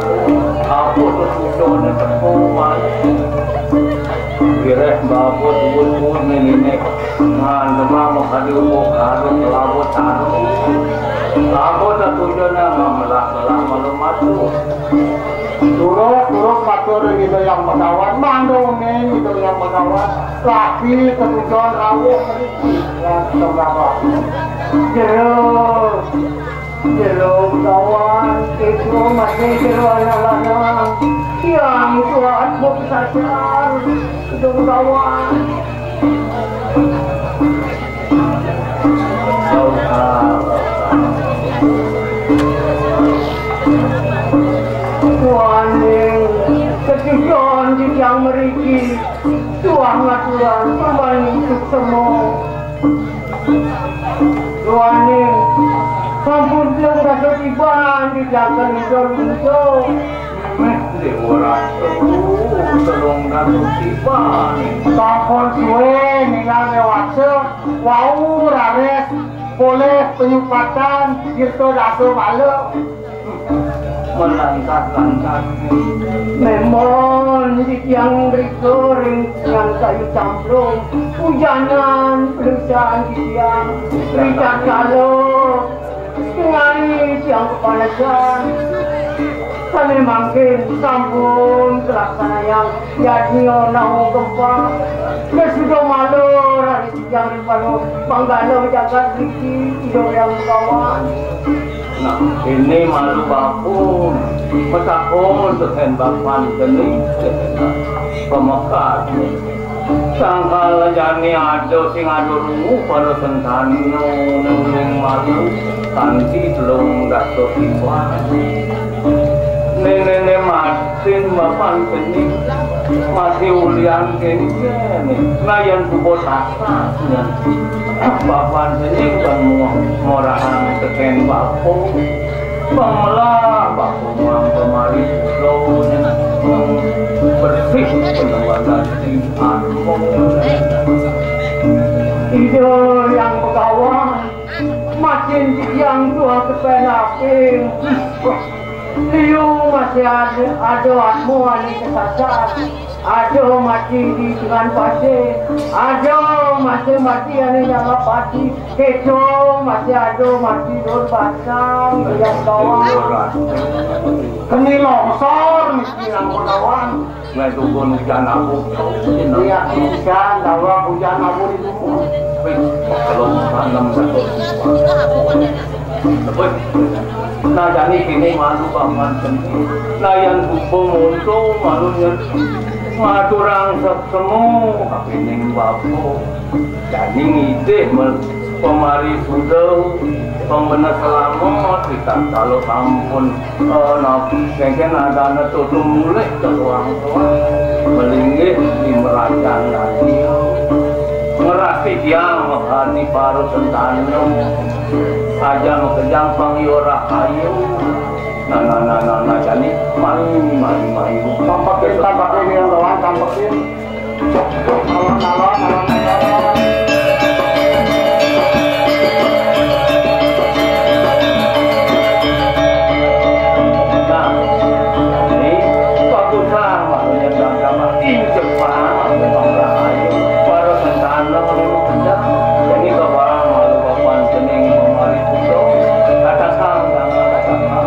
apa tu susahnya tepung, main. Bireh babut, ubut-ubut, nilinik. Ngan demam, mengkadi ubuk, harus, labut, taruh. Labut, tak tujuan, ngan melah-melah, malu matu. Turut, turut, matur, Ida Yang Begawan, mandung, ning, Ida Yang Begawan. Laki, ketujuan, rawuh, ya, Begawan. Jero. Jero Begawan, itu masih jero anak lanang. Yang kuat buk sajar, Jero Begawan. Waning, ketujuan di yang meriki, tuah ngaturan, pemain untuk semua. Duaning, sampun telung dasa tiban dijaken Ida Lunto. Meh, Dewa Ratu, telung dasa tiban. Sampun suwe ningal dewasa, wau raris polih penyupatan Tirta Dasa Bala. Melangkah-langkah. Memon titiang mrika ring tiang kayu camplung, ujanan pelusan titiang, ritatkala setengahé tiang kepanasan. Sané mangkin sampun kalaksanayang yadnya nawa gempa. Yasuda malih raris titiang ring para manggala jagat driki, Ida Hyang Begawan. Nah, ini malu bapun. Matakon tekén bapan geni, tekén pamekas. Sangkal jani ada sing ada rungu para sentana ning malu kanti telung dasa tiban. Nénéné matin bapan geni, masih ulian kéné. Nah, yén buka tatas, yén bapan geni kan mau morahan tekén bapa. Pamela bapa mampu mari lo bersih penemuan di atmo. Ida Hyang Begawan, matin titiang tuah kepen aping. Liu masih ada, ada atmo ané kesasar. Ada mati di tengah pasir, ada masih mati ané nyangap pati, kéto masih ada mati dur batang, yang bawah. Keni longsor, mesti nang lawan. Nah, dukun hujan aku. Iya, hujan, lawan hujan aku di rumah. Wih, kalau tanam satu. Wih. Nah, jani kini malu paman seni. Nah, yang kumpul muncul malunya. Maturang semu, kapining bapa. Jani ngidih mel-, pamari suda, pambener selamat, kita kalau sampun, eh, nap-, kengken adana tutu mulih ke ruang tuan. Melinggih di merajan radio. Ngerasi tiang, hati baru sentana. Aja makejang pang yo rahayu. Nah, nah, nah, nah, nah, jani, mari, mari, mari. Tampekin, tampekin yang doang, tampekin. Alon, alon, alon, alon. Nah, ini bagus lah, maksudnya, sama-sama. Ini cepat, maksudnya, ayo. Baru sentana, ini mau kencang. Jadi, bapak, malu, bapak, cening, pemari, pucuk. Katakan, jangan katakan.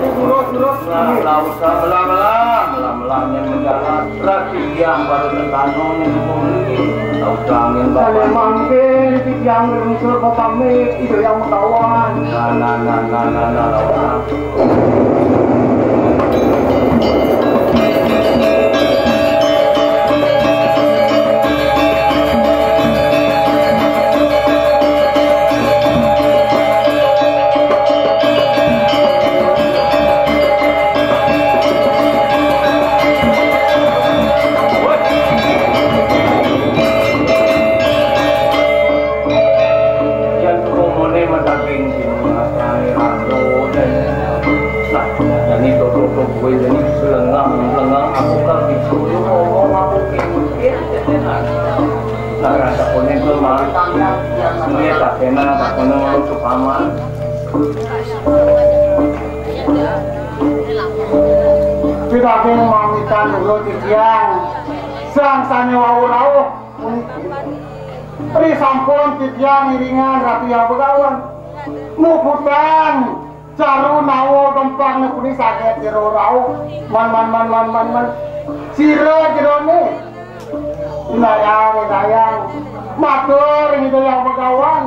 Urut-urut. Nah, lah usah belah-belah, belah-belah yang menjalan. Rati yang baru tertanam yang pemilih. Lah usah angin bapak. Kalau mangkin titiang berungsur pamit, itu yang mekawan. Nah, nah, nah, nah, nah, nah, lah usah. Yan, kerumunan mata geng sini, mas, rame, rame, dan, nah, jadi tutup, tutup, gue jadi lengang, lengang, aku kan disuruh ngomong, aku kayak, nah, rasa kuning tuh, mas, iya, tak enak, tak enak, lu tuh paman. Pidaging mamitan dulu titiang, sang sane wau rauh. Ri sampun titiang iringan Ratu Hyang Begawan. Muputan caru nawa gempang nepuni saget jero rauh. Man, man, man, man, man, man. Sira jerone. Inayang, inayang. Matur Ida Hyang Begawan.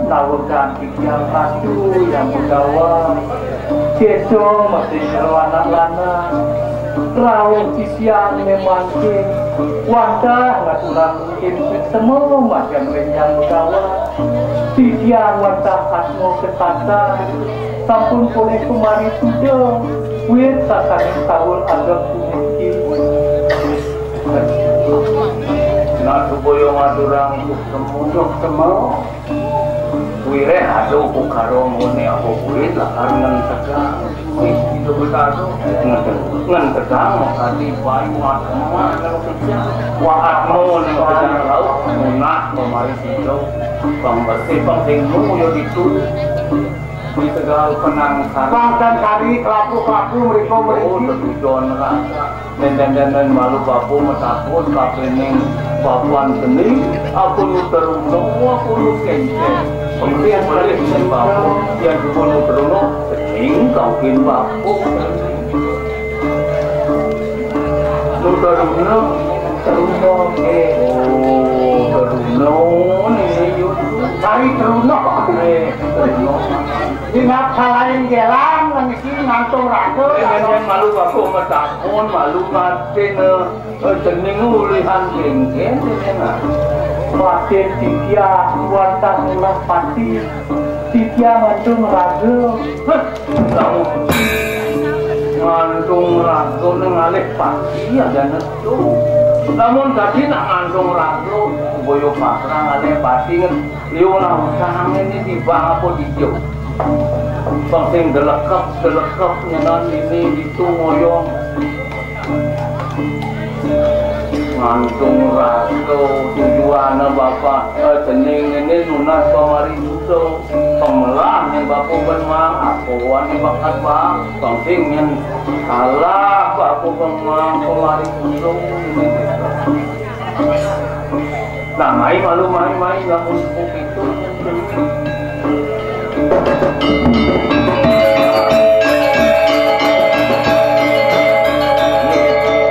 Nawegang titiang Ratu Hyang Begawan. Sesung masih jero anak lanang. Rauh titiang memangke wantah ngaturang Ing sesemo macan renjang begawan, titiang wantah asma kesatan, sampun polih pemari suda, wit sasaning saur ageng puniki. Nah, supaya ngaturang sesemo, sesemo. Wireh ada ukara ngene apa kuwi lakar ngentegang. Wis, itu betado. Ngentegang, ngentegang, makadi bayu atma nang pecah. Wa atma nang pecah laut, munah pemari sida. Pang bersih, pang sing nunggu ya ditu. Di tegal penang sari. Pang dan kari, kelapu-kelapu, mereka, oh, mereka. Tetujon neraka. Nenten-nenten malu bapa matakon kapening papan seni, apa nu teruna, apa nu kenceng. Pemilihan balik dengan bapa, yang dulu nu teruna, kencing kau kin bapa. Nu teruna, teruna, eh. Oh, teruna, ni, yuk. Cari teruna. Eh, teruna. Ingat salain gelang, nang isi ngantung raga. Eh, nenten malu bapa matakon, malu matin, eh, eh, cening ulihan kengken, cening, ah. Matin titiang, wantah ngulah pati, titiang ngantung raga. Heh, lamun ngantung raga nang ngalih pati, ada netu. Lamun tadi nak ngantung raga, boyo pasrah ngalih pati, nget-, liu lah utang ini di bank apa di jo. Pang sing delekep, delekep nyenan ini ditu ngoyong. Ngantung raga tujuan bapa, eh, cening ini nunas pamari suda. Pemelah yang bapa ben mang, apuan yang bakat bang, pang sing yang salah bapa ben mang, pamari suda ini. Nah, mai malu, mai, mai, lamun sepuh itu.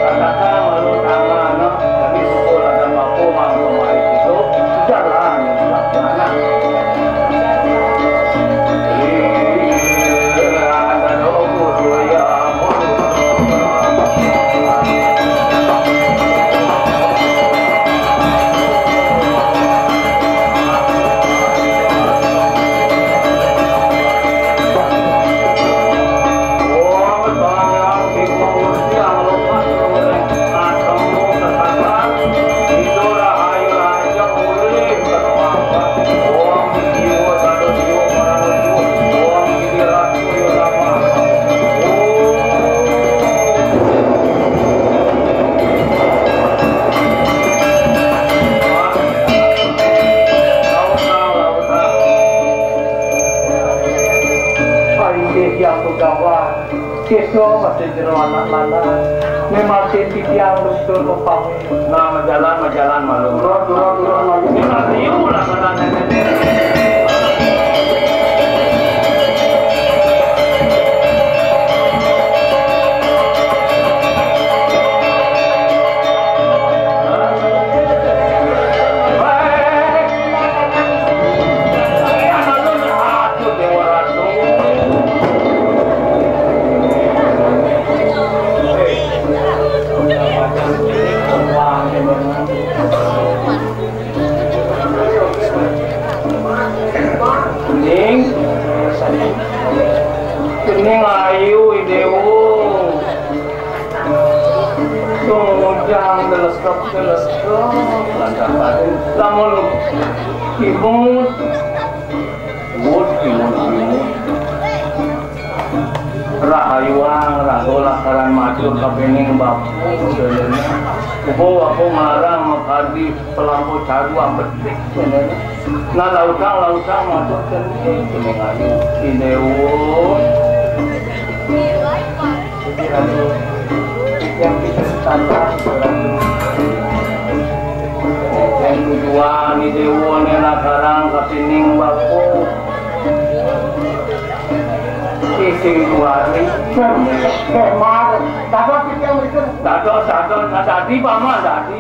Katakan malu tangan, no. Jadi, syukur ada mampu, mampu, mai itu. Jalan, jalan. Inggih Hyang Begawan, siswa masih jero anak lanang, memang titiang lustur upami. Nah, majalan, majalan, malu. Turun, turun, turun, malu. Ini mah liu lah, malah nenek. Lamun imut, imut, imut, imut. Rahayuang, rago lakaran matur kapining bapa, sadayana. Upo bapa ngarang makadi pelampo caru ambetik, sadayana. Nah, lautang, lautang, matur kening, kening ayu. Idewo. Yang kita tata, yang tujuan idewo nena karang kapining bapa. Sing duari. Mar, dados titiang mriki. Dados, dados, nah, dadi, Paman, dadi.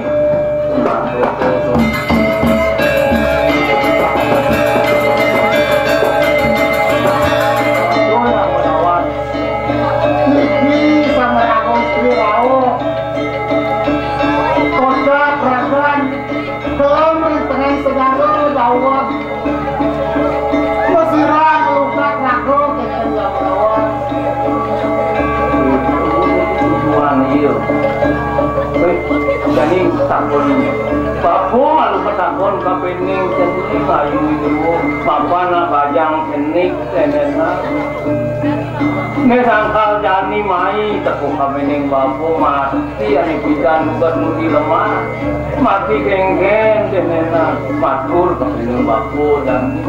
Niki Sang Ratu Sri Rauh. Kodak ragan, kelem ring tengah segara dawet. Mesira ngelukat raga kenten Yamawa. Tujuan iya. Wih, jani takon. Bapa malu takon kapining jani ayu itu. Bapa nak bajang cenik tenena. Né sangkal jani mai teka kapining bapa mati ané pidan dugas mudi lemah. Mati kéngkén déh néna matur kapining bapa jani.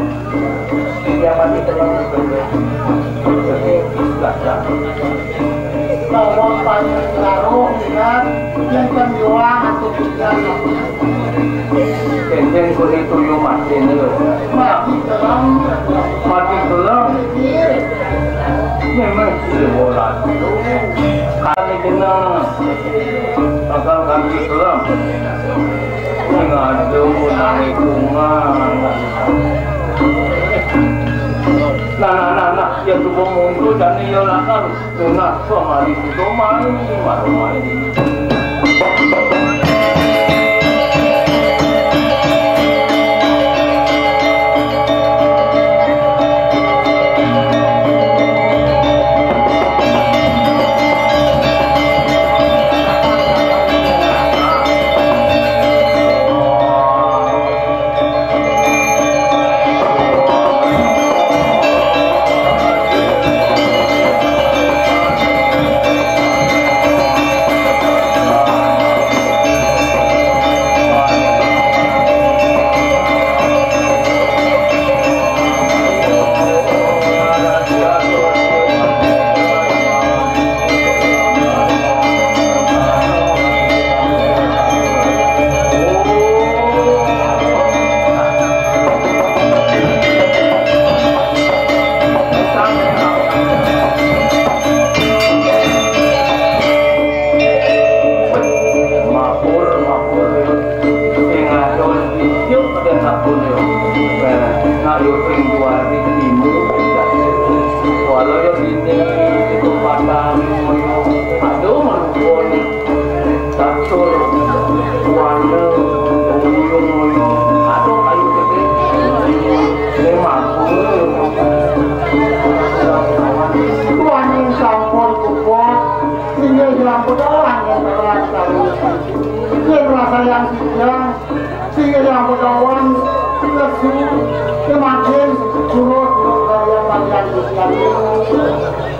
Iya mati teka kapining. Lawan panjenengan ingat yén kan yoang atau pidan. Kéngkén kudu tuyu mati né. Mati kelem. Mati kelem. Memang sira ora. Kali kena bakal ganti kelem. Sing ada nang lingkungan. Nah, nah, nah, nah, ya coba mundur dan ya lakar. Tunah pamali domai marumai. Mapur, mapur, sing adol ijuk den sabun yo. Nah, yo sing duari timu. Walau yo dini, itu patang, yo. Aduh, melupo ni. Catur, buana, buyung, buyung. Aduh, kayu gedé. Ini mampu. Tuhan sampun kukuh. Inggih yang bedoan yang bedoan kami. Inggih rasa yang sijang. Inggih yang bedoan lesu. Kemakin suruh suruh kalian bagian ujian.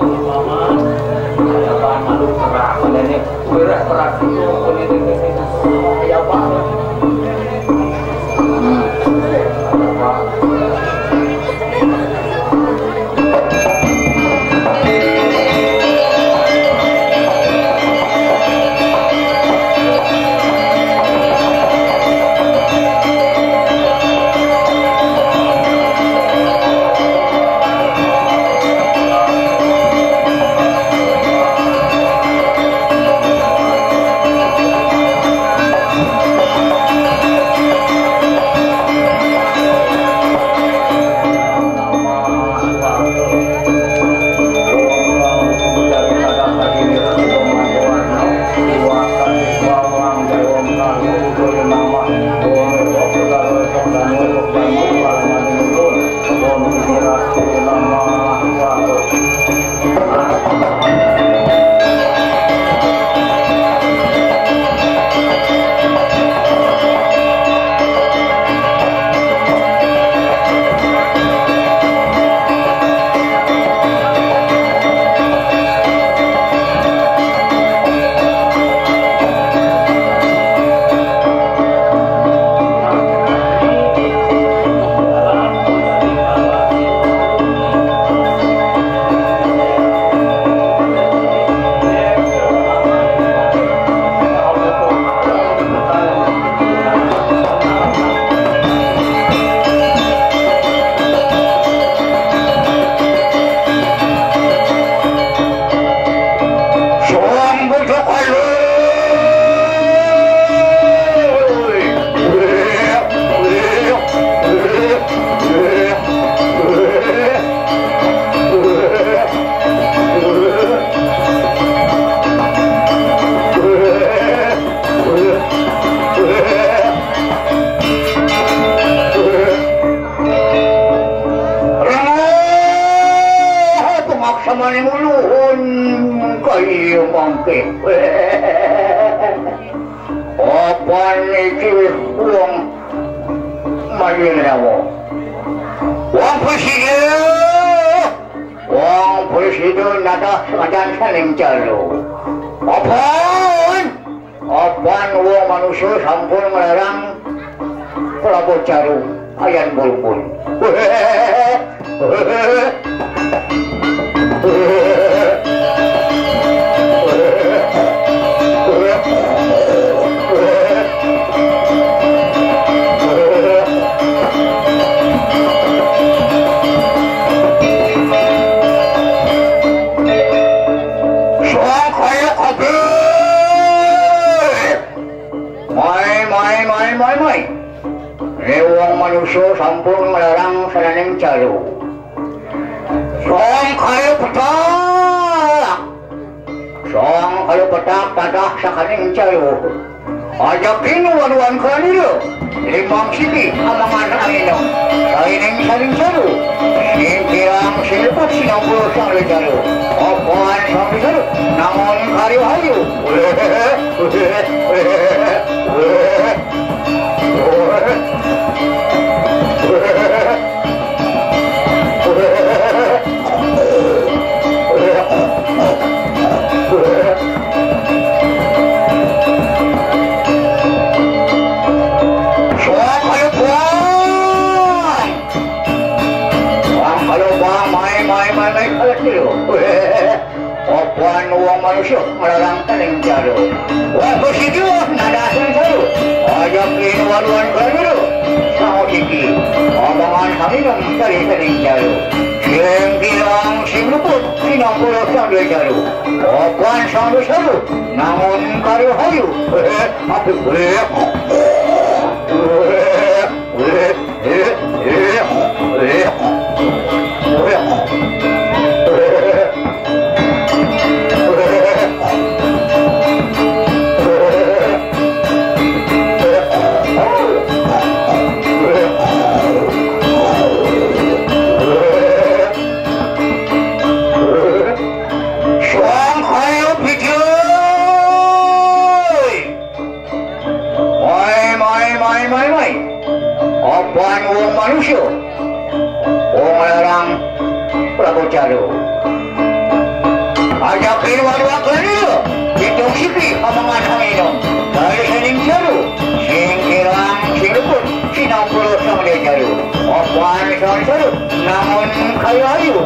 Mama, saya bang malu perang ini. Berat perang itu. Ya bang. Mani muluhun kaya mangke. Apan iki wong mayu nyawa. Wong presiden. Wong presiden natah sekancan saning jalo. Apan Apan wong manusia sampun nglarang Prabu Caru ayan bulbul. Soal kaya kabeh. Mai, mai, mai, mai, mai. Ri wong manusia sampun nglarang sananing jalo. Song kaya petak. Song kaya petak tatah sakaning jalo. Ajakin wanuan kalira. Limang siki amangan angin. Saining saling jalo. Sing kirang sing luput sinampulo sang jalo. Apan sang jalo. Nangon karya hayu. Apan wong manusia nglarang tening jalo. Wah, besi dua, nada asal jalo. Aja kini waluan kaliro. Sang siki, omongan kami nang dari tening jalo. Sing bilang sing luput, sinampulo sang dua jalo. Apan sang dua jalo, nangon karya hayu. Aduh, Mai, mai, mai, mai, mai. Apan wong manusia. Wong larang Prabu Jalu. Ajakin waduh akhlani. Hitung siki amangan hanginong. Dari sining jalu. Sing kirang, sing luput. Sinampulo sang dia jalu. Apan sang jalu. Namun kayu ayu.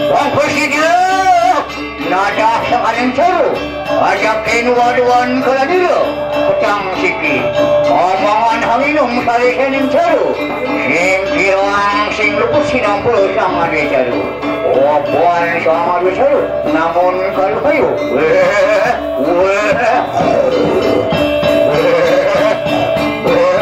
Wong presiden. Nadah sakaning jaru, ajakin waduan kaladira, petang siki. Omongan hanginum salisening jaru, sing kirang sing luput sinampulo sang ade jaru. Opan sang ade jaru, namun kalu kayu. Weh, weh, weh, weh, weh.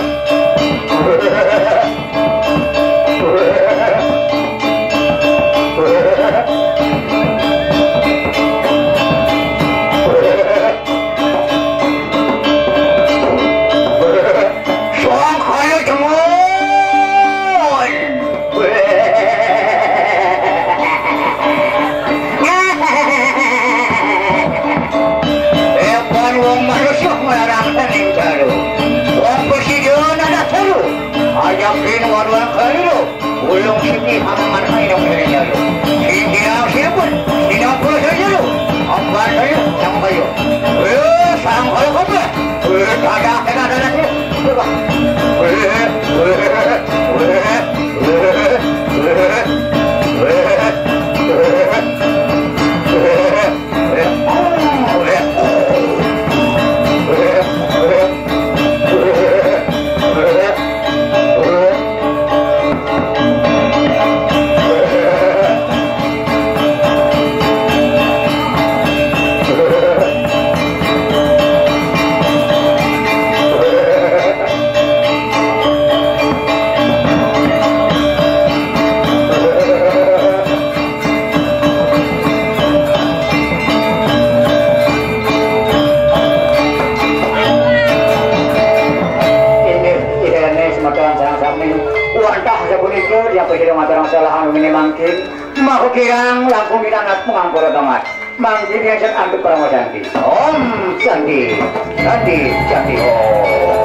Suang kaya jengon. Epan wong manusia nglarang tening jalu. Mengampura Tomat. Mangkin ngajak antuk Parama Santi. Om Santi, Santi, Santi Om.